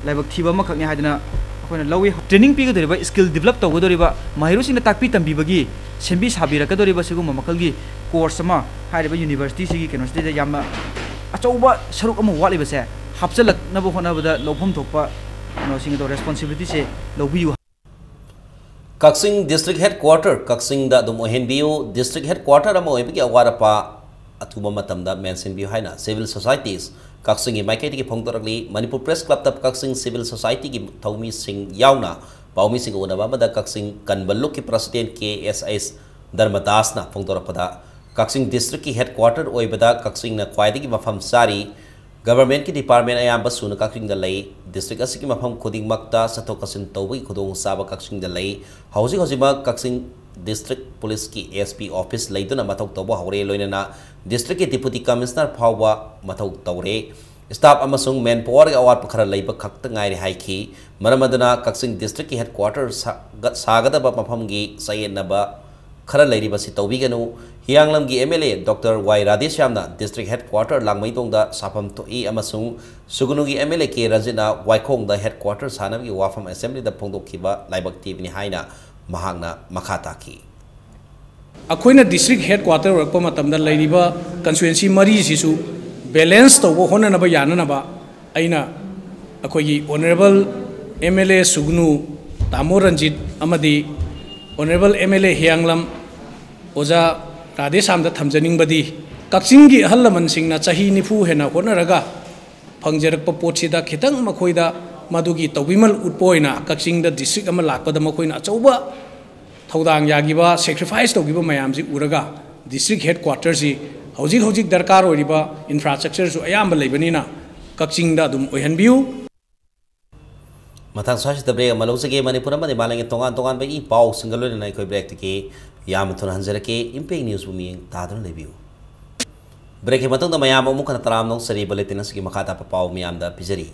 ꯂꯥꯏꯕꯛ ꯊꯤꯕ ꯑꯃꯈꯛꯅꯤ ꯍꯥꯏꯗꯅ ꯑꯩꯈꯣꯏꯅ ꯂꯧꯏ꯫ Training ꯄꯤꯒꯗꯧꯔꯤꯕ, skill develop ꯇꯧꯒꯗꯧꯔꯤꯕ, ꯃꯍꯩꯔꯣꯏꯁꯤꯡꯅ ꯇꯥꯛꯄꯤ ꯇꯝꯕꯤꯕꯒꯤ, ꯁꯦꯝꯕꯤ ꯁꯥꯕꯤꯔꯛꯀꯗꯧꯔꯤꯕ ꯁꯤꯒꯨꯝꯕ ꯃꯈꯜꯒꯤ course ꯑꯃ ꯍꯥꯏꯔꯤꯕ university ꯁꯤꯒꯤ ꯀꯩꯅꯣꯁꯤꯗꯩꯗ ꯌꯥꯝꯅ ꯑꯆꯧꯕ ꯁꯔꯨꯛ ꯑꯃ ꯋꯥꯠꯂꯤꯕꯁꯦ ꯍꯥꯞꯆꯤꯜꯂꯛꯅꯕ ꯍꯣꯠꯅꯕꯗ ꯂꯧꯐꯝ ꯊꯣꯛꯄ ꯀꯩꯅꯣꯁꯤꯡ ꯑꯗꯣ, responsibility ꯁꯦ ꯂꯧꯕꯤꯌꯨ꯫ ꯀꯛꯆꯤꯡ District Headquarter ꯀꯛꯆꯤꯡꯗ ꯑꯗꯨꯝ ꯑꯣꯏꯍꯟꯕꯤꯌꯨ꯫ District Headquarter ꯑꯃ ꯑꯣꯏꯕꯒꯤ ꯑꯋꯥꯠ ꯑꯄꯥ ꯑꯊꯨꯕ ꯃꯇꯝꯗ ꯃꯦꯟꯁꯤꯟꯕꯤꯌꯨ ꯍꯥꯏꯅ Civil Societies ꯀꯛꯆꯤꯡꯒꯤ ꯃꯥꯏꯀꯩꯗꯒꯤ ꯐꯣꯡꯗꯣꯔꯛꯂꯤ꯫ ꯃꯅꯤꯄꯨꯔ Press Club ꯇ ꯀꯛꯆꯤꯡ Civil Society ꯒꯤ ꯊꯧꯃꯤꯁꯤꯡ ꯌꯥꯎꯅ ꯄꯥꯎꯃꯤꯁꯤꯡꯒ ꯎꯅꯕ ꯑꯃꯗ ꯀꯛꯆꯤꯡ ꯀꯟꯕ ꯂꯨꯞꯀꯤ President K S H ꯙꯔꯃꯗꯥꯁꯅ ꯐꯣꯡꯗꯣꯔꯛꯄꯗ, ꯀꯛꯆꯤꯡ District ꯀꯤ Headquarter ꯑꯣꯏꯕꯗ ꯀꯛꯆꯤꯡꯅ ꯈ꯭ꯋꯥꯏꯗꯒꯤ ꯃꯐꯝ ꯆꯥꯔꯤ꯫ Government ꯀꯤ department ꯑꯌꯥꯝꯕ ꯁꯨꯅ ꯀꯛꯆꯤꯡꯗ ꯂꯩ꯫ District ꯑꯁꯤꯒꯤ ꯃꯐꯝ ꯈꯨꯗꯤꯡꯃꯛꯇ ꯆꯠꯊꯣꯛ ꯆꯠꯁꯤꯟ ꯇꯧꯕꯒꯤ ꯈꯨꯗꯣꯡꯆꯥꯕ ꯀꯛꯆꯤꯡꯗ ꯂꯩ꯫ ꯍꯧꯖꯤꯛ ꯍꯧꯖꯤꯛꯃꯛ ꯀꯛꯆꯤꯡ District Police ꯀꯤ S P office ꯂꯩꯗꯨꯅ ꯃꯊꯧ ꯇꯧꯕ ꯍꯧꯔꯦ, ꯂꯣꯏꯅꯅ district ꯀꯤ Deputy Commissioner ꯐꯥꯎꯕ ꯃꯊꯧ ꯇꯧꯔꯦ꯫ Staff ꯑꯃꯁꯨꯡ manpower ꯒꯤ ꯑꯋꯥꯠꯄ ꯈꯔ ꯂꯩꯕ ꯈꯛꯇ ꯉꯥꯏꯔꯦ ꯍꯥꯏꯈꯤ꯫ ꯃꯔꯝ ꯑꯗꯨꯅ ꯀꯛꯆꯤꯡ District ꯀꯤ Headquarter ꯁꯥꯒ-, ꯁꯥꯒꯗꯕ ꯃꯐꯝꯒꯤ ꯆꯌꯦꯠꯅꯕ ꯈꯔ ꯂꯩꯔꯤꯕꯁꯤ ꯇꯧꯕꯤꯒꯅꯨ꯫ ꯍꯤꯌꯥꯡꯂꯝꯒꯤ M L A Doctor Y ꯔꯥꯙꯦꯁ꯭ꯌꯥꯝꯅ district headquarter ꯂꯥꯡꯃꯩꯗꯣꯡꯗ ꯁꯥꯐꯝ ꯊꯣꯛꯏ ꯑꯃꯁꯨꯡ ꯁꯨꯒꯅꯨꯒꯤ M L A K ꯔꯟꯖꯤꯠꯅ ꯋꯥꯏꯈꯣꯡꯗ headquarter ꯁꯥꯅꯕꯒꯤ ꯋꯥꯐꯝ assemblyꯗ ꯐꯣꯡꯗꯣꯛꯈꯤꯕ ꯂꯥꯏꯕꯛ ꯊꯤꯕꯅꯤ ꯍꯥꯏꯅ ꯃꯍꯥꯛꯅ ꯃꯈꯥ ꯇꯥꯈꯤ꯫ ꯑꯩꯈꯣꯏꯅ district headquarter ꯑꯣꯏꯔꯛꯄ ꯃꯇꯝꯗ ꯂꯩꯔꯤꯕ constituency ꯃꯔꯤꯁꯤꯁꯨ balance ꯇꯧꯕ ꯍꯣꯠꯅꯅꯕ ꯌꯥꯅꯅꯕ ꯑꯩꯅ ꯑꯩꯈꯣꯏꯒꯤ Honourable M L A ꯁꯨꯒꯅꯨ, ꯇꯥꯃꯣ ꯔꯟꯖꯤꯠ ꯑꯃꯗꯤ Honourable M L A ꯍꯤꯌꯥꯡꯂꯝ ꯑꯣꯖꯥ ꯔꯥꯙꯦꯁ꯭ꯌꯥꯝꯗ ꯊꯝꯖꯅꯤꯡꯕꯗꯤ, ꯀꯛꯆꯤꯡꯒꯤ ꯑꯍꯜ ꯂꯃꯟꯁꯤꯡꯅ ꯆꯍꯤ ꯅꯤꯐꯨ ꯍꯦꯟꯅ ꯍꯣꯠꯅꯔꯒ ꯐꯪꯖꯔꯛꯄ ꯄꯣꯠꯁꯤꯗ ꯈꯤꯇꯪ ꯃꯈꯣꯏꯗ ꯃꯗꯨꯒꯤ ꯇꯧꯕꯤꯃꯜ ꯎꯠꯄ ꯑꯣꯏꯅ ꯀꯛꯆꯤꯡꯗ district ꯑꯃ ꯂꯥꯛꯄꯗ ꯃꯈꯣꯏꯅ ꯑꯆꯧꯕ ꯊꯧꯗꯥꯡ ꯌꯥꯈꯤꯕ, sacrifice ꯇꯧꯈꯤꯕ ꯃꯌꯥꯝꯁꯤ ꯎꯔꯒ district headquarterꯁꯤ ꯍꯧꯖꯤꯛ ꯍꯧꯖꯤꯛ ꯗꯔꯀꯥꯔ ꯑꯣꯏꯔꯤꯕ infrastructureꯁꯨ ꯑꯌꯥꯝꯕ ꯂꯩꯕꯅꯤꯅ ꯀꯛꯆꯤꯡꯗ ꯑꯗꯨꯝ ꯑꯣꯏꯍꯟꯕꯤꯌꯨ꯫ ꯃꯊꯪ ꯁ꯭ꯋꯥꯏꯁꯤꯗ break ꯑꯃ ꯂꯧꯖꯒꯦ꯫ ꯃꯅꯤꯄꯨꯔ ꯑꯃꯗꯤ ꯃꯥꯂꯦꯝꯒꯤ ꯇꯣꯉꯥꯟ ꯇꯣꯉꯥꯟꯕ ꯏ ꯄꯥꯎꯁꯤꯡꯒ ꯂꯣꯏꯅꯅ ꯑꯩꯈꯣꯏ breakꯇꯒꯤ ꯌꯥꯝꯅ ꯊꯨꯅ ꯍꯟꯖꯔꯛꯀꯦ꯫ ꯏꯝꯄꯦꯛ News ꯕꯨ ꯃꯤꯠꯌꯦꯡ ꯇꯥꯗꯨꯅ ꯂꯩꯕꯤꯌꯨ꯫ Breakꯀꯤ ꯃꯇꯨꯡꯗ ꯃꯌꯥꯝ ꯑꯃꯨꯛ ꯍꯟꯅ ꯇꯔꯥꯝꯅ ꯑꯣꯛꯆꯔꯤ꯫ Bulletin ꯑꯁꯤꯒꯤ ꯃꯈꯥ ꯇꯥꯕ ꯄꯥꯎ ꯃꯤꯌꯥꯝꯗ ꯄꯤꯖꯔꯤ꯫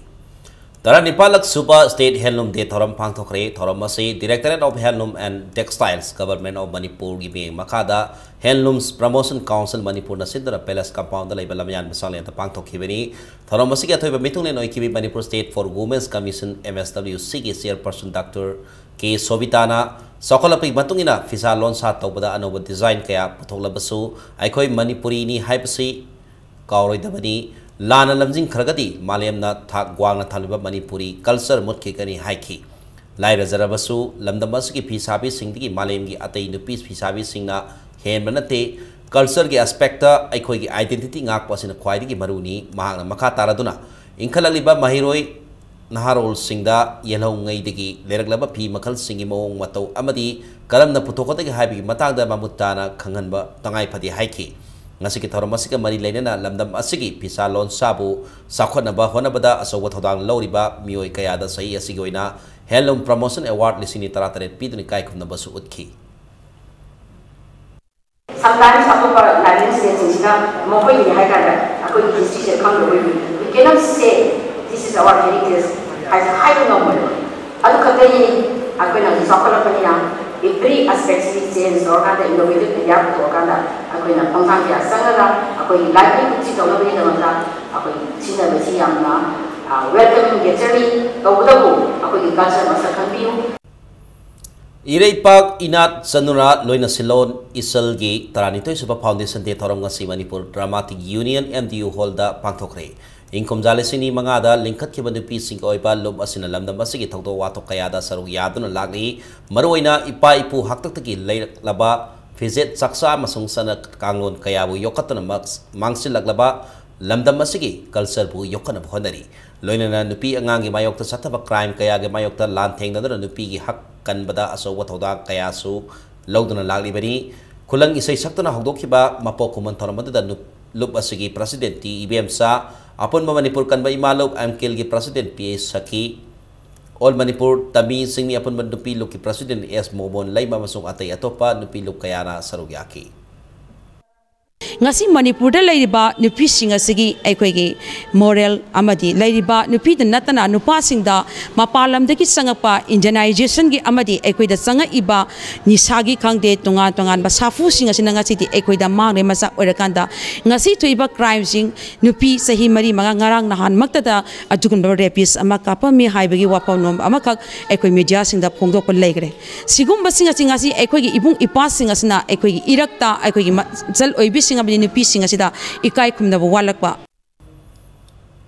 ꯇꯔꯥꯅꯤꯄꯥꯜꯂꯛ ꯁꯨꯕ State Handloom Day ꯊꯧꯔꯝ ꯄꯥꯡꯊꯣꯛꯈ꯭ꯔꯦ꯫ ꯊꯧꯔꯝ ꯑꯁꯤ Directorate of Handloom and Textiles, Government of ꯃꯅꯤꯄꯨꯔꯒꯤ ꯃꯤꯠꯌꯦꯡ ꯃꯈꯥꯗ Handlooms Promotion Council ꯃꯅꯤꯄꯨꯔꯅ ꯁꯤꯟꯗꯨꯅ Palace Compoundꯗ ꯂꯩꯕ ꯂꯝꯌꯥꯟꯕ ꯆꯥꯛꯂꯦꯟꯗ ꯄꯥꯡꯊꯣꯛꯈꯤꯕꯅꯤ꯫ ꯊꯧꯔꯝ ꯑꯁꯤꯒꯤ ꯑꯊꯣꯏꯕ ꯃꯤꯊꯨꯡꯂꯦꯟ ꯑꯣꯏꯈꯤꯕꯤ Manipur State for Women's Commission, M S W C ꯒꯤ chairperson Doctor K ꯁꯣꯕꯤꯇꯥꯅ ꯆꯥꯎꯈꯠꯂꯛꯄꯒꯤ ꯃꯇꯨꯡ ꯏꯟꯅ ꯐꯤꯁꯥ ꯂꯣꯟꯁꯥ ꯇꯧꯕꯗ ꯑꯅꯧꯕ design ꯀꯌꯥ ꯄꯨꯊꯣꯛꯂꯕꯁꯨ ꯑꯩꯈꯣꯏ ꯃꯅꯤꯄꯨꯔꯤꯅꯤ ꯍꯥꯏꯕꯁꯤ ꯀꯥꯎꯔꯣꯏꯗꯕꯅꯤ꯫ ꯂꯥꯟꯅ ꯂꯝꯖꯤꯡꯈ꯭ꯔꯒꯗꯤ ꯃꯥꯂꯦꯝꯅ ꯊꯥꯛ ꯋꯥꯡꯅ ꯊꯝꯂꯤꯕ ꯃꯅꯤꯄꯨꯔꯤ culture ꯃꯨꯠꯈꯤꯒꯅꯤ ꯍꯥꯏꯈꯤ꯫ ꯂꯥꯏꯔꯖꯔꯕꯁꯨ ꯂꯝꯗꯝ ꯑꯁꯤꯒꯤ ꯐꯤꯁꯥꯕꯤꯁꯤꯡꯗꯒꯤ ꯃꯥꯂꯦꯝꯒꯤ ꯑꯇꯩ ꯅꯨꯄꯤ ꯐꯤꯁꯥꯕꯤꯁꯤꯡꯅ ꯍꯦꯟꯕ ꯅꯠꯇꯦ꯫ Cultureꯒꯤ aspectꯇ ꯑꯩꯈꯣꯏꯒꯤ identityꯇ ꯉꯥꯛꯄ ꯑꯁꯤꯅ ꯈ꯭ꯋꯥꯏꯗꯒꯤ ꯃꯔꯨꯅꯤ꯫ ꯃꯍꯥꯛꯅ ꯃꯈꯥ ꯇꯥꯔꯗꯨꯅ ꯏꯟꯈꯠꯂꯛꯂꯤꯕ ꯃꯍꯩꯔꯣꯏ ꯅꯍꯥꯔꯣꯜꯁꯤꯡꯗ ꯌꯦꯜꯍꯧꯉꯩꯗꯒꯤ ꯂꯩꯔꯛꯂꯕ ꯐꯤ ꯃꯈꯜꯁꯤꯡꯒꯤ ꯃꯑꯣꯡ ꯃꯇꯧ ꯑꯃꯗꯤ ꯀꯔꯝꯅ ꯄꯨꯊꯣꯛꯀꯗꯒꯦ ꯍꯥꯏꯕꯒꯤ ꯃꯇꯥꯡꯗ ꯃꯃꯨꯠ ꯇꯥꯅ ꯈꯪꯍꯟꯕ ꯇꯉꯥꯏ ꯐꯗꯦ ꯍꯥꯏꯈꯤ꯫ ꯉꯁꯤꯒꯤ ꯊꯧꯔꯝ ꯑꯁꯤꯒ ꯃꯔꯤ ꯂꯩꯅꯅ ꯂꯝꯗꯝ ꯑꯁꯤꯒꯤ ꯐꯤꯁꯥ ꯂꯣꯟꯁꯥꯕꯨ ꯆꯥꯎꯈꯠꯅꯕ ꯍꯣꯠꯅꯕꯗ ꯑꯆꯧꯕ ꯊꯧꯗꯥꯡ ꯂꯧꯔꯤꯕ ꯃꯤꯑꯣꯏ ꯀꯌꯥꯗ ꯆꯍꯤ ꯑꯁꯤꯒꯤ ꯑꯣꯏꯅ Handloom Promotion Award ꯂꯤꯁꯤꯡ ꯇꯔꯥꯇꯔꯦꯠ ꯄꯤꯗꯨꯅ ꯏꯀꯥꯏ ꯈꯨꯝꯅꯕꯁꯨ ꯎꯠꯈꯤ꯫ Sometimes ꯑꯇꯣꯞꯄ neighbouring stateꯁꯤꯡꯁꯤꯅ ꯃꯈꯣꯏꯒꯤꯅꯤ ꯍꯥꯏ ꯀꯥꯟꯗ ꯑꯩꯈꯣꯏꯒꯤ historyꯁꯦ ꯈꯪꯗꯕ ꯑꯣꯏꯕꯅꯤ꯫ We cannot say this is our heritage ꯍꯥꯏꯁꯦ ꯍꯥꯏꯕ ꯉꯝꯃꯣꯏꯕ꯫ ꯑꯗꯨ ꯈꯛꯇꯅꯤ ꯑꯩꯈꯣꯏꯅ ꯍꯧꯖꯤꯛ ꯆꯥꯎꯈꯠꯂꯛꯄꯅꯤꯅ Every aspect ꯁꯤ change ꯇꯧꯔꯀꯥꯟꯗ, innovative idea ꯄꯨꯊꯣꯛꯑꯀꯥꯟꯗ ꯑꯩꯈꯣꯏꯅ ꯈꯣꯡꯊꯥꯡ ꯀꯌꯥ ꯆꯪꯉꯒ ꯑꯩꯈꯣꯏꯒꯤ livelihood ꯁꯤ ꯇꯧꯅꯕꯒꯤꯗꯃꯛꯇ ꯑꯩꯈꯣꯏ ꯁꯤꯖꯤꯟꯅꯕꯁꯤ ꯌꯥꯝꯅ welcoming nature ꯅꯤ꯫ ꯇꯧꯕꯇꯕꯨ ꯑꯩꯈꯣꯏꯒꯤ culture ꯃꯁꯛ ꯈꯪꯕꯤꯌꯨ꯫ ꯏꯔꯩꯄꯥꯛ ꯏꯅꯥꯠ ꯆꯅꯨꯔꯥ ꯂꯣꯏꯅ ꯁꯤꯜꯂꯣꯟ ꯏꯁꯜꯒꯤ ꯇꯔꯥꯅꯤꯊꯣꯏ ꯁꯨꯕ Foundation Day ꯊꯧꯔꯝ ꯉꯁꯤ Manipur Dramatic Union M D U Hall ꯗ ꯄꯥꯡꯊꯣꯛꯈ꯭ꯔꯦ꯫ ꯏꯪ ꯀꯨꯝꯖꯥ ꯂꯤꯁꯤꯡ ꯑꯅꯤ ꯃꯉꯥꯗ ꯂꯤꯡꯈꯠꯈꯤꯕ ꯅꯨꯄꯤꯁꯤꯡꯒꯤ ꯑꯣꯏꯕ ꯂꯨꯞ ꯑꯁꯤꯅ ꯂꯝꯗꯝ ꯑꯁꯤꯒꯤ ꯊꯧꯗꯣꯛ ꯋꯥꯊꯣꯛ ꯀꯌꯥꯗ ꯁꯔꯨꯛ ꯌꯥꯗꯨꯅ ꯂꯥꯛꯂꯤ꯫ ꯃꯔꯨꯑꯣꯏꯅ ꯏꯄꯥ ꯏꯄꯨ ꯍꯥꯛꯇꯛꯇꯒꯤ ꯂꯩꯔꯛꯂꯕ ꯐꯤꯖꯦꯠ ꯆꯥꯛꯆꯥ ꯑꯃꯁꯨꯡ ꯆꯠꯅ ꯀꯥꯡꯂꯣꯟ ꯀꯌꯥꯕꯨ ꯌꯣꯛꯈꯠꯇꯨꯅ ꯃꯥꯡ-, ꯃꯥꯡꯁꯤꯜꯂꯛꯂꯕ ꯂꯝꯗꯝ ꯑꯁꯤꯒꯤ culture ꯕꯨ ꯌꯣꯛꯈꯠꯅꯕ ꯍꯣꯠꯅꯔꯤ꯫ ꯂꯣꯏꯅꯅ ꯅꯨꯄꯤ ꯑꯉꯥꯡꯒꯤ ꯃꯥꯌꯣꯛꯇ ꯆꯠꯊꯕ crime ꯀꯌꯥꯒꯤ ꯃꯥꯌꯣꯛꯇ ꯂꯥꯟꯊꯦꯡꯅꯗꯨꯅ ꯅꯨꯄꯤꯒꯤ ꯍꯛ ꯀꯟꯕꯗ ꯑꯆꯧꯕ ꯊꯧꯗꯥꯡ ꯀꯌꯥꯁꯨ ꯂꯧꯗꯨꯅ ꯂꯥꯛꯂꯤꯕꯅꯤ꯫ ꯈꯨꯂꯪ ꯏꯁꯩ ꯁꯛꯇꯨꯅ ꯍꯧꯗꯣꯛꯈꯤꯕ ꯃꯄꯣꯛ ꯀꯨꯝꯑꯣꯟ ꯊꯧꯔꯝ ꯑꯗꯨꯗ ꯅꯨ-, ꯂꯨꯞ ꯑꯁꯤꯒꯤ President ꯇꯤ ꯏꯕꯦꯝꯆꯥ, ꯑꯄꯨꯟꯕ ꯃꯅꯤꯄꯨꯔ ꯀꯟꯕ ꯏꯃꯥ ꯂꯨꯞ ꯑꯦꯝ ꯀꯦꯜꯒꯤ President ꯄꯤ ꯑꯦ ꯁꯈꯤ, All Manipur ꯇꯃꯤ ꯆꯤꯡꯃꯤ ꯑꯄꯨꯟꯕ ꯅꯨꯄꯤ ꯂꯨꯞꯀꯤ President ꯑꯦꯁ ꯃꯣꯃꯣꯟ ꯂꯩꯃ ꯑꯃꯁꯨꯡ ꯑꯇꯩ ꯑꯇꯣꯞꯄ ꯅꯨꯄꯤ ꯂꯨꯞ ꯀꯌꯥꯅ ꯁꯔꯨꯛ ꯌꯥꯈꯤ꯫ ꯉꯁꯤ ꯃꯅꯤꯄꯨꯔꯗ ꯂꯩꯔꯤꯕ ꯅꯨꯄꯤꯁꯤꯡ ꯑꯁꯤꯒꯤ ꯑꯩꯈꯣꯏꯒꯤ moral ꯑꯃꯗꯤ ꯂꯩꯔꯤꯕ ꯅꯨꯄꯤꯗ ꯅꯠꯇꯅ ꯅꯨꯄꯥꯁꯤꯡꯗ ꯃꯄꯥꯟ ꯂꯝꯗꯒꯤ ꯆꯪꯉꯛꯄ Indianization ꯒꯤ ꯑꯃꯗꯤ ꯑꯩꯈꯣꯏꯗ ꯆꯪꯉꯛꯏꯕ ꯅꯤꯁꯥꯒꯤ ꯈꯪꯗꯦ, ꯇꯣꯉꯥꯟ ꯇꯣꯉꯥꯟꯕ ꯁꯥꯐꯨꯁꯤꯡ ꯑꯁꯤꯅ ꯉꯁꯤꯗꯤ ꯑꯩꯈꯣꯏꯗ ꯃꯥꯡꯂꯦ ꯃꯆꯥꯛ ꯑꯣꯏꯔꯀꯥꯟꯗ ꯉꯁꯤ ꯊꯣꯛꯏꯕ crime ꯁꯤꯡ, ꯅꯨꯄꯤ ꯆꯍꯤ ꯃꯔꯤ ꯃꯉꯥ, ꯉꯔꯥꯡ ꯅꯍꯥꯟꯃꯛꯇꯗ ꯑꯗꯨꯒꯨꯝꯂꯕ rapist ꯑꯃ ꯀꯥꯞꯄꯝꯃꯤ ꯍꯥꯏꯕꯒꯤ ꯋꯥꯐꯝꯂꯣꯝ ꯑꯃꯈꯛ ꯑꯩꯈꯣꯏ media ꯁꯤꯡꯗ ꯐꯣꯡꯗꯣꯛꯄ ꯂꯩꯈ꯭ꯔꯦ꯫ ꯁꯤꯒꯨꯝꯕꯁꯤꯡ ꯑꯁꯤ ꯉꯁꯤ ꯑꯩꯈꯣꯏꯒꯤ ꯏꯕꯨꯡ ꯏꯄ꯭ꯋꯥꯁꯤꯡ ꯑꯁꯤꯅ ꯑꯩꯈꯣꯏꯒꯤ ꯏꯔꯛꯇ ꯑꯩꯈꯣꯏꯒꯤ ꯃꯆꯜ ꯑꯣꯏꯕꯤꯁꯤꯡ ꯑꯃꯗꯤ ꯅꯨꯄꯤꯁꯤꯡ ꯑꯁꯤꯗ ꯏꯀꯥꯏ ꯈꯨꯝꯅꯕ ꯋꯥꯠꯂꯛꯄ꯫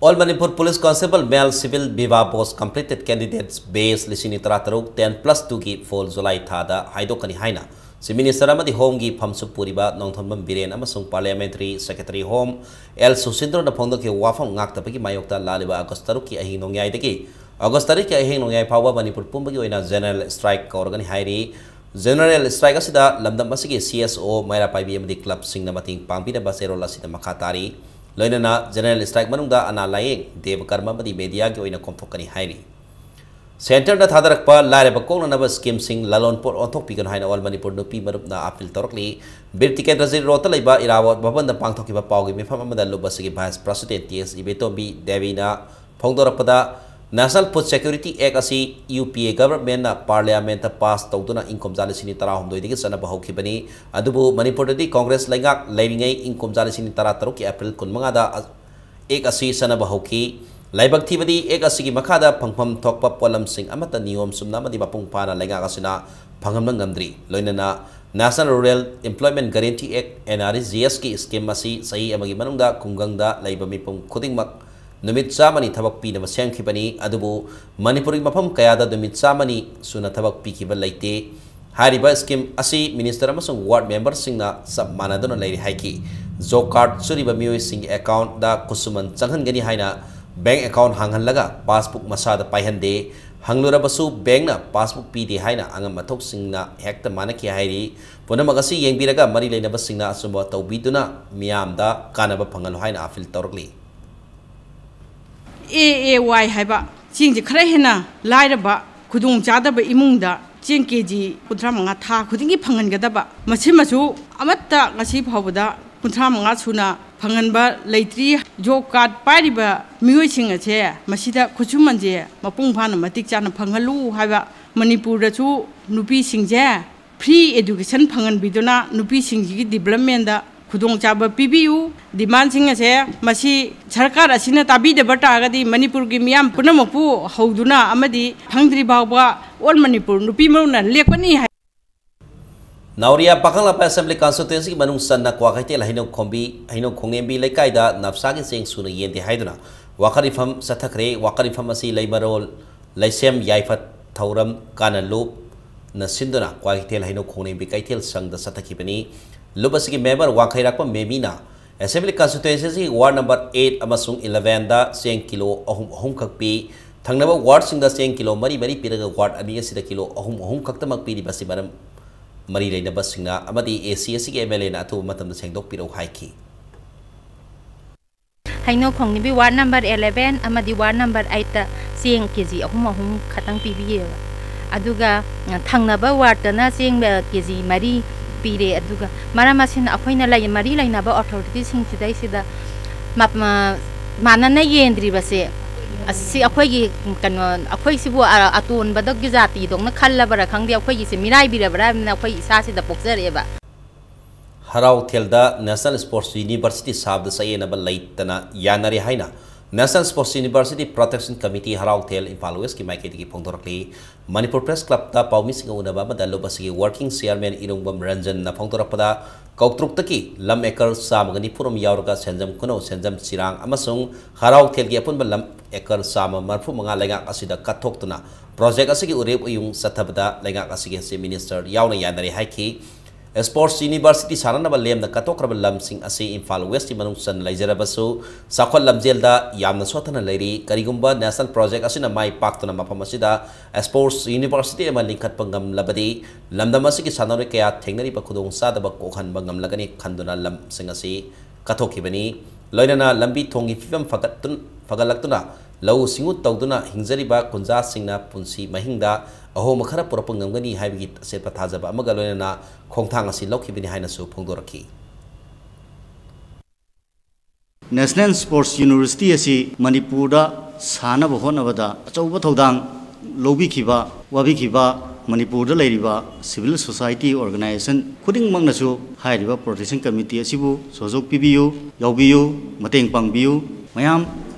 All Manipur Police Constable Male Civil Viva Post Completed Candidates Batch ꯂꯤꯁꯤꯡ ꯑꯅꯤ ꯇꯔꯥꯇꯔꯨꯛ ten plus two ꯒꯤ poll July ꯊꯥꯗ ꯍꯥꯏꯗꯣꯛꯀꯅꯤ ꯍꯥꯏꯅ Chief Minister ꯑꯃꯗꯤ Home ꯒꯤ ꯐꯝꯁꯨ ꯄꯨꯔꯤꯕ ꯅꯣꯡꯊꯣꯝꯕꯝ ꯕꯤꯔꯦꯟ ꯑꯃꯁꯨꯡ Parliamentary Secretary Home ꯑꯦꯜ ꯁꯨꯁꯤꯟꯗ꯭ꯔꯣꯅ ꯐꯣꯡꯗꯣꯛꯈꯤꯕ ꯋꯥꯐꯝ ꯉꯥꯛꯇꯕꯒꯤ ꯃꯥꯌꯣꯛꯇ ꯂꯥꯛꯂꯤꯕ August ꯇꯔꯨꯛꯀꯤ ꯑꯍꯤꯡ ꯅꯣꯡꯌꯥꯏꯗꯒꯤ August ꯇꯔꯦꯠꯀꯤ ꯑꯍꯤꯡ ꯅꯣꯡꯌꯥꯏ ꯐꯥꯎꯕ ꯃꯅꯤꯄꯨꯔ ꯄꯨꯝꯕꯒꯤ ꯑꯣꯏꯅ general strike ꯀꯧꯔꯒꯅꯤ ꯍꯥꯏꯔꯤ꯫ General strike ꯑꯁꯤꯗ ꯂꯝꯗꯝ ꯑꯁꯤꯒꯤ C S O, ꯃꯩꯔꯥ ꯄꯥꯏꯕꯤ ꯑꯃꯗꯤ club ꯁꯤꯡꯅ ꯃꯇꯦꯡ ꯄꯥꯡꯕꯤꯅꯕ ꯆꯦꯔꯣꯜ ꯑꯁꯤꯗ ꯃꯈꯥ ꯇꯥꯔꯤ꯫ ꯂꯣꯏꯅꯅ general strike ꯃꯅꯨꯡꯗ ꯑꯅꯥ ꯂꯥꯌꯦꯡ, ꯗꯦꯕ ꯀꯔꯃ ꯑꯃꯗꯤ media ꯒꯤ ꯑꯣꯏꯅ ꯀꯣꯝꯊꯣꯛꯀꯅꯤ ꯍꯥꯏꯔꯤ꯫ Centre ꯅ ꯊꯥꯗꯔꯛꯄ ꯂꯥꯏꯔꯕ ꯀꯣꯛꯅꯅꯕ scheme ꯁꯤꯡ ꯂꯂꯣꯟ ꯄꯣꯠ ꯑꯣꯟꯊꯣꯛꯄꯤꯒꯅꯨ ꯍꯥꯏꯅ All Manipur ꯅꯨꯄꯤ ꯃꯔꯨꯞꯅ appeal ꯇꯧꯔꯛꯂꯤ꯫ ꯕꯤꯔ ꯇꯤꯀꯦꯟꯗ꯭ꯔꯖꯤꯠ ꯔꯣꯗꯇ ꯂꯩꯕ ꯏꯔꯥꯕꯣꯠ ꯚꯕꯟꯗ ꯄꯥꯡꯊꯣꯛꯈꯤꯕ ꯄꯥꯎꯒꯤ ꯃꯤꯐꯝ ꯑꯃꯗ ꯂꯨꯞ ꯑꯁꯤꯒꯤ Vice President ꯇꯤ ꯑꯦꯁ ꯏꯕꯦꯇꯣꯝꯕꯤ ꯗꯦꯕꯤꯅ ꯐꯣꯡꯗꯣꯔꯛꯄꯗ, National Food Security Act ꯑꯁꯤ UPA governmentꯅ parliamentꯇ pass ꯇꯧꯗꯨꯅ ꯏꯪ ꯀꯨꯝꯖꯥ ꯂꯤꯁꯤꯡ ꯑꯅꯤ ꯇꯔꯥꯍꯨꯝꯗꯣꯏꯗꯒꯤ ꯆꯠꯅꯕ ꯍꯧꯈꯤꯕꯅꯤ꯫ ꯑꯗꯨꯕꯨ ꯃꯅꯤꯄꯨꯔꯗꯗꯤ Congress ꯂꯩꯉꯥꯛ ꯂꯩꯔꯤꯉꯩ ꯏꯪ ꯀꯨꯝꯖꯥ ꯂꯤꯁꯤꯡ ꯑꯅꯤ ꯇꯔꯥꯇꯔꯨꯛꯀꯤ April ꯀꯨꯟꯃꯉꯥꯗ ꯑꯦꯛ ꯑꯁꯤ ꯆꯠꯅꯕ ꯍꯧꯈꯤ꯫ ꯂꯥꯏꯕꯛ ꯊꯤꯕꯗꯤ, ꯑꯦꯛ ꯑꯁꯤꯒꯤ ꯃꯈꯥꯗ ꯐꯪꯐꯝ ꯊꯣꯛꯄ ꯄꯣꯠꯂꯝꯁꯤꯡ ꯑꯃꯠꯇ ꯅꯤꯌꯣꯝ ꯆꯨꯝꯅ ꯑꯃꯗꯤ ꯃꯄꯨꯡ ꯐꯥꯅ ꯂꯩꯉꯥꯛ ꯑꯁꯤꯅ ꯐꯪꯍꯟꯕ ꯉꯝꯗ꯭ꯔꯤ꯫ ꯂꯣꯏꯅꯅ National Rural Employment Guarantee Act, NREGS ꯀꯤ scheme ꯑꯁꯤ ꯆꯍꯤ ꯑꯃꯒꯤ ꯃꯅꯨꯡꯗ ꯈꯨꯡꯒꯪꯗ ꯂꯩꯕ ꯃꯤꯄꯨꯝ ꯈꯨꯗꯤꯡꯃꯛ ꯅꯨꯃꯤꯠ ꯆꯥꯝꯃꯅꯤ ꯊꯕꯛ ꯄꯤꯅꯕ ꯁꯦꯝꯈꯤꯕꯅꯤ꯫ ꯑꯗꯨꯕꯨ ꯃꯅꯤꯄꯨꯔꯒꯤ ꯃꯐꯝ ꯀꯌꯥꯗ ꯅꯨꯃꯤꯠ ꯆꯥꯝꯃꯅꯤ ꯁꯨꯅ ꯊꯕꯛ ꯄꯤꯈꯤꯕ ꯂꯩꯇꯦ꯫ ꯍꯥꯏꯔꯤꯕ scheme ꯑꯁꯤ minister ꯑꯃꯁꯨꯡ ward memberꯁꯤꯡꯅ ꯆꯞ ꯃꯥꯟꯅꯗꯨꯅ ꯂꯩꯔꯤ ꯍꯥꯏꯈꯤ꯫ Job card ꯁꯨꯔꯤꯕ ꯃꯤꯑꯣꯏꯁꯤꯡꯒꯤ accountꯗ ꯈꯨꯠꯁꯨꯃꯟ ꯆꯪꯍꯟꯒꯅꯤ ꯍꯥꯏꯅ bank account ꯍꯥꯡꯍꯜꯂꯒ passbook ꯃꯁꯥꯗ ꯄꯥꯏꯍꯟꯗꯦ꯫ ꯍꯪꯂꯨꯔꯕꯁꯨ bankꯅ passbook ꯄꯤꯗꯦ ꯍꯥꯏꯅ ꯑꯉꯝ ꯑꯊꯧꯁꯤꯡꯅ ꯍꯦꯛꯇ ꯃꯥꯟꯅꯈꯤ ꯍꯥꯏꯔꯤ꯫ ꯄꯨꯝꯅꯃꯛ ꯑꯁꯤ ꯌꯦꯡꯕꯤꯔꯒ ꯃꯔꯤ ꯂꯩꯅꯕꯁꯤꯡꯅ ꯑꯆꯨꯝꯕ ꯇꯧꯕꯤꯗꯨꯅ ꯃꯤꯌꯥꯝꯗ ꯀꯥꯟꯅꯕ ꯐꯪꯍꯜꯂꯨ ꯍꯥꯏꯅ appeal ꯇꯧꯔꯛꯂꯤ꯫ ꯑꯦ ꯑꯦ ꯋꯥꯏ ꯍꯥꯏꯕ ꯆꯦꯡꯁꯦ ꯈꯔ ꯍꯦꯟꯅ ꯂꯥꯏꯔꯕ, ꯈꯨꯗꯣꯡ ꯆꯥꯗꯕ ꯏꯃꯨꯡꯗ ꯆꯦꯡ ꯀꯦ ꯖꯤ ꯀꯨꯟꯊ꯭ꯔꯥ ꯃꯉꯥ ꯊꯥ ꯈꯨꯗꯤꯡꯒꯤ ꯐꯪꯍꯟꯒꯗꯕ, ꯃꯁꯤꯃꯁꯨ ꯑꯃꯠꯇ ꯉꯁꯤ ꯐꯥꯎꯕꯗ ꯀꯨꯟꯊ꯭ꯔꯥ ꯃꯉꯥ ꯁꯨꯅ ꯐꯪꯍꯟꯕ ꯂꯩꯇ꯭ꯔꯤ꯫ Job card ꯄꯥꯏꯔꯤꯕ ꯃꯤꯑꯣꯏꯁꯤꯡ ꯑꯁꯦ ꯃꯁꯤꯗ ꯈꯨꯠꯁꯨꯃꯟꯁꯦ ꯃꯄꯨꯡ ꯐꯥꯅ ꯃꯇꯤꯛ ꯆꯥꯅ ꯐꯪꯍꯜꯂꯨ ꯍꯥꯏꯕ꯫ ꯃꯅꯤꯄꯨꯔꯗꯁꯨ ꯅꯨꯄꯤꯁꯤꯡꯁꯦ free education ꯐꯪꯍꯟꯕꯤꯗꯨꯅ ꯅꯨꯄꯤꯁꯤꯡꯁꯤꯒꯤ developmentꯗ ꯈꯨꯗꯣꯡꯆꯥꯕ ꯄꯤꯕꯤꯌꯨ꯫ Demandꯁꯤꯡ ꯑꯁꯦ ꯃꯁꯤ ꯁꯔꯀꯥꯔ ꯑꯁꯤꯅ ꯇꯥꯕꯤꯗꯕ ꯇꯥꯔꯒꯗꯤ ꯃꯅꯤꯄꯨꯔꯒꯤ ꯃꯤꯌꯥꯝ ꯄꯨꯝꯅꯃꯛꯄꯨ ꯍꯧꯗꯨꯅ ꯑꯃꯗꯤ ꯐꯪꯗ꯭ꯔꯤ ꯐꯥꯎꯕ All Manipur ꯅꯨꯄꯤ ꯃꯔꯨꯅ ꯂꯦꯞꯀꯅꯤ ꯍꯥꯏ꯫ ꯅꯥꯎꯔꯤꯌꯥ ꯄꯥꯈꯪꯂꯥꯛꯄ Assembly Constituencyꯒꯤ ꯃꯅꯨꯡ ꯆꯟꯅ ꯀ꯭ꯋꯥꯀꯩꯊꯦꯜ ꯍꯩꯅꯧ ꯈꯣꯡꯕꯤ, ꯍꯩꯅꯧ ꯈꯣꯡꯅꯦꯝꯕꯤ ꯂꯩꯀꯥꯏꯗ ꯅꯞꯁꯥꯒꯤ ꯆꯦꯡ ꯁꯨꯅ ꯌꯦꯟꯗꯦ ꯍꯥꯏꯗꯨꯅ ꯋꯥꯀꯠ ꯏꯐꯝ ꯆꯠꯊꯈ꯭ꯔꯦ꯫ ꯋꯥꯀꯠ ꯏꯐꯝ ꯑꯁꯤ ꯂꯩꯃꯔꯣꯜ ꯂꯩꯁꯦꯝ ꯌꯥꯏꯐ ꯊꯧꯔꯝ ꯀꯥꯟꯅ ꯂꯨꯞꯅ ꯁꯤꯟꯗꯨꯅ ꯀ꯭ꯋꯥꯀꯩꯊꯦꯜ ꯍꯩꯅꯧ ꯈꯣꯡꯅꯦꯝꯕꯤ ꯀꯩꯊꯦꯜ ꯁꯪꯗ ꯆꯠꯊꯈꯤꯕꯅꯤ꯫ ꯂꯨꯞ ꯑꯁꯤꯒꯤ member ꯋꯥꯡꯈꯩꯔꯥꯛꯄꯝ ꯃꯦꯃꯤꯅ Assembly Constituencyꯒꯤ ward number eight ꯑꯃꯁꯨꯡ elevenꯗ ꯆꯦꯡ ꯀꯤꯂꯣ ꯑꯍꯨꯝ ꯑꯍꯨꯝꯈꯛ ꯄꯤ꯫ ꯊꯪꯅꯕ wardꯁꯤꯡꯗ ꯆꯦꯡ ꯀꯤꯂꯣ ꯃꯔꯤ ꯃꯔꯤ ꯄꯤꯔꯒ ward ꯑꯅꯤ ꯑꯁꯤꯗ ꯀꯤꯂꯣ ꯑꯍꯨꯝ ꯑꯍꯨꯝ ꯈꯛꯇꯃꯛ ꯄꯤꯔꯤꯕꯁꯤ ꯃꯔꯝ ꯃꯔꯤ ꯂꯩꯅꯕꯁꯤꯡꯅ ꯑꯃꯗꯤ ꯑꯦ ꯁꯤ ꯑꯁꯤꯒꯤ MLAꯅ ꯑꯊꯨꯕ ꯃꯇꯝꯗ ꯁꯦꯡꯗꯣꯛꯄꯤꯔꯛꯎ ꯍꯥꯏꯈꯤ꯫ ꯍꯩꯅꯧ ꯈꯣꯡꯅꯤꯕꯤ ward number eleven ꯑꯃꯗꯤ ward number eightꯇ ꯆꯦꯡ ꯀꯦ ꯖꯤ ꯑꯍꯨꯝ ꯑꯍꯨꯝ ꯈꯛꯇꯪ ꯄꯤꯕꯤꯌꯦꯕ꯫ ꯑꯗꯨꯒ, ꯑ, ꯊꯪꯅꯕ wardꯇꯅ ꯆꯦꯡ, ꯑ, ꯀꯦ ꯖꯤ ꯃꯔꯤ ꯄꯤꯔꯦ꯫ ꯑꯗꯨꯒ ꯃꯔꯝ ꯑꯁꯤꯅ ꯑꯩꯈꯣꯏꯅ ꯂꯩ-, ꯃꯔꯤ ꯂꯩꯅꯕ authorityꯁꯤꯡꯁꯤꯗꯩꯁꯤꯗ ꯃ-, ꯃ-, ꯃꯥꯟꯅꯅ ꯌꯦꯟꯗ꯭ꯔꯤꯕꯁꯦ ꯑꯁꯤ ꯑꯩꯈꯣꯏꯒꯤ ꯀꯩꯅꯣ, ꯑꯩꯈꯣꯏꯁꯤꯕꯨ ꯑ-, ꯑꯇꯣꯟꯕꯗꯒꯤ ꯖꯥꯇꯤꯗꯧꯅ ꯈꯜꯂꯕꯔꯥ ꯈꯪꯗꯦ, ꯑꯩꯈꯣꯏꯒꯤꯁꯦ ꯃꯤꯔꯥꯏꯕꯤꯔꯕ꯭ꯔꯥ ꯍꯥꯏꯕꯅ ꯑꯩꯈꯣꯏ ꯏꯁꯥꯁꯤꯗ ꯄꯣꯛꯆꯔꯛꯑꯦꯕ꯫ ꯍꯔꯥꯎ ꯊꯦꯜꯗ National Sports University ꯁꯥꯕꯗ ꯆꯌꯦꯠꯅꯕ ꯂꯩꯇꯅ ꯌꯥꯅꯔꯦ ꯍꯥꯏꯅ National Sports University Protection Committee ꯍꯔꯥꯎ ꯊꯦꯜ ꯏꯝꯐꯥꯜ ꯋꯦꯁꯀꯤ ꯃꯥꯏꯀꯩꯗꯒꯤ ꯐꯣꯡꯗꯣꯔꯛꯂꯤ꯫ ꯃꯅꯤꯄꯨꯔ ꯄ꯭ꯔꯦꯁ ꯀ꯭ꯂꯕꯇ ꯄꯥꯎꯃꯤꯁꯤꯡꯒ ꯎꯅꯕ ꯑꯃꯗ ꯂꯨꯞ ꯑꯁꯤꯒꯤ working chairman ꯏꯔꯨꯡꯕꯝ ꯔꯟꯖꯟꯅ ꯐꯣꯡꯗꯣꯔꯛꯄꯗ, ꯀꯧꯇ꯭ꯔꯨꯛꯇꯒꯤ ꯂꯝ ꯑꯦꯀꯔ ꯆꯥꯝꯃꯒ ꯅꯤꯐꯨꯔꯣꯝ ꯌꯥꯎꯔꯒ ꯁꯦꯟꯖꯝ ꯈꯨꯅꯧ, ꯁꯦꯟꯖꯝ ꯆꯤꯔꯥꯡ ꯑꯃꯁꯨꯡ ꯍꯔꯥꯎ ꯊꯦꯜꯒꯤ ꯑꯄꯨꯟꯕ ꯂꯝ ꯑꯦꯀꯔ ꯆꯥꯝꯃ ꯃꯔꯤꯐꯨ ꯃꯉꯥ ꯂꯩꯉꯥꯛ ꯑꯁꯤꯗ ꯀꯠꯊꯣꯛꯇꯨꯅ ꯄ꯭ꯔꯣꯖꯦꯛ ꯑꯁꯤꯒꯤ ꯎꯔꯦꯞ ꯎꯌꯨꯡ ꯆꯠꯊꯕꯗ ꯂꯩꯉꯥꯛ ꯑꯁꯤꯒꯤ ꯆꯤꯐ ꯃꯤꯅꯤꯁꯇꯔ ꯌꯥꯎꯅ ꯌꯥꯅꯔꯦ ꯍꯥꯏꯈꯤ꯫ ꯁ꯭ꯄꯣꯔꯠꯁ ꯌꯨꯅꯤꯚꯔꯁꯤꯇꯤ ꯁꯥꯟꯅꯅꯕ ꯂꯦꯝꯅ ꯀꯠꯊꯣꯛꯈ꯭ꯔꯕ ꯂꯝꯁꯤꯡ ꯑꯁꯤ ꯏꯝꯐꯥꯜ ꯋꯦꯁꯀꯤ ꯃꯅꯨꯡ ꯆꯟꯅ ꯂꯩꯖꯔꯕꯁꯨ, ꯆꯥꯎꯈꯠ ꯂꯝꯖꯦꯜꯗ ꯌꯥꯝꯅ ꯁꯣꯠꯊꯅ ꯂꯩꯔꯤ꯫ ꯀꯔꯤꯒꯨꯝꯕ ꯅꯦꯁꯅꯦꯜ ꯄ꯭ꯔꯣꯖꯦꯛ ꯑꯁꯤꯅ ꯃꯥꯏ ꯄꯥꯛꯇꯨꯅ ꯃꯐꯝ ꯑꯁꯤꯗ ꯁ꯭ꯄꯣꯔꯠꯁ ꯌꯨꯅꯤꯚꯔꯁꯤꯇꯤ ꯑꯃ ꯂꯤꯡꯈꯠꯄ ꯉꯝꯂꯕꯗꯤ, ꯂꯝꯗꯝ ꯑꯁꯤꯒꯤ ꯁꯥꯟꯅꯔꯣꯏ ꯀꯌꯥ ꯊꯦꯡꯅꯔꯤꯕ ꯈꯨꯗꯣꯡꯆꯥꯗꯕ ꯀꯣꯛꯍꯟꯕ ꯉꯝꯂꯒꯅꯤ ꯈꯟꯗꯨꯅ ꯂꯝꯁꯤꯡ ꯑꯁꯤ ꯀꯠꯊꯣꯛꯈꯤꯕꯅꯤ꯫ ꯂꯣꯏꯅꯅ ꯂꯝꯕꯤ ꯊꯣꯡꯒꯤ ꯐꯤꯕꯝ ꯐꯒꯠꯇꯨꯟ-, ꯐꯒꯠꯂꯛꯇꯨꯅ ꯂꯧꯎ ꯁꯤꯡꯎ ꯇꯧꯗꯨꯅ ꯍꯤꯡꯖꯔꯤꯕ ꯈꯨꯟꯖꯥꯁꯤꯡꯅ ꯄꯨꯟꯁꯤ ꯃꯍꯤꯡꯗ ꯑꯍꯣꯡꯕ ꯈꯔ ꯄꯨꯔꯛꯄ ꯉꯝꯒꯅꯤ ꯍꯥꯏꯕꯒꯤ ꯑꯆꯦꯠꯄ ꯊꯥꯖꯕ ꯑꯃꯒ ꯂꯣꯏꯅꯅ ꯈꯣꯡꯊꯥꯡ ꯑꯁꯤ ꯂꯧꯈꯤꯕꯅꯤ ꯍꯥꯏꯅꯁꯨ ꯐꯣꯡꯗꯣꯔꯛꯈꯤ꯫ ꯅꯦꯁꯅꯦꯜ ꯁ꯭ꯄꯣꯔꯠꯁ ꯌꯨꯅꯤꯚꯔꯁꯤꯇꯤ ꯑꯁꯤ ꯃꯅꯤꯄꯨꯔꯗ ꯁꯥꯅꯕ ꯍꯣꯠꯅꯕꯗ ꯑꯆꯧꯕ ꯊꯧꯗꯥꯡ ꯂꯧꯕꯤꯈꯤꯕ, ꯋꯥꯕꯤꯈꯤꯕ ꯃꯅꯤꯄꯨꯔꯗ ꯂꯩꯔꯤꯕ ꯁꯤꯚꯤꯜ ꯁꯣꯁꯥꯏꯇꯤ ꯑꯣꯔꯒꯅꯥꯏꯖꯦꯁꯟ ꯈꯨꯗꯤꯡꯃꯛꯅꯁꯨ ꯍꯥꯏꯔꯤꯕ ꯄ꯭ꯔꯣꯇꯦꯛꯁꯟ ꯀꯃꯤꯇꯤ ꯑꯁꯤꯕꯨ ꯁꯍꯌꯣꯒ ꯄꯤꯕꯤꯌꯨ, ꯌꯥꯎꯕꯤꯌꯨ, ꯃꯇꯦꯡ ꯄꯥꯡꯕꯤꯌꯨ꯫ ꯃꯌꯥꯝ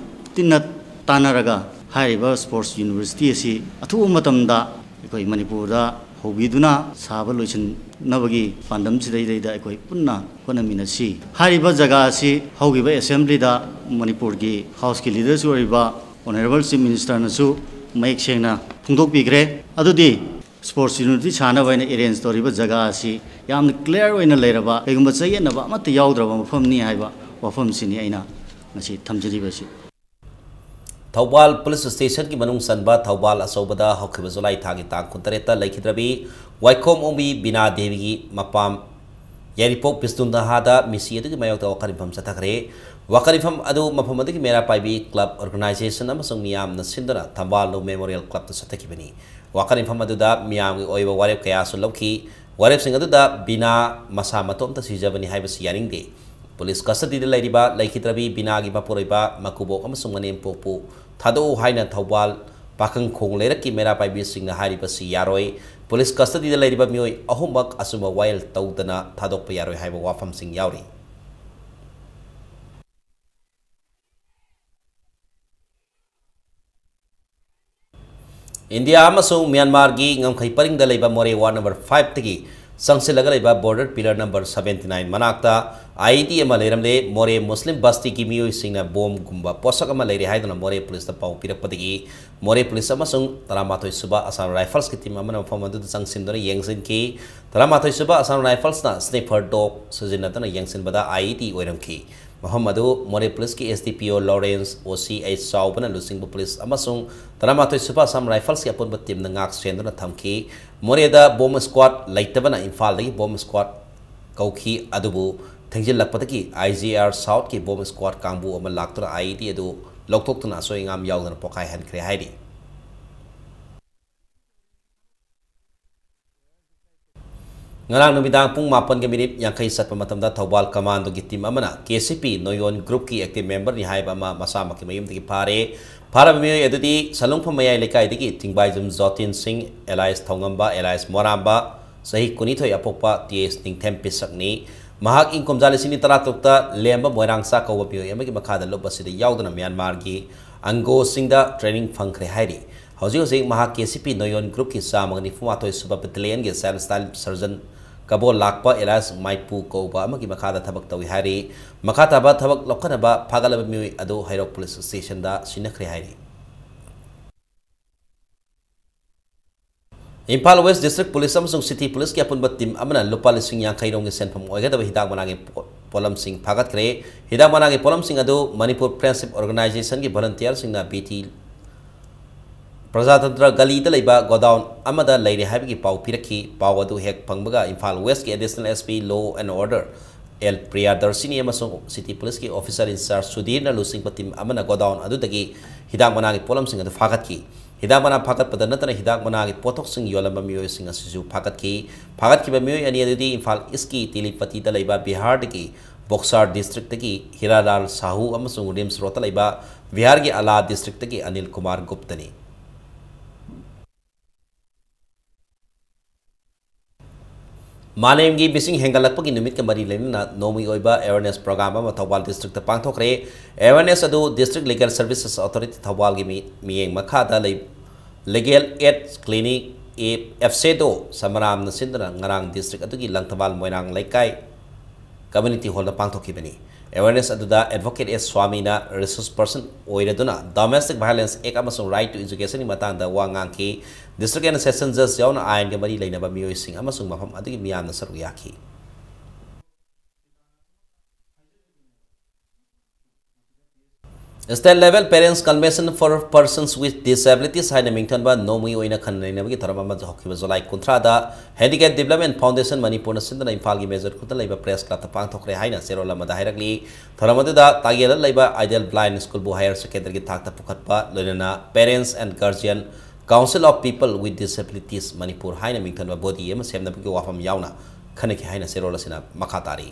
ꯇꯤꯟꯅ ꯇꯥꯟꯅꯔꯒ ꯍꯥꯏꯔꯤꯕ ꯁ꯭ꯄꯣꯔꯠꯁ ꯌꯨꯅꯤꯚꯔꯁꯤꯇꯤ ꯑꯁꯤ ꯑꯊꯨꯕ ꯃꯇꯝꯗ ꯑꯩꯈꯣꯏ ꯃꯅꯤꯄꯨꯔꯗ ꯍꯧꯕꯤꯗꯨꯅ ꯁꯥꯕ ꯂꯣꯏꯁꯤꯟꯅꯕꯒꯤ ꯄꯥꯟꯗꯝꯁꯤꯗꯩꯗꯩꯗ ꯑꯩꯈꯣꯏ ꯄꯨꯟꯅ ꯍꯣꯠꯅꯃꯤꯟꯅꯁꯤ꯫ ꯍꯥꯏꯔꯤꯕ ꯖꯒꯥ ꯑꯁꯤ ꯍꯧꯈꯤꯕ ꯑꯦꯁꯦꯝꯕ꯭ꯂꯤꯗ ꯃꯅꯤꯄꯨꯔꯒꯤ ꯍꯥꯎꯁꯀꯤ ꯂꯤꯗꯔꯁꯨ ꯑꯣꯏꯔꯤꯕ ꯑꯣꯅꯔꯦꯕꯜ ꯆꯤꯐ ꯃꯤꯅꯤꯁꯇꯔꯅꯁꯨ ꯃꯌꯦꯛ ꯁꯦꯡꯅ ꯐꯣꯡꯗꯣꯛꯄꯤꯈ꯭ꯔꯦ꯫ ꯑꯗꯨꯗꯤ ꯁ꯭ꯄꯣꯔꯠꯁ ꯌꯨꯅꯤꯚꯔꯁꯤꯇꯤ ꯁꯥꯅꯕ ꯍꯥꯏꯅ ꯑꯦꯔꯦꯟꯖ ꯇꯧꯔꯤꯕ ꯖꯒꯥ ꯑꯁꯤ ꯌꯥꯝꯅ ꯀ꯭ꯂꯤꯌꯥꯔ ꯑꯣꯏꯅ ꯂꯩꯔꯕ, ꯀꯩꯒꯨꯝꯕ ꯆꯌꯦꯠꯅꯕ ꯑꯃꯠꯇ ꯌꯥꯎꯗ꯭ꯔꯕ ꯃꯐꯝꯅꯤ ꯍꯥꯏꯕ ꯋꯥꯐꯝꯁꯤꯅꯤ ꯑꯩꯅ ꯉꯁꯤ ꯊꯝꯖꯔꯤꯕꯁꯤ꯫ ꯊꯧꯕꯥꯜ ꯄꯨꯂꯤꯁ ꯁ꯭ꯇꯦꯁꯟꯒꯤ ꯃꯅꯨꯡ ꯆꯟꯕ ꯊꯧꯕꯥꯜ ꯑꯆꯧꯕꯗ ꯍꯧꯈꯤꯕ ꯖꯨꯂꯥꯏ ꯊꯥꯒꯤ ꯇꯥꯡ ꯀꯨꯟꯇꯔꯦꯠꯇ ꯂꯩꯈꯤꯗ꯭ꯔꯕꯤ ꯋꯥꯏꯈꯣꯝ ꯑꯣꯡꯕꯤ ꯕꯤꯅꯥ ꯗꯦꯕꯤꯒꯤ ꯃꯄꯥꯝ ꯌꯥꯏꯔꯤꯄꯣꯛ ꯕꯤꯁꯅꯨꯟꯗꯍꯥꯗ ꯃꯤꯁꯤ ꯑꯗꯨꯒꯤ ꯃꯥꯌꯣꯛꯇ ꯋꯥꯀꯠ ꯃꯤꯐꯝ ꯆꯠꯊꯈ꯭ꯔꯦ꯫ ꯋꯥꯀꯠ ꯃꯤꯐꯝ ꯑꯗꯨ ꯃꯐꯝ ꯑꯗꯨꯒꯤ ꯃꯩꯔꯥ ꯄꯥꯏꯕꯤ ꯀ꯭ꯂꯕ ꯑꯣꯔꯒꯅꯥꯏꯖꯦꯁꯟ ꯑꯃꯁꯨꯡ ꯃꯤꯌꯥꯝꯅ ꯁꯤꯟꯗꯨꯅ ꯊꯝꯕꯥꯜ ꯂꯨ ꯃꯦꯃꯣꯔꯤꯌꯦꯜ ꯀ꯭ꯂꯕꯇ ꯆꯠꯊꯈꯤꯕꯅꯤ꯫ ꯋꯥꯀꯠ ꯃꯤꯐꯝ ꯑꯗꯨꯗ ꯃꯤꯌꯥꯝꯒꯤ ꯑꯣꯏꯕ ꯋꯥꯔꯦꯞ ꯀꯌꯥꯁꯨ ꯂꯧꯈꯤ꯫ ꯋꯥꯔꯦꯞꯁꯤꯡ ꯑꯗꯨꯗ ꯕꯤꯅꯥ ꯃꯁꯥ ꯃꯇꯣꯝꯇ ꯁꯤꯖꯕꯅꯤ ꯍꯥꯏꯕꯁꯤ ꯌꯥꯅꯤꯡꯗꯦ꯫ ꯄꯨꯂꯤꯁ ꯀꯁꯇꯗꯤꯗ ꯂꯩꯔꯤꯕ ꯂꯩꯈꯤꯗ꯭ꯔꯕꯤ ꯕꯤꯅꯥꯒꯤ ꯃꯄꯨꯔꯣꯏꯕ, ꯃꯀꯨꯕꯣꯛ ꯑꯃꯁꯨꯡ ꯃꯅꯦꯝꯄꯣꯛꯄꯨ ꯊꯥꯗꯣꯛꯎ ꯍꯥꯏꯅ ꯊꯧꯕꯥꯜ ꯄꯥꯈꯪꯈꯣꯡ ꯂꯩꯔꯛꯀꯤ ꯃꯩꯔꯥ ꯄꯥꯏꯕꯤꯁꯤꯡꯅ ꯍꯥꯏꯔꯤꯕꯁꯤ ꯌꯥꯔꯣꯏ꯫ ꯄꯨꯂꯤꯁ ꯀꯁꯇꯗꯤꯗ ꯂꯩꯔꯤꯕ ꯃꯤꯑꯣꯏ ꯑꯍꯨꯝꯃꯛ ꯑꯆꯨꯝꯕ ꯋꯥꯌꯦꯜ ꯇꯧꯗꯅ ꯊꯥꯗꯣꯛꯄ ꯌꯥꯔꯣꯏ ꯍꯥꯏꯕ ꯋꯥꯐꯝꯁꯤꯡ ꯌꯥꯎꯔꯤ꯫ ꯏꯟꯗꯤꯌꯥ ꯑꯃꯁꯨꯡ ꯃ꯭ꯌꯥꯟꯃꯥꯔꯒꯤ ꯉꯝꯈꯩ ꯄꯔꯤꯡꯗ ꯂꯩꯕ ꯃꯣꯔꯦ ꯋꯥꯔꯗ ꯅꯝꯕꯔ ꯐꯥꯏꯚꯇꯒꯤ ꯆꯪꯁꯤꯜꯂꯒ ꯂꯩꯕ border pillar number seventy nine ꯃꯅꯥꯛꯇ IED ꯑꯃ ꯂꯩꯔꯝꯂꯦ꯫ ꯃꯣꯔꯦ ꯃꯨꯁꯂꯤꯝ ꯕꯁꯇꯤꯒꯤ ꯃꯤꯑꯣꯏꯁꯤꯡꯅ ꯕꯣꯝꯒꯨꯝꯕ ꯄꯣꯠꯁꯛ ꯑꯃ ꯂꯩꯔꯦ ꯍꯥꯏꯗꯨꯅ ꯃꯣꯔꯦ ꯄꯨꯂꯤꯁꯇ ꯄꯥꯎ ꯄꯤꯔꯛꯄꯗꯒꯤ ꯃꯣꯔꯦ ꯄꯨꯂꯤꯁ ꯑꯃꯁꯨꯡ ꯇꯔꯥꯃꯥꯊꯣꯏ ꯁꯨꯕ ꯑꯁꯥꯝ ꯔꯥꯏꯐꯜꯁꯀꯤ ꯇꯤꯝ ꯑꯃꯅ ꯃꯐꯝ ꯑꯗꯨꯗ ꯆꯪꯁꯤꯟꯗꯨꯅ ꯌꯦꯡꯁꯤꯟꯈꯤ꯫ ꯇꯔꯥꯃꯥꯊꯣꯏ ꯁꯨꯕ ꯑꯁꯥꯝ ꯔꯥꯏꯐꯜꯁꯅ sniper dog ꯁꯤꯖꯤꯟꯅꯗꯨꯅ ꯌꯦꯡꯁꯤꯟꯕꯗ IED ꯑꯣꯏꯔꯝꯈꯤ꯫ ꯃꯐꯝ ꯑꯗꯨ ꯃꯣꯔꯦ ꯄꯨꯂꯤꯁꯀꯤ SDPO ꯂꯣꯔꯦꯟꯁ, OC ꯑꯩꯆ ꯆꯥꯎꯕꯅ ꯂꯨꯆꯤꯡꯕ ꯄꯨꯂꯤꯁ ꯑꯃꯁꯨꯡ ꯇꯔꯥꯃꯥꯊꯣꯏ ꯁꯨꯕ ꯑꯁꯥꯝ ꯔꯥꯏꯐꯜꯁꯀꯤ ꯑꯄꯨꯟꯕ ꯇꯤꯝꯅ ꯉꯥꯛ ꯁꯦꯟꯗꯨꯅ ꯊꯝꯈꯤ꯫ ꯃꯣꯔꯦꯗ ꯕꯣꯝ ꯁ꯭ꯀ꯭ꯋꯥꯗ ꯂꯩꯇꯕꯅ ꯏꯝꯐꯥꯜꯗꯒꯤ ꯕꯣꯝ ꯁ꯭ꯀ꯭ꯋꯥꯗ ꯀꯧꯈꯤ, ꯑꯗꯨꯕꯨ ꯊꯦꯡꯖꯤꯜꯂꯛꯄꯗꯒꯤ IGR ꯁꯥꯎꯠꯀꯤ ꯕꯣꯝ ꯁ꯭ꯀ꯭ꯋꯥꯗ ꯀꯥꯡꯕꯨ ꯑꯃ ꯂꯥꯛꯇꯨꯅ IED ꯑꯗꯨ ꯂꯧꯊꯣꯛꯇꯨꯅ ꯑꯁꯣꯏ ꯑꯉꯥꯝ ꯌꯥꯎꯗꯅ ꯄꯣꯈꯥꯏꯍꯟꯈ꯭ꯔꯦ ꯍꯥꯏꯔꯤ꯫ ꯉꯔꯥꯡ ꯅꯨꯃꯤꯗꯥꯡ ꯄꯨꯡ ꯃꯥꯄꯟꯒ ꯃꯤꯅꯤꯠ ꯌꯥꯡꯈꯩ ꯆꯠꯄ ꯃꯇꯝꯗ ꯊꯧꯕꯥꯜ ꯀꯃꯥꯟꯗꯣꯒꯤ ꯇꯤꯝ ꯑꯃꯅ KCP ꯅꯣꯌꯣꯟ ꯒ꯭ꯔꯨꯞꯀꯤ ꯑꯦꯛꯇꯤꯚ ꯃꯦꯝꯕꯔꯅꯤ ꯍꯥꯏꯕ ꯑꯃ ꯃꯁꯥꯃꯛꯀꯤ ꯃꯌꯨꯝꯗꯒꯤ ꯐꯥꯔꯦ꯫ ꯐꯥꯔꯕ ꯃꯤꯑꯣꯏ ꯑꯗꯨꯗꯤ ꯁꯂꯨꯡꯐꯝ ꯃꯌꯥꯏ ꯂꯩꯀꯥꯏꯗꯒꯤ ꯊꯤꯡꯕꯥꯏꯖꯝ ꯖꯣꯇꯤꯟ ꯁꯤꯡ, alias ꯊꯧꯉꯝꯕ, alias ꯃꯣꯔꯥꯝꯕ, ꯆꯍꯤ ꯀꯨꯟꯅꯤꯊꯣꯏ, ꯑꯄꯣꯛꯄ ꯇꯤ ꯑꯦꯁ ꯅꯤꯡꯊꯦꯝ ꯄꯤꯁꯛꯅꯤ꯫ ꯃꯍꯥꯛ ꯏꯪ ꯀꯨꯝꯖꯥ ꯂꯤꯁꯤꯡ ꯑꯅꯤ ꯇꯔꯥꯇꯔꯨꯛꯇ ꯂꯦꯝꯕ ꯃꯣꯏꯔꯥꯡꯆꯥ ꯀꯧꯕ ꯃꯤꯑꯣꯏ ꯑꯃꯒꯤ ꯃꯈꯥꯗ ꯂꯨꯞ ꯑꯁꯤꯗ ꯌꯥꯎꯗꯨꯅ ꯃ꯭ꯌꯥꯟꯃꯥꯔꯒꯤ ꯑꯪꯒꯣꯁꯤꯡꯗ training ꯐꯪꯈ꯭ꯔꯦ ꯍꯥꯏꯔꯤ꯫ ꯍꯧꯖꯤꯛ ꯍꯧꯖꯤꯛ ꯃꯍꯥꯛ KCP ꯅꯣꯌꯣꯟ ꯒ꯭ꯔꯨꯞꯀꯤ ꯆꯥꯝꯃꯒ ꯅꯤꯐꯨ ꯃꯥꯊꯣꯏ ꯁꯨꯕ ꯕꯦꯇꯥꯂꯤꯌꯟꯒꯤ child style surgeon ꯀꯕꯣ ꯂꯥꯛꯄ alias ꯃꯥꯏꯄꯨ ꯀꯧꯕ ꯑꯃꯒꯤ ꯃꯈꯥꯗ ꯊꯕꯛ ꯇꯧꯏ ꯍꯥꯏꯔꯤ꯫ ꯃꯈꯥ ꯇꯥꯕ ꯊꯕꯛ ꯂꯧꯈꯠꯅꯕ ꯐꯥꯒꯠꯂꯕ ꯃꯤꯑꯣꯏ ꯑꯗꯨ ꯍꯩꯔꯣꯛ ꯄꯨꯂꯤꯁ ꯁ꯭ꯇꯦꯁꯟꯗ ꯁꯤꯟꯅꯈ꯭ꯔꯦ ꯍꯥꯏꯔꯤ꯫ ꯏꯝꯐꯥꯜ ꯋꯦꯁ ꯗꯤꯁꯇ꯭ꯔꯤꯛ ꯄꯨꯂꯤꯁ ꯑꯃꯁꯨꯡ ꯁꯤꯇꯤ ꯄꯨꯂꯤꯁꯀꯤ ꯑꯄꯨꯟꯕ ꯇꯤꯝ ꯑꯃꯅ ꯂꯨꯄꯥ ꯂꯤꯁꯤꯡ ꯌꯥꯡꯈꯩ ꯔꯣꯝꯒꯤ ꯁꯦꯟꯐꯝ ꯑꯣꯏꯒꯗꯕ ꯍꯤꯗꯥꯛ ꯃꯅꯥꯒꯤ ꯄꯣ-, ꯄꯣꯠꯂꯝꯁꯤꯡ ꯐꯥꯒꯠꯈ꯭ꯔꯦ꯫ ꯍꯤꯗꯥꯛ ꯃꯅꯥꯒꯤ ꯄꯣꯠꯂꯝꯁꯤꯡ ꯑꯗꯨ ꯃꯅꯤꯄꯨꯔ ꯐ꯭ꯔꯦꯟꯁꯤꯞ ꯑꯣꯔꯒꯅꯥꯏꯖꯦꯁꯟꯒꯤ ꯚꯣꯂꯨꯟꯇꯤꯌꯔꯁꯤꯡꯅ ꯕꯤ ꯇꯤ ꯄ꯭ꯔꯖꯥꯇꯟꯇ꯭ꯔ ꯒꯂꯤꯗ ꯂꯩꯕ ꯒꯣꯗꯥꯎꯟ ꯑꯃꯗ ꯂꯩꯔꯦ ꯍꯥꯏꯕꯒꯤ ꯄꯥꯎ ꯄꯤꯔꯛꯈꯤ꯫ ꯄꯥꯎ ꯑꯗꯨ ꯍꯦꯛ ꯐꯪꯕꯒ ꯏꯝꯐꯥꯜ ꯋꯦꯁꯀꯤ additional S P law and order L ꯄ꯭ꯔꯤꯌꯥꯗꯔꯁꯤꯅꯤ ꯑꯃꯁꯨꯡ ꯁꯤꯇꯤ ꯄꯨꯂꯤꯁꯀꯤ ꯑꯣꯐꯤꯁꯔ ꯏꯟꯆꯥꯔꯖ ꯁꯨꯙꯤꯔꯅ ꯂꯨꯆꯤꯡꯕ ꯇꯤꯝ ꯑꯃꯅ ꯒꯣꯗꯥꯎꯟ ꯑꯗꯨꯗꯒꯤ ꯍꯤꯗꯥꯛ ꯃꯅꯥꯒꯤ ꯄꯣꯠꯂꯝꯁꯤꯡ ꯑꯗꯨ ꯐꯥꯒꯠꯈꯤ꯫ ꯍꯤꯗꯥꯛ ꯃꯅꯥ ꯐꯥꯒꯠꯄꯗ ꯅꯠꯇꯅ ꯍꯤꯗꯥꯛ ꯃꯅꯥꯒꯤ ꯄꯣꯠꯊꯣꯛꯁꯤꯡ ꯌꯣꯜꯂꯝꯕ ꯃꯤꯑꯣꯏꯁꯤꯡ ꯑꯁꯤꯁꯨ ꯐꯥꯒꯠꯈꯤ꯫ ꯐꯥꯒꯠꯈꯤꯕ ꯃꯤꯑꯣꯏ ꯑꯅꯤ ꯑꯗꯨꯗꯤ ꯏꯝꯐꯥꯜ ꯏꯁꯀꯤ ꯇꯤꯂꯤꯄꯇꯤꯗ ꯂꯩꯕ ꯕꯤꯍꯥꯔꯗꯒꯤ ꯕꯣꯛꯁꯥꯔ ꯗꯤꯁꯇ꯭ꯔꯤꯛꯇꯒꯤ ꯍꯤꯔꯥꯂꯥꯜ ꯁꯥꯍꯨ ꯑꯃꯁꯨꯡ ꯔꯤꯝꯁ ꯔꯣꯗꯇ ꯂꯩꯕ ꯕꯤꯍꯥꯔꯒꯤ ꯑꯂꯥ ꯗꯤꯁꯇ꯭ꯔꯤꯛꯇꯒꯤ ꯑꯅꯤꯜ ꯀꯨꯃꯥꯔ ꯒꯨꯞꯇꯅꯤ꯫ ꯃꯥꯂꯦꯝꯒꯤ ꯃꯤꯁꯤꯡ ꯍꯦꯟꯒꯠꯂꯛꯄꯒꯤ ꯅꯨꯃꯤꯠꯀ ꯃꯔꯤ ꯂꯩꯅꯅ ꯅꯣꯡꯃꯒꯤ ꯑꯣꯏꯕ ꯑꯦꯋꯦꯔꯅꯦꯁ ꯄ꯭ꯔꯣꯒ꯭ꯔꯥꯝ ꯑꯃ ꯊꯧꯕꯥꯜ ꯗꯤꯁꯇ꯭ꯔꯤꯛꯇ ꯄꯥꯡꯊꯣꯛꯈ꯭ꯔꯦ꯫ ꯑꯦꯋꯦꯔꯅꯦꯁ ꯑꯗꯨ ꯗꯤꯁꯇ꯭ꯔꯤꯛ ꯂꯤꯒꯦꯜ ꯁꯔꯚꯤꯁꯦꯁ ꯑꯣꯊꯣꯔꯤꯇꯤ ꯊꯧꯕꯥꯜꯒꯤ ꯃꯤ-, ꯃꯤꯠꯌꯦꯡ ꯃꯈꯥꯗ ꯂꯩ, ꯂꯤꯒꯦꯜ ꯑꯦꯗ ꯀ꯭ꯂꯤꯅꯤꯛ ꯑꯦ ꯑꯦꯐꯁꯦꯗꯣ ꯁꯃꯔꯥꯝꯅ ꯁꯤꯟꯗꯨꯅ ꯉꯔꯥꯡ ꯗꯤꯁꯇ꯭ꯔꯤꯛ ꯑꯗꯨꯒꯤ ꯂꯪꯊꯕꯥꯜ ꯃꯣꯏꯔꯥꯡ ꯂꯩꯀꯥꯏ ꯀꯝꯃ꯭ꯌꯨꯅꯤꯇꯤ ꯍꯣꯜꯗ ꯄꯥꯡꯊꯣꯛꯈꯤꯕꯅꯤ꯫ ꯑꯦꯋꯦꯔꯅꯦꯁ ꯑꯗꯨꯗ ꯑꯦꯗꯚꯣꯀꯦꯠ ꯑꯦꯁ ꯁ꯭ꯋꯥꯃꯤꯅ ꯔꯤꯁꯣꯔꯁ ꯄꯔꯁꯟ ꯑꯣꯏꯔꯗꯨꯅ ꯗꯣꯃꯦꯁꯇꯤꯛ ꯚꯥꯏꯑꯣꯂꯦꯟꯁ ꯑꯦꯛ ꯑꯃꯁꯨꯡ ꯔꯥꯏꯠ ꯇꯨ ꯑꯦꯖꯨꯀꯦꯁꯟꯒꯤ ꯃꯇꯥꯡꯗ ꯋꯥ ꯉꯥꯡꯈꯤ꯫ ꯗꯤꯁꯇ꯭ꯔꯤꯛ ꯑꯦꯟ ꯁꯦꯁꯟ ꯖꯖ ꯌꯥꯎꯅ ꯑꯥꯏꯟꯒ ꯃꯔꯤ ꯂꯩꯅꯕ ꯃꯤꯑꯣꯏꯁꯤꯡ ꯑꯃꯁꯨꯡ ꯃꯐꯝ ꯑꯗꯨꯒꯤ ꯃꯤꯌꯥꯝꯅ ꯁꯔꯨꯛ ꯌꯥꯈꯤ꯫ State Level Parents Convention for Persons with Disabilities ꯍꯥꯏꯅ ꯃꯤꯡꯊꯣꯟꯕ ꯅꯣꯡꯃꯒꯤ ꯑꯣꯏꯅ ꯈꯟꯅ ꯅꯩꯅꯕꯒꯤ ꯊꯧꯔꯝ ꯑꯃ ꯍꯧꯈꯤꯕ ꯖꯨꯂꯥꯏ ꯀꯨꯟꯊ꯭ꯔꯥꯗ Handicap Development Foundation ꯃꯅꯤꯄꯨꯔꯅ ꯁꯤꯟꯗꯨꯅ ꯏꯝꯐꯥꯜꯒꯤ ꯃꯦꯖꯔ ꯈꯨꯜꯗ ꯂꯩꯕ ꯄ꯭ꯔꯦꯁ ꯀ꯭ꯂꯕꯇ ꯄꯥꯡꯊꯣꯛꯈ꯭ꯔꯦ ꯍꯥꯏꯅ ꯆꯦꯔꯣꯜ ꯑꯃꯗ ꯍꯥꯏꯔꯛꯂꯤ꯫ ꯊꯧꯔꯝ ꯑꯗꯨꯗ ꯇꯥꯒꯦꯜꯗ ꯂꯩꯕ Ideal Blind Schoolꯕꯨ higher secondary ꯊꯥꯛꯇ ꯄꯨꯈꯠꯄ, ꯂꯣꯏꯅꯅ Parents and Guardian Council of People with Disabilities Manipur ꯍꯥꯏꯅ ꯃꯤꯡꯊꯣꯟꯕ ꯕꯣꯗꯤ ꯑꯃ ꯁꯦꯝꯅꯕꯒꯤ ꯋꯥꯐꯝ ꯌꯥꯎꯅ ꯈꯟꯅꯈꯤ ꯍꯥꯏꯅ ꯆꯦꯔꯣꯜ ꯑꯁꯤꯅ ꯃꯈꯥ ꯇꯥꯔꯤ꯫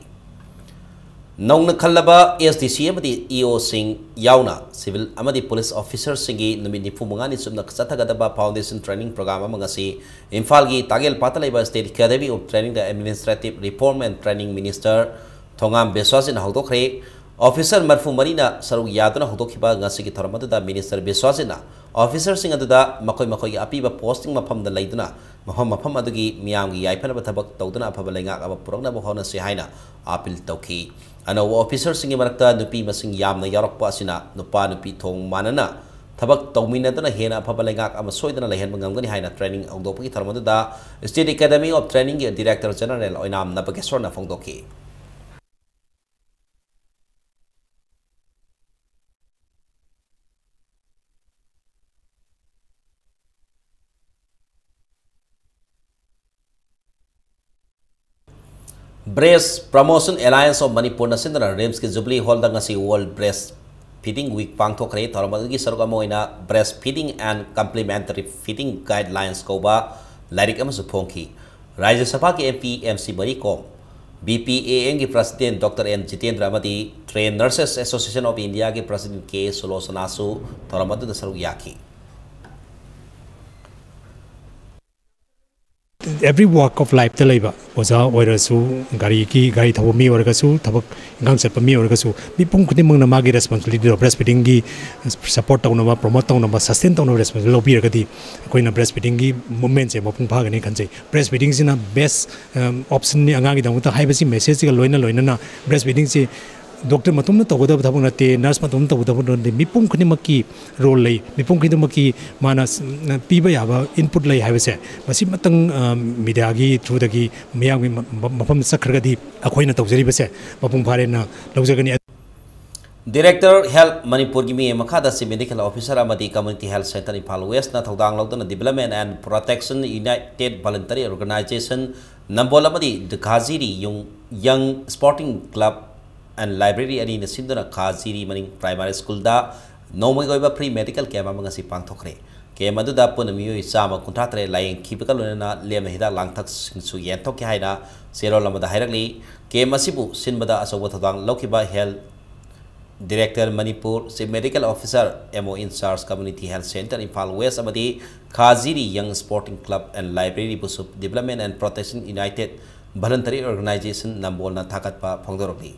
ꯅꯧꯅ ꯈꯜꯂꯕ ꯑꯦꯁ ꯗꯤ ꯁꯤ ꯑꯃꯗꯤ ꯏ ꯑꯣꯁꯤꯡ ꯌꯥꯎꯅ ꯁꯤꯚꯤꯜ ꯑꯃꯗꯤ ꯄꯨꯂꯤꯁ ꯑꯣꯐꯤꯁꯔꯁꯤꯡꯒꯤ ꯅꯨꯃꯤꯠ ꯅꯤꯐꯨ ꯃꯉꯥꯅꯤ ꯆꯨꯞꯅ ꯆꯠꯊꯒꯗꯕ foundation training program ꯑꯃ ꯉꯁꯤ ꯏꯝꯐꯥꯜꯒꯤ ꯇꯥꯒꯦꯜ ꯄꯥꯠꯇ ꯂꯩꯕ State Academy of Trainingꯗ Administrative Reform and Training Minister Thongam ꯕꯤꯁ꯭ꯋꯥꯁꯖꯤꯠꯅ ꯍꯧꯗꯣꯛꯈ꯭ꯔꯦ꯫ ꯑꯣꯐꯤꯁꯔ ꯃꯔꯤꯐꯨ ꯃꯔꯤꯅ ꯁꯔꯨꯛ ꯌꯥꯗꯨꯅ ꯍꯧꯗꯣꯛꯈꯤꯕ ꯉꯁꯤꯒꯤ ꯊꯧꯔꯝ ꯑꯗꯨꯗ ꯃꯤꯅꯤꯁꯇꯔ ꯕꯤꯁ꯭ꯋꯥꯁꯖꯤꯠꯅ ꯑꯣꯐꯤꯁꯔꯁꯤꯡ ꯑꯗꯨꯗ ꯃꯈꯣꯏ ꯃꯈꯣꯏꯒꯤ ꯑꯄꯤꯕ ꯄꯣꯁꯇꯤꯡ ꯃꯐꯝꯗ ꯂꯩꯗꯨꯅ ꯃꯐꯝ ꯃꯐꯝ ꯑꯗꯨꯒꯤ ꯃꯤꯌꯥꯝꯒꯤ ꯌꯥꯏꯐꯅꯕ ꯊꯕꯛ ꯇꯧꯗꯨꯅ ꯑꯐꯕ ꯂꯩꯉꯥꯛ ꯑꯃ ꯄꯨꯔꯛꯅꯕ ꯍꯣꯠꯅꯁꯤ ꯍꯥꯏꯅ ꯑꯥꯄꯤꯜ ꯇꯧꯈꯤ꯫ ꯑꯅꯧꯕ ꯑꯣꯐꯤꯁꯔꯁꯤꯡꯒꯤ ꯃꯔꯛꯇ ꯅꯨꯄꯤ ꯃꯁꯤꯡ ꯌꯥꯝꯅ ꯌꯥꯎꯔꯛꯄ ꯑꯁꯤꯅ ꯅꯨꯄꯥ ꯅꯨꯄꯤ ꯊꯣꯡ ꯃꯥꯟꯅꯅ ꯊꯕꯛ ꯇꯧꯃꯤꯟꯅꯗꯨꯅ ꯍꯦꯟꯅ ꯑꯐꯕ ꯂꯩꯉꯥꯛ ꯑꯃ ꯁꯣꯏꯗꯅ ꯂꯩꯍꯟꯕ ꯉꯝꯒꯅꯤ ꯍꯥꯏꯅ training ꯍꯧꯗꯣꯛꯄꯒꯤ ꯊꯧꯔꯝ ꯑꯗꯨꯗ State Academy of Trainingꯒꯤ Director General ꯑꯣꯏꯅꯥꯝ ꯅꯕꯀꯦꯁꯣꯔꯅ ꯐꯣꯡꯗꯣꯛꯈꯤ꯫ Breast Promotion Alliance of ꯃꯅꯤꯄꯨꯔꯅ ꯁꯤꯟꯗꯨꯅ ꯔꯤꯝꯁꯀꯤ ꯖꯨꯕꯤꯂꯤ ꯍꯣꯜꯗ ꯉꯁꯤ World Breast Feeding Week ꯄꯥꯡꯊꯣꯛꯈ꯭ꯔꯦ꯫ ꯊꯧꯔꯝ ꯑꯗꯨꯒꯤ ꯁꯔꯨꯛ ꯑꯃ ꯑꯣꯏꯅ Breast Feeding and Complementary Feeding Guidelines ꯀꯧꯕ ꯂꯥꯏꯔꯤꯛ ꯑꯃꯁꯨ ꯐꯣꯡꯈꯤ꯫ ꯔꯥꯖ꯭ꯌ ꯁꯚꯥꯒꯤ ꯑꯦꯝ ꯄꯤ ꯑꯦꯝ ꯁꯤ ꯃꯔꯤ ꯀꯣꯝ, B P A N ꯒꯤ President Doctor N Jitendra ꯑꯃꯗꯤ Trained Nurses Association of India ꯒꯤ President K ꯁꯨꯂꯣꯆꯅꯥꯁꯨ ꯊꯧꯔꯝ ꯑꯗꯨꯗ ꯁꯔꯨꯛ ꯌꯥꯈꯤ꯫ Every walk of life ꯇ ꯂꯩꯕ ꯑꯣꯖꯥ ꯑꯣꯏꯔꯁꯨ, ꯒꯥꯔꯤꯒꯤ, ꯒꯥꯔꯤ ꯊꯧꯕ ꯃꯤ ꯑꯣꯏꯔꯒꯁꯨ, ꯊꯕꯛ ꯏꯪꯈꯥꯡ ꯆꯠꯄ ꯃꯤ ꯑꯣꯏꯔꯒꯁꯨ, ꯃꯤꯄꯨꯝ ꯈꯨꯗꯤꯡꯃꯛꯅ ꯃꯥꯒꯤ responsibility ꯗꯣ, breastfeeding ꯒꯤ support ꯇꯧꯅꯕ, promote ꯇꯧꯅꯕ, sustain ꯇꯧꯅꯕ responsibility ꯂꯧꯕꯤꯔꯒꯗꯤ ꯑꯩꯈꯣꯏꯅ breastfeeding ꯒꯤ movement ꯁꯦ ꯃꯄꯨꯡ ꯐꯥꯒꯅꯤ ꯈꯟꯖꯩ꯫ Breastfeeding ꯁꯤꯅ best, ꯑꯝ, option ꯅꯤ ꯑꯉꯥꯡꯒꯤꯗꯃꯛꯇ ꯍꯥꯏꯕꯁꯤ message ꯁꯤꯒ ꯂꯣꯏꯅ ꯂꯣꯏꯅꯅ breastfeeding ꯁꯤ doctor ꯃꯇꯣꯝꯅ ꯇꯧꯒꯗꯕ ꯊꯕꯛ ꯅꯠꯇꯦ, nurse ꯃꯇꯣꯝꯅ ꯇꯧꯒꯗꯕ ꯊꯕꯛ ꯅꯠꯇꯦ, ꯃꯤꯄꯨꯝ ꯈꯨꯗꯤꯡꯃꯛꯀꯤ role ꯂꯩ, ꯃꯤꯄꯨꯝ ꯈꯨꯗꯤꯡꯃꯛꯀꯤ ꯃꯥꯅ ꯁ-, ꯄꯤꯕ ꯌꯥꯕ input ꯂꯩ ꯍꯥꯏꯕꯁꯦ ꯃꯁꯤꯃꯇꯪ, ꯑ, media ꯒꯤ through ꯗꯒꯤ ꯃꯤꯌꯥꯝꯒꯤ ꯃ-, ꯃ-, ꯃꯐꯝꯗ ꯆꯠꯈ꯭ꯔꯒꯗꯤ ꯑꯩꯈꯣꯏꯅ ꯇꯧꯖꯔꯤꯕꯁꯦ ꯃꯄꯨꯡ ꯐꯥꯔꯦꯅ ꯂꯧꯖꯒꯅꯤ꯫ Director Health ꯃꯅꯤꯄꯨꯔꯒꯤ ꯃꯤꯠꯌꯦꯡ ꯃꯈꯥꯗ Chief Medical Officer ꯑꯃꯗꯤ Community Health Centre Imphal West ꯅ ꯊꯧꯗꯥꯡ ꯂꯧꯗꯨꯅ Development and Protection United Voluntary Organization ꯅꯝꯕꯣꯜ ꯑꯃꯗꯤ ꯈꯥꯖꯤꯔꯤ ꯌꯨꯡ-, Young Sporting Club and Library ꯑꯅꯤꯅ ꯁꯤꯟꯗꯨꯅ ꯈꯥꯖꯤꯔꯤ ꯃꯅꯤꯡ Primary School ꯗ ꯅꯣꯡꯃꯒꯤ ꯑꯣꯏꯕ free medical camp ꯑꯃ ꯉꯁꯤ ꯄꯥꯡꯊꯣꯛꯈ꯭ꯔꯦ꯫ Camp ꯑꯗꯨꯗ ꯄꯨꯟꯅ ꯃꯤꯑꯣꯏ ꯆꯥꯝꯃ ꯀꯨꯟꯊ꯭ꯔꯥ ꯇꯔꯦꯠ ꯂꯥꯌꯦꯡꯈꯤꯕꯒ ꯂꯣꯏꯅꯅ ꯂꯦꯝꯅ ꯍꯤꯗꯥꯛ ꯂꯥꯡꯊꯛꯁꯤꯡꯁꯨ ꯌꯦꯟꯊꯣꯛꯈꯤ ꯍꯥꯏꯅ ꯆꯦꯔꯣꯜ ꯑꯃꯗ ꯍꯥꯏꯔꯛꯂꯤ꯫ Camp ꯑꯁꯤꯕꯨ ꯁꯤꯟꯕꯗ ꯑꯆꯧꯕ ꯊꯧꯗꯥꯡ ꯂꯧꯈꯤꯕ Health Director Manipur, Chief Medical Officer, M O in charge Community Health Centre Imphal West ꯑꯃꯗꯤ ꯈꯥꯖꯤꯔꯤ Young Sporting Club and Library ꯕꯨꯁꯨ Development and Protection United Voluntary Organization ꯅꯝꯕꯣꯜꯅ ꯊꯥꯒꯠꯄ ꯐꯣꯡꯗꯣꯔꯛꯂꯤ꯫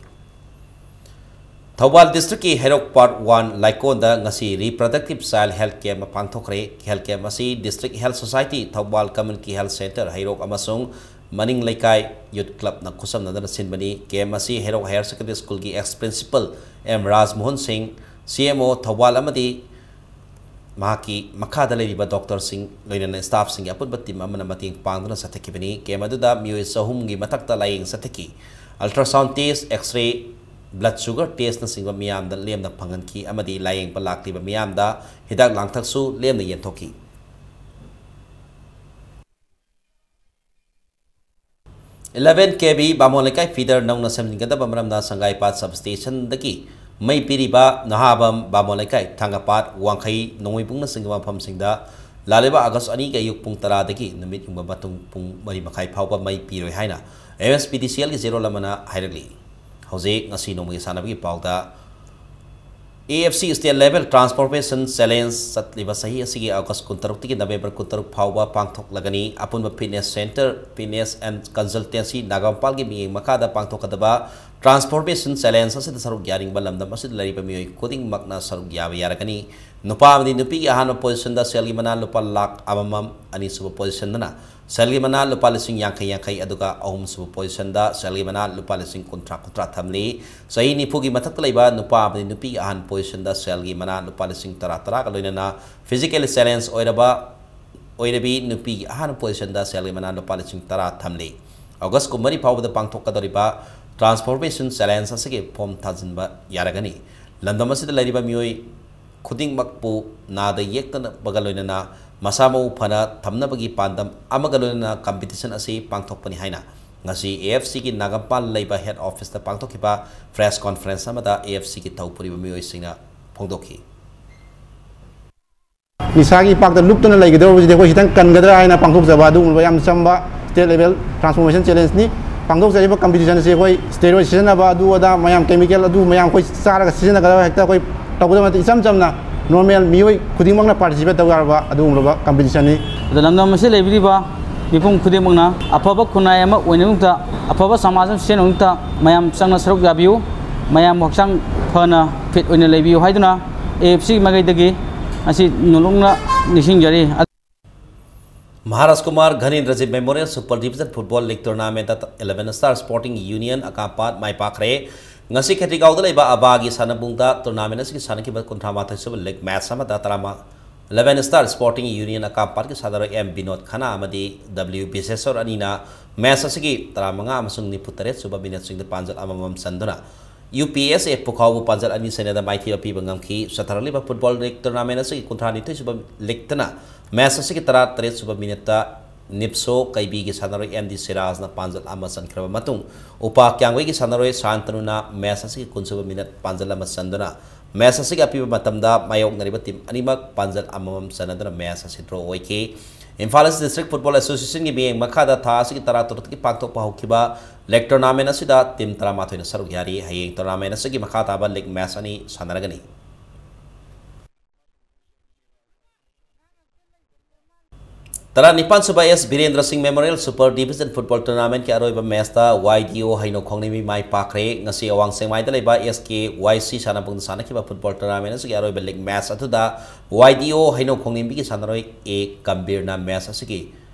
ꯊꯧꯕꯥꯜ District ꯀꯤ ꯍꯩꯔꯣꯛ Part one ꯂꯥꯏꯀꯣꯟꯗ ꯉꯁꯤ Reproductive Child Health Camp ꯑꯃ ꯄꯥꯡꯊꯣꯛꯈ꯭ꯔꯦ꯫ Health Camp ꯑꯁꯤ District Health Society, Thoubal Community Health Centre ꯍꯩꯔꯣꯛ ꯑꯃꯁꯨꯡ ꯃꯅꯤꯡ ꯂꯩꯀꯥꯏ Youth Club ꯅ ꯈꯨꯠꯁꯝꯅꯗꯨꯅ ꯁꯤꯟꯕꯅꯤ꯫ Camp ꯑꯁꯤ ꯍꯩꯔꯣꯛ Higher Secondary School ꯒꯤ ex Principal M ꯔꯥꯖꯃꯣꯍꯟ ꯁꯤꯡ, C M O ꯊꯧꯕꯥꯜ ꯑꯃꯗꯤ ꯃꯍꯥꯛꯀꯤ ꯃꯈꯥꯗ ꯂꯩꯔꯤꯕ doctor ꯁꯤꯡ, ꯂꯣꯏꯅꯅ staff ꯁꯤꯡꯒꯤ ꯑꯄꯨꯟꯕ team ꯑꯃꯅ ꯃꯇꯦꯡ ꯄꯥꯡꯗꯨꯅ ꯆꯠꯊꯈꯤꯕꯅꯤ꯫ Camp ꯑꯗꯨꯗ ꯃꯤꯑꯣꯏ ꯆꯍꯨꯝꯒꯤ ꯃꯊꯛꯇ ꯂꯥꯌꯦꯡ ꯆꯠꯊꯈꯤ꯫ Ultrasound test, X-ray, blood sugar test ꯅꯆꯤꯡꯕ ꯃꯤꯌꯥꯝꯗ ꯂꯦꯝꯅ ꯐꯪꯍꯟꯈꯤ ꯑꯃꯗꯤ ꯂꯥꯌꯦꯡꯕ ꯂꯥꯛꯂꯤꯕ ꯃꯤꯌꯥꯝꯗ ꯍꯤꯗꯥꯛ ꯂꯥꯡꯊꯛꯁꯨ ꯂꯦꯝꯅ ꯌꯦꯟꯊꯣꯛꯈꯤ꯫ Eleven K V ꯕꯥꯃꯣꯟ ꯂꯩꯀꯥꯏ feeder ꯅꯧꯅ ꯁꯦꯝꯖꯤꯟꯒꯗꯕ ꯃꯔꯝꯅ ꯁꯪꯒꯥꯏꯄꯥꯠ substation ꯗꯒꯤ ꯃꯩ ꯄꯤꯔꯤꯕ ꯅꯍꯥꯕꯝ, ꯕꯥꯃꯣꯟ ꯂꯩꯀꯥꯏ, ꯊꯥꯡꯒꯄꯥꯠ, ꯋꯥꯡꯈꯩ, ꯅꯣꯡꯃꯩꯕꯨꯡꯅꯆꯤꯡꯕ ꯃꯐꯝꯁꯤꯡꯗ ꯂꯥꯛꯂꯤꯕ ꯑꯥꯒꯁ ꯑꯅꯤꯒꯤ ꯑꯌꯨꯛ ꯄꯨꯡ ꯇꯔꯥꯗꯒꯤ ꯅꯨꯃꯤꯠ ꯌꯨꯡꯕ ꯃꯇꯨꯡ ꯄꯨꯡ ꯃꯔꯤ ꯃꯈꯥꯏ ꯐꯥꯎꯕ ꯃꯩ ꯄꯤꯔꯣꯏ ꯍꯥꯏꯅ M S P D C L ꯒꯤ ꯖꯦꯔꯣꯜ ꯑꯃꯅ ꯍꯥꯏꯔꯛꯂꯤ꯫ ꯍꯧꯖꯤꯛ ꯉꯁꯤ ꯅꯣꯡꯃꯒꯤ ꯁꯥꯟꯅꯕꯒꯤ ꯄꯥꯎꯗ A F C State Level Transformation Challenge ꯆꯠꯂꯤꯕ ꯆꯍꯤ ꯑꯁꯤꯒꯤ ꯑꯥꯒꯁ ꯀꯨꯟꯇꯔꯨꯛꯇꯒꯤ ꯅꯕꯦꯝꯕꯔ ꯀꯨꯟꯇꯔꯨꯛ ꯐꯥꯎꯕ ꯄꯥꯡꯊꯣꯛꯂꯒꯅꯤ꯫ ꯑꯄꯨꯟꯕ fitness center, fitness and consultancy ꯅꯥꯒꯥꯃꯄꯥꯜꯒꯤ ꯃꯤꯠꯌꯦꯡ ꯃꯈꯥꯗ ꯄꯥꯡꯊꯣꯛꯀꯗꯕ Transformation Challenge ꯑꯁꯤꯗ ꯁꯔꯨꯛ ꯌꯥꯅꯤꯡꯕ ꯂꯝꯗꯝ ꯑꯁꯤꯗ ꯂꯩꯔꯤꯕ ꯃꯤꯑꯣꯏ ꯈꯨꯗꯤꯡꯃꯛꯅ ꯁꯔꯨꯛ ꯌꯥꯕ ꯌꯥꯔꯒꯅꯤ꯫ ꯅꯨꯄꯥ ꯑꯃꯗꯤ ꯅꯨꯄꯤꯒꯤ ꯑꯍꯥꯟꯕ position ꯗ ꯁꯦꯜꯒꯤ ꯃꯅꯥ ꯂꯨꯄꯥ ꯂꯥꯈ ꯑꯃꯃꯝ, ꯑꯅꯤꯁꯨꯕ position ꯗꯅ ꯁꯦꯜꯒꯤ ꯃꯅꯥ ꯂꯨꯄꯥ ꯂꯤꯁꯤꯡ ꯌꯥꯡꯈꯩ ꯌꯥꯡꯈꯩ, ꯑꯗꯨꯒ ꯑꯍꯨꯝꯁꯨꯕ position ꯗ ꯁꯦꯜꯒꯤ ꯃꯅꯥ ꯂꯨꯄꯥ ꯂꯤꯁꯤꯡ ꯀꯨꯟꯊ꯭ꯔꯥ ꯀꯨꯟꯊ꯭ꯔꯥ ꯊꯝꯂꯤ꯫ ꯆꯍꯤ ꯅꯤꯐꯨꯒꯤ ꯃꯊꯛꯇ ꯂꯩꯕ ꯅꯨꯄꯥ ꯑꯃꯗꯤ ꯅꯨꯄꯤꯒꯤ ꯑꯍꯥꯟꯕ position ꯗ ꯁꯦꯜꯒꯤ ꯃꯅꯥ ꯂꯨꯄꯥ ꯂꯤꯁꯤꯡ ꯇꯔꯥ ꯇꯔꯥꯒ ꯂꯣꯏꯅꯅ physically challenge ꯑꯣꯏꯔꯕ, ꯑꯣꯏꯔꯕꯤ ꯅꯨꯄꯤꯒꯤ ꯑꯍꯥꯟꯕ position ꯗ ꯁꯦꯜꯒꯤ ꯃꯅꯥ ꯂꯨꯄꯥ ꯂꯤꯁꯤꯡ ꯇꯔꯥ ꯊꯝꯂꯤ꯫ ꯑꯥꯒꯁ ꯀꯨꯟꯃꯔꯤ ꯐꯥꯎꯕꯗ ꯄꯥꯡꯊꯣꯛꯀꯗꯧꯔꯤꯕ Transformation Challenge ꯑꯁꯤꯒꯤ form ꯊꯥꯖꯤꯟꯕ ꯌꯥꯔꯒꯅꯤ꯫ ꯂꯝꯗꯝ ꯑꯁꯤꯗ ꯂꯩꯔꯤꯕ ꯃꯤꯑꯣꯏ ꯈꯨꯗꯤꯡꯃꯛꯄꯨ ꯅꯥꯗ ꯌꯦꯛꯇꯅꯕꯒ ꯂꯣꯏꯅꯅ ꯃꯁꯥ ꯃꯎ ꯐꯅ ꯊꯝꯅꯕꯒꯤ ꯄꯥꯟꯗꯝ ꯑꯃꯒ ꯂꯣꯏꯅꯅ competition ꯑꯁꯤ ꯄꯥꯡꯊꯣꯛꯄꯅꯤ ꯍꯥꯏꯅ ꯉꯁꯤ A F C ꯒꯤ ꯅꯥꯒꯥꯃꯄꯥꯜ ꯂꯩꯕ head office ꯇ ꯄꯥꯡꯊꯣꯛꯈꯤꯕ press conference ꯑꯃꯗ A F C ꯒꯤ ꯊꯧ ꯄꯨꯔꯤꯕ ꯃꯤꯑꯣꯏꯁꯤꯡꯅ ꯐꯣꯡꯗꯣꯛꯈꯤ꯫ ꯅꯤꯁꯥꯒꯤ ꯏꯄꯥꯛꯇ ꯂꯨꯞꯇꯨꯅ ꯂꯩꯒꯗꯧꯔꯤꯕꯁꯤꯗꯤ ꯑꯩꯈꯣꯏ ꯈꯤꯇꯪ ꯀꯟꯒꯗ꯭ꯔꯥ ꯍꯥꯏꯅ ꯄꯥꯡꯊꯣꯛꯆꯕ ꯑꯗꯨꯒꯨꯝꯂꯕ ꯌꯥꯝ ꯆꯝꯕ state level transformation challenge ꯅꯤ꯫ ꯄꯥꯡꯊꯣꯛꯆꯔꯤꯕ competition ꯑꯁꯤ ꯑꯩꯈꯣꯏ steroid ꯁꯤꯖꯤꯟꯅꯕ, ꯑꯗꯨ ꯑꯗꯥ ꯃꯌꯥꯝ, chemical ꯑꯗꯨ ꯃꯌꯥꯝ ꯑꯩꯈꯣꯏ ꯆꯥꯔꯒ ꯁꯤꯖꯤꯟꯅꯒꯗꯕ ꯍꯦꯛꯇ ꯑꯩꯈꯣꯏ ꯇꯧꯒꯗꯕ ꯅꯠꯇꯦ꯫ ꯏꯆꯝ ꯆꯝꯅ normal ꯃꯤꯑꯣꯏ ꯈꯨꯗꯤꯡꯃꯛꯅ participate ꯇꯧ ꯌꯥꯔꯕ ꯑꯗꯨꯒꯨꯝꯂꯕ competition ꯅꯤ꯫ ꯑꯗꯣ ꯂꯝꯗꯝ ꯑꯁꯤꯗ ꯂꯩꯕꯤꯔꯤꯕ ꯃꯤꯄꯨꯝ ꯈꯨꯗꯤꯡꯃꯛꯅ ꯑꯐꯕ ꯈꯨꯟꯅꯥꯏ ꯑꯃ ꯑꯣꯏꯅꯕꯒꯤꯗꯃꯛꯇ, ꯑꯐꯕ ꯁꯃꯥꯖ ꯑꯃ ꯁꯦꯝꯅꯕꯒꯤꯗꯃꯛꯇ ꯃꯌꯥꯝ ꯆꯪꯅ ꯁꯔꯨꯛ ꯌꯥꯕꯤꯌꯨ꯫ ꯃꯌꯥꯝꯕꯨ ꯍꯛꯆꯥꯡ ꯐꯅ fit ꯑꯣꯏꯅ ꯂꯩꯕꯤꯌꯨ ꯍꯥꯏꯗꯨꯅ A F C ꯃꯥꯏꯀꯩꯗꯒꯤ ꯉꯁꯤ ꯅꯣꯂꯨꯛꯅ ꯅꯤꯡꯁꯤꯡꯖꯔꯤ꯫ Maharaj Kumar ꯘꯅꯦꯟꯗ꯭ꯔꯖꯤꯠ Memorial Super Division Football League Tournament eleven Star Sporting Union ꯑꯀꯥꯝꯄꯥꯠ ꯃꯥꯏ ꯄꯥꯛꯈ꯭ꯔꯦ꯫ ꯉꯁꯤ ꯈꯦꯇ꯭ꯔꯤꯒꯥꯎꯗ ꯂꯩꯕ ꯑꯕꯥꯒꯤ ꯁꯥꯟꯅꯕꯨꯡꯗ tournament ꯑꯁꯤꯒꯤ ꯁꯥꯟꯅꯈꯤꯕ ꯀꯨꯟꯊ꯭ꯔꯥ ꯃꯥꯊꯣꯏ ꯁꯨꯕ league match ꯑꯃꯗ ꯇꯔꯥꯃ-, eleven Star Sporting Union ꯑꯀꯥꯝꯄꯥꯠꯀꯤ ꯁꯥꯟꯅꯔꯣꯏ M ꯕꯤꯅꯣꯗ ꯈꯅꯥ ꯑꯃꯗꯤ W ꯕꯤꯁꯦꯁꯣꯔ ꯑꯅꯤꯅ match ꯑꯁꯤꯒꯤ ꯇꯔꯥꯃꯉꯥ ꯑꯃꯁꯨꯡ ꯅꯤꯐꯨ ꯇꯔꯦꯠ ꯁꯨꯕ minute ꯁꯤꯡꯗ ꯄꯥꯟꯖꯜ ꯑꯃꯃꯝ ꯆꯟꯗꯨꯅ U P S A ꯄꯨꯈꯥꯎꯕꯨ ꯄꯥꯟꯖꯜ ꯑꯅꯤ ꯁꯦꯅꯗ ꯃꯥꯏꯊꯤꯕ ꯄꯤꯕ ꯉꯝꯈꯤ꯫ ꯆꯠꯊꯔꯛꯂꯤꯕ football league tournament ꯑꯁꯤꯒꯤ ꯀꯨꯟꯊ꯭ꯔꯥ ꯅꯤꯊꯣꯏ ꯁꯨꯕ league ꯇꯅ match ꯑꯁꯤꯒꯤ ꯇꯔꯥ ꯇꯔꯦꯠ ꯁꯨꯕ minute ꯇ ꯅꯤꯞꯁꯣ ꯀꯩꯕꯤꯒꯤ ꯁꯥꯟꯅꯔꯣꯏ M ꯗꯤ ꯁꯤꯔꯥꯖꯅ ꯄꯥꯟꯖꯜ ꯑꯃ ꯆꯟꯈ꯭ꯔꯕ ꯃꯇꯨꯡ, ꯎꯄꯥ ꯀ꯭ꯌꯥꯝꯒꯩꯒꯤ ꯁꯥꯟꯅꯔꯣꯏ ꯁꯥꯟꯇꯅꯨꯅ match ꯑꯁꯤꯒꯤ ꯀꯨꯟ ꯁꯨꯕ minute ꯄꯥꯟꯖꯜ ꯑꯃ ꯆꯟꯗꯨꯅ Match ꯑꯁꯤꯒꯤ ꯑꯄꯤꯕ ꯃꯇꯝꯗ ꯃꯥꯌꯣꯛꯅꯔꯤꯕ team ꯑꯅꯤꯃꯛ ꯄꯥꯟꯖꯜ ꯑꯃꯃꯝ ꯆꯟꯅꯗꯨꯅ match ꯑꯁꯤ draw ꯑꯣꯏꯈꯤ꯫ ꯏꯝꯐꯥꯜ East District Football Associationꯒꯤ ꯃꯤꯠꯌꯦꯡ ꯃꯈꯥꯗ ꯊꯥ ꯑꯁꯤꯒꯤ ꯇꯔꯥꯇꯔꯨꯛꯇꯒꯤ ꯄꯥꯡꯊꯣꯛꯄ ꯍꯧꯈꯤꯕ league tournament ꯑꯁꯤꯗ team ꯇꯔꯥꯃꯥꯊꯣꯏꯅ ꯁꯔꯨꯛ ꯌꯥꯔꯤ꯫ ꯍꯌꯦꯡ tournament ꯑꯁꯤꯒꯤ ꯃꯈꯥ ꯇꯥꯕ league match ꯑꯅꯤ ꯁꯥꯟꯅꯔꯒꯅꯤ꯫ ꯇꯔꯥꯅꯤꯄꯥꯟ ꯁꯨꯕ S ꯕꯤꯔꯦꯟꯗ꯭ꯔ ꯁꯤꯡ Memorial Super Division Football Tournamentꯀꯤ ꯑꯔꯣꯏꯕ matchꯇ Y D O ꯍꯩꯅꯧ ꯈꯣꯡꯅꯤꯡꯕꯤ ꯃꯥꯏ ꯄꯥꯛꯈ꯭ꯔꯦ꯫ ꯉꯁꯤ ꯑꯋꯥꯡ ꯁꯦꯛꯃꯥꯏꯗ ꯂꯩꯕ S K Y C ꯁꯥꯟꯅꯕꯨꯡꯗ ꯁꯥꯟꯅꯈꯤꯕ football tournament ꯑꯁꯤꯒꯤ ꯑꯔꯣꯏꯕ league match ꯑꯗꯨꯗ Y D O ꯍꯩꯅꯧ ꯈꯣꯡꯅꯤꯡꯕꯤꯒꯤ ꯁꯥꯟꯅꯔꯣꯏ A ꯒꯝꯚꯤꯔꯅ match ꯑꯁꯤꯒꯤ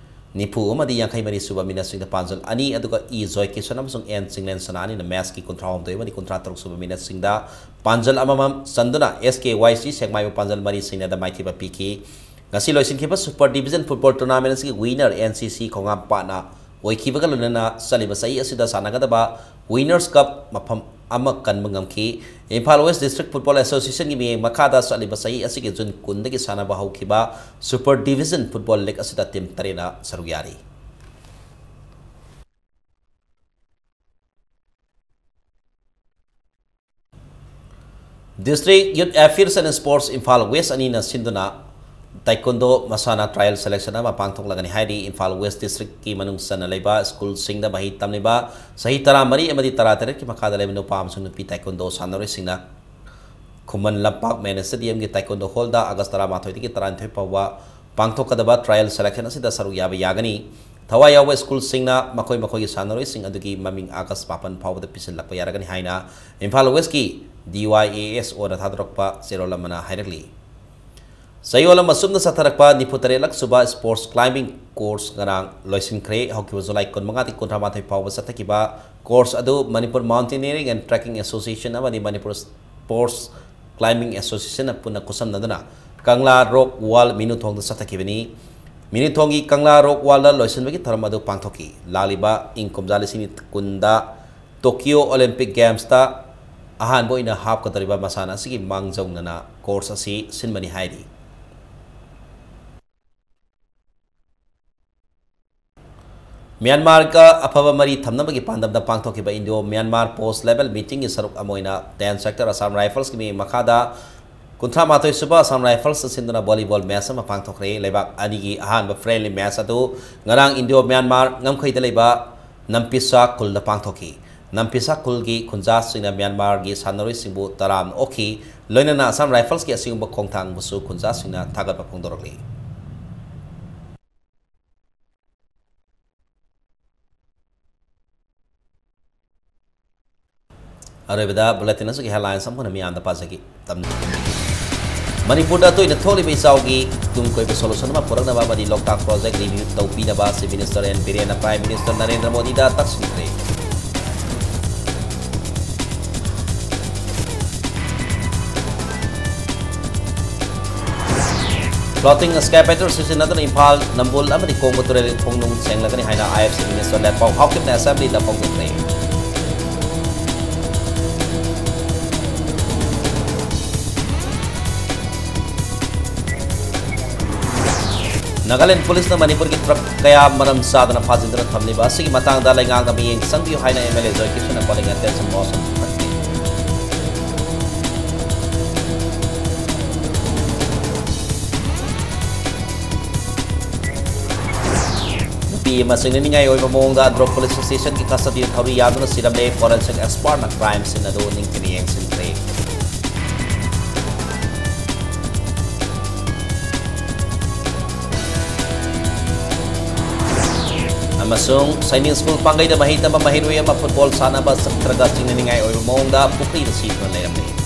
ꯅꯤꯐꯨ ꯑꯃꯗꯤ ꯌꯥꯡꯈꯩ ꯃꯔꯤ ꯁꯨꯕ minuteꯁꯤꯡꯗ ꯄꯥꯟꯖꯜ ꯑꯅꯤ, ꯑꯗꯨꯒ E ꯖꯣꯏꯀꯤꯁꯟ ꯑꯃꯁꯨꯡ N ꯆꯤꯡꯂꯦꯟ ꯁꯅꯥ ꯑꯅꯤꯅ matchꯀꯤ ꯀꯨꯟꯊ꯭ꯔꯥ ꯍꯨꯝꯗꯣꯏ ꯑꯃꯗꯤ ꯀꯨꯟꯊ꯭ꯔꯥ ꯇꯔꯨꯛ ꯁꯨꯕ minuteꯁꯤꯡꯗ ꯄꯥꯟꯖꯜ ꯑꯃꯃꯝ ꯆꯟꯗꯨꯅ S K Y C ꯁꯦꯛꯃꯥꯏꯕꯨ ꯄꯥꯟꯖꯜ ꯃꯔꯤ ꯁꯤꯅꯣꯗ ꯃꯥꯏꯊꯤꯕ ꯄꯤꯈꯤ꯫ ꯉꯁꯤ ꯂꯣꯏꯁꯤꯟꯈꯤꯕ Super Division Football Tournament ꯑꯁꯤꯒꯤ winner N C C ꯈꯣꯡꯉꯥꯝꯄꯥꯠꯅ ꯑꯣꯏꯈꯤꯕꯒ ꯂꯣꯏꯅꯅ ꯆꯠꯂꯤꯕ ꯆꯍꯤ ꯑꯁꯤꯗ ꯁꯥꯟꯅꯒꯗꯕ Winners' Cup ꯃꯐꯝ ꯑꯃ ꯀꯟꯕ ꯉꯝꯈꯤ꯫ ꯏꯝꯐꯥꯜ West District Football Associationꯒꯤ ꯃꯤꯠꯌꯦꯡ ꯃꯈꯥꯗ ꯆꯠꯂꯤꯕ ꯆꯍꯤ ꯑꯁꯤꯒꯤ June ꯀꯨꯟꯗꯒꯤ ꯁꯥꯟꯅꯕ ꯍꯧꯈꯤꯕ Super Division Football League ꯑꯁꯤꯗ team ꯇꯔꯦꯠꯅ ꯁꯔꯨꯛ ꯌꯥꯔꯤ꯫ District Youth Affairs and Sports Imphal West ꯑꯅꯤꯅ ꯁꯤꯟꯗꯨꯅ taekwondo ꯃꯁꯥꯟꯅ trial selection ꯑꯃ ꯄꯥꯡꯊꯣꯛꯂꯒꯅꯤ ꯍꯥꯏꯔꯤ꯫ ꯏꯝꯐꯥꯜ West Districtꯀꯤ ꯃꯅꯨꯡ ꯆꯟꯅ ꯂꯩꯕ schoolꯁꯤꯡꯗ ꯃꯍꯩ ꯇꯝꯂꯤꯕ ꯆꯍꯤ ꯇꯔꯥꯃꯔꯤ ꯑꯃꯗꯤ ꯇꯔꯥꯇꯔꯦꯠꯀꯤ ꯃꯈꯥꯗ ꯂꯩꯕ ꯅꯨꯄꯥ ꯑꯃꯁꯨꯡ ꯅꯨꯄꯤ taekwondo ꯁꯥꯟꯅꯔꯣꯏꯁꯤꯡꯅ Khuman Lampak main stadiumꯒꯤ taekwondo hallꯗ August ꯇꯔꯥꯃꯥꯊꯣꯏꯗꯒꯤ ꯇꯔꯥꯅꯤꯊꯣꯏ ꯐꯥꯎꯕ ꯄꯥꯡꯊꯣꯛꯀꯗꯕ trial selection ꯑꯁꯤꯗ ꯁꯔꯨꯛ ꯌꯥꯕ ꯌꯥꯒꯅꯤ꯫ ꯊꯋꯥꯏ ꯌꯥꯎꯕ schoolꯁꯤꯡꯅ ꯃꯈꯣꯏ ꯃꯈꯣꯏꯒꯤ ꯁꯥꯟꯅꯔꯣꯏꯁꯤꯡ ꯑꯗꯨꯒꯤ ꯃꯃꯤꯡ August ꯃꯥꯄꯟ ꯐꯥꯎꯕꯗ ꯄꯤꯁꯤꯜꯂꯛꯄ ꯌꯥꯔꯒꯅꯤ ꯍꯥꯏꯅ Imphal Westꯀꯤ D Y A S Oꯅ ꯊꯥꯗꯣꯔꯛꯄ ꯆꯦꯔꯣꯜ ꯑꯃꯅ ꯍꯥꯏꯔꯛꯂꯤ꯫ ꯆꯌꯣꯜ ꯑꯃ ꯁꯨꯞꯅ ꯆꯠꯊꯔꯛꯄ ꯅꯤꯐꯨ ꯇꯔꯦꯠꯂꯛ ꯁꯨꯕ sports climbing course ꯉꯔꯥꯡ ꯂꯣꯏꯁꯤꯟꯈ꯭ꯔꯦ꯫ ꯍꯧꯈꯤꯕ July ꯀꯨꯟꯃꯉꯥꯗꯒꯤ ꯀꯨꯟꯊ꯭ꯔꯥ ꯃꯥꯊꯣꯏ ꯐꯥꯎꯕ ꯆꯠꯊꯈꯤꯕ course ꯑꯗꯨ Manipur Mountaineering and Trekking Association ꯑꯃꯗꯤ Manipur Sports Climbing Associationꯅ ꯄꯨꯟꯅ ꯈꯨꯠꯁꯝꯅꯗꯨꯅ ꯀꯪꯂꯥ Rock Wall ꯃꯤꯅꯨꯊꯣꯡꯗ ꯆꯠꯊꯈꯤꯕꯅꯤ꯫ ꯃꯤꯅꯨꯊꯣꯡꯒꯤ ꯀꯪꯂꯥ Rock Wallꯗ ꯂꯣꯏꯁꯤꯟꯕꯒꯤ ꯊꯧꯔꯝ ꯑꯗꯨ ꯄꯥꯡꯊꯣꯛꯈꯤ꯫ ꯂꯥꯛꯂꯤꯕ ꯏꯪ ꯀꯨꯝꯖꯥ ꯂꯤꯁꯤꯡ ꯑꯅꯤ ꯀꯨꯟꯗ Tokyo Olympic Gamesꯇ ꯑꯍꯥꯟꯕ ꯑꯣꯏꯅ ꯍꯥꯞꯀꯗꯧꯔꯤꯕ ꯃꯁꯥꯟꯅ ꯑꯁꯤꯒꯤ ꯃꯥꯡꯖꯧꯅꯅ course ꯑꯁꯤ ꯁꯤꯟꯕꯅꯤ ꯍꯥꯏꯔꯤ꯫ ꯃ꯭ꯌꯥꯟꯃꯥꯔꯒ ꯑꯐꯕ ꯃꯔꯤ ꯊꯝꯅꯕꯒꯤ ꯄꯥꯟꯗꯝꯗ ꯄꯥꯡꯊꯣꯛꯈꯤꯕ ꯏꯟꯗꯤꯌꯣ ꯃ꯭ꯌꯥꯟꯃꯥꯔ ꯄꯣꯁ ꯂꯦꯚꯦꯜ ꯃꯤꯇꯤꯡꯒꯤ ꯁꯔꯨꯛ ꯑꯃ ꯑꯣꯏꯅ ꯇꯦꯟ ꯁꯦꯛꯇꯔ ꯑꯁꯥꯝ ꯔꯥꯏꯐꯜꯁꯀꯤ ꯃꯤꯠꯌꯦꯡ ꯃꯈꯥꯗ ꯀꯨꯟꯊ꯭ꯔꯥ ꯃꯥꯊꯣꯏ ꯁꯨꯕ ꯑꯁꯥꯝ ꯔꯥꯏꯐꯜꯁꯅ ꯁꯤꯟꯗꯨꯅ ꯚꯣꯂꯤꯕꯣꯜ ꯃꯦꯆ ꯑꯃ ꯄꯥꯡꯊꯣꯛꯈ꯭ꯔꯦ꯫ ꯂꯩꯕꯥꯛ ꯑꯅꯤꯒꯤ ꯑꯍꯥꯟꯕ ꯐ꯭ꯔꯦꯟꯂꯤ ꯃꯦꯆ ꯑꯗꯨ ꯉꯔꯥꯡ ꯏꯟꯗꯤꯌꯣ ꯃ꯭ꯌꯥꯟꯃꯥꯔ ꯉꯝꯈꯩꯗ ꯂꯩꯕ ꯅꯝꯄꯤꯁꯥ ꯈꯨꯜꯗ ꯄꯥꯡꯊꯣꯛꯈꯤ꯫ ꯅꯝꯄꯤꯁꯥ ꯈꯨꯜꯒꯤ ꯈꯨꯟꯖꯥꯁꯤꯡꯅ ꯃ꯭ꯌꯥꯟꯃꯥꯔꯒꯤ ꯁꯥꯟꯅꯔꯣꯏꯁꯤꯡꯕꯨ ꯇꯔꯥꯝꯅ ꯑꯣꯛꯈꯤ꯫ ꯂꯣꯏꯅꯅ ꯑꯁꯥꯝ ꯔꯥꯏꯐꯜꯁꯀꯤ ꯑꯁꯤꯒꯨꯝꯕ ꯈꯣꯡꯊꯥꯡꯕꯨꯁꯨ ꯈꯨꯟꯖꯥꯁꯤꯡꯅ ꯊꯥꯒꯠꯄ ꯐꯣꯡꯗꯣꯔꯛꯂꯤ꯫ ꯑꯔꯣꯏꯕꯗ ꯕꯨꯂꯦꯇꯤꯟ ꯑꯁꯤꯒꯤ ꯍꯦꯗꯂꯥꯏꯟꯁ ꯑꯃꯨꯛ ꯍꯟꯅ ꯃꯤꯌꯥꯝꯗ ꯄꯥꯖꯒꯦ꯫ ꯇꯝ-, ꯃꯅꯤꯄꯨꯔꯗ ꯇꯣꯏꯅ ꯊꯣꯛꯂꯤꯕ ꯏꯆꯥꯎꯒꯤ ꯇꯨꯡ ꯀꯣꯏꯕ ꯁꯣꯂꯨꯁꯟ ꯑꯃ ꯄꯨꯔꯛꯅꯕ ꯑꯃꯗꯤ ꯂꯣꯛꯇꯥꯛ ꯄ꯭ꯔꯣꯖꯦꯛ ꯔꯤꯚ꯭ꯌꯨ ꯇꯧꯕꯤꯅꯕ ꯆꯤꯐ ꯃꯤꯅꯤꯁꯇꯔ ꯑꯦꯟ ꯕꯤꯔꯦꯟꯅ ꯄ꯭ꯔꯥꯏꯝ ꯃꯤꯅꯤꯁꯇꯔ ꯅꯔꯦꯟꯗ꯭ꯔ ꯃꯣꯗꯤꯗ ꯇꯛꯁꯤꯟꯈ꯭ꯔꯦ꯫ Floating excavator ꯁꯤꯖꯤꯟꯅꯗꯨꯅ ꯏꯝꯐꯥꯜ, ꯅꯝꯕꯣꯜ ꯑꯃꯗꯤ ꯀꯣꯡꯕ ꯇꯨꯔꯦꯜ ꯈꯣꯡꯅꯨꯡ ꯁꯦꯡꯂꯒꯅꯤ ꯍꯥꯏꯅ ꯑꯥꯏ ꯑꯦꯐ ꯁꯤ ꯃꯤꯅꯤꯁꯇꯔ ꯂꯦꯠꯄꯥꯎ ꯍꯥꯎꯀꯤꯞꯅ ꯑꯦꯁꯦꯝꯕ꯭ꯂꯤꯗ ꯐꯣꯡꯗꯣꯛꯈ꯭ꯔꯦ꯫ ꯅꯥꯒꯥꯂꯦꯟ ꯄꯨꯂꯤꯁꯅ ꯃꯅꯤꯄꯨꯔꯒꯤ ꯇ꯭ꯔꯛ ꯀꯌꯥ ꯃꯔꯝ ꯆꯥꯗꯅ ꯐꯥꯖꯤꯟꯗꯨꯅ ꯊꯝꯂꯤꯕ ꯑꯁꯤꯒꯤ ꯃꯇꯥꯡꯗ ꯂꯩꯉꯥꯛꯅ ꯃꯤꯠꯌꯦꯡ ꯆꯪꯕꯤꯌꯨ ꯍꯥꯏꯅ ꯑꯦꯝ ꯑꯦꯜ ꯑꯦ ꯖꯣꯏꯀꯤꯁꯟꯅ ꯄꯣꯂꯤꯡ ꯑꯦꯇꯦꯟꯁꯟ ꯃꯣꯁꯟ ꯄꯨꯈꯠꯈꯤ꯫ ꯅꯨꯄꯤ ꯑꯃ ꯆꯤꯡꯅꯅꯤꯡꯉꯥꯏ ꯑꯣꯏꯕ ꯃꯑꯣꯡꯗ ꯑꯟꯗ꯭ꯔꯣ ꯄꯨꯂꯤꯁ ꯁ꯭ꯇꯦꯁꯟꯒꯤ ꯀꯁꯇꯗꯤꯗ ꯊꯧꯔꯤ ꯌꯥꯟꯗꯨꯅ ꯁꯤꯔꯝꯂꯦ꯫ ꯐꯣꯔꯦꯟꯁꯤꯛ ꯑꯦꯛꯁꯄꯔꯠꯅ ꯀ꯭ꯔꯥꯏꯝ ꯁꯤꯟ ꯑꯗꯨ ꯅꯤꯡꯊꯤꯅ ꯌꯦꯡꯁꯤꯟꯈ꯭ꯔꯦ꯫ ꯑꯃꯁꯨꯡ ꯁꯩꯅꯤꯛ ꯁ꯭ꯀꯨꯜ ꯄꯥꯡꯒꯩꯗ ꯃꯍꯩ ꯇꯝꯕ ꯃꯍꯩꯔꯣꯏ ꯑꯃ ꯐꯨꯠꯕꯣꯜ ꯁꯥꯟꯅꯕ ꯆꯠꯈ꯭ꯔꯒ ꯆꯤꯡꯅꯅꯤꯡꯉꯥꯏ ꯑꯣꯏꯕ ꯃꯑꯣꯡꯗ ꯄꯨꯈ꯭ꯔꯤꯗ ꯁꯤꯗꯨꯅ ꯂꯩꯔꯝꯂꯦ꯫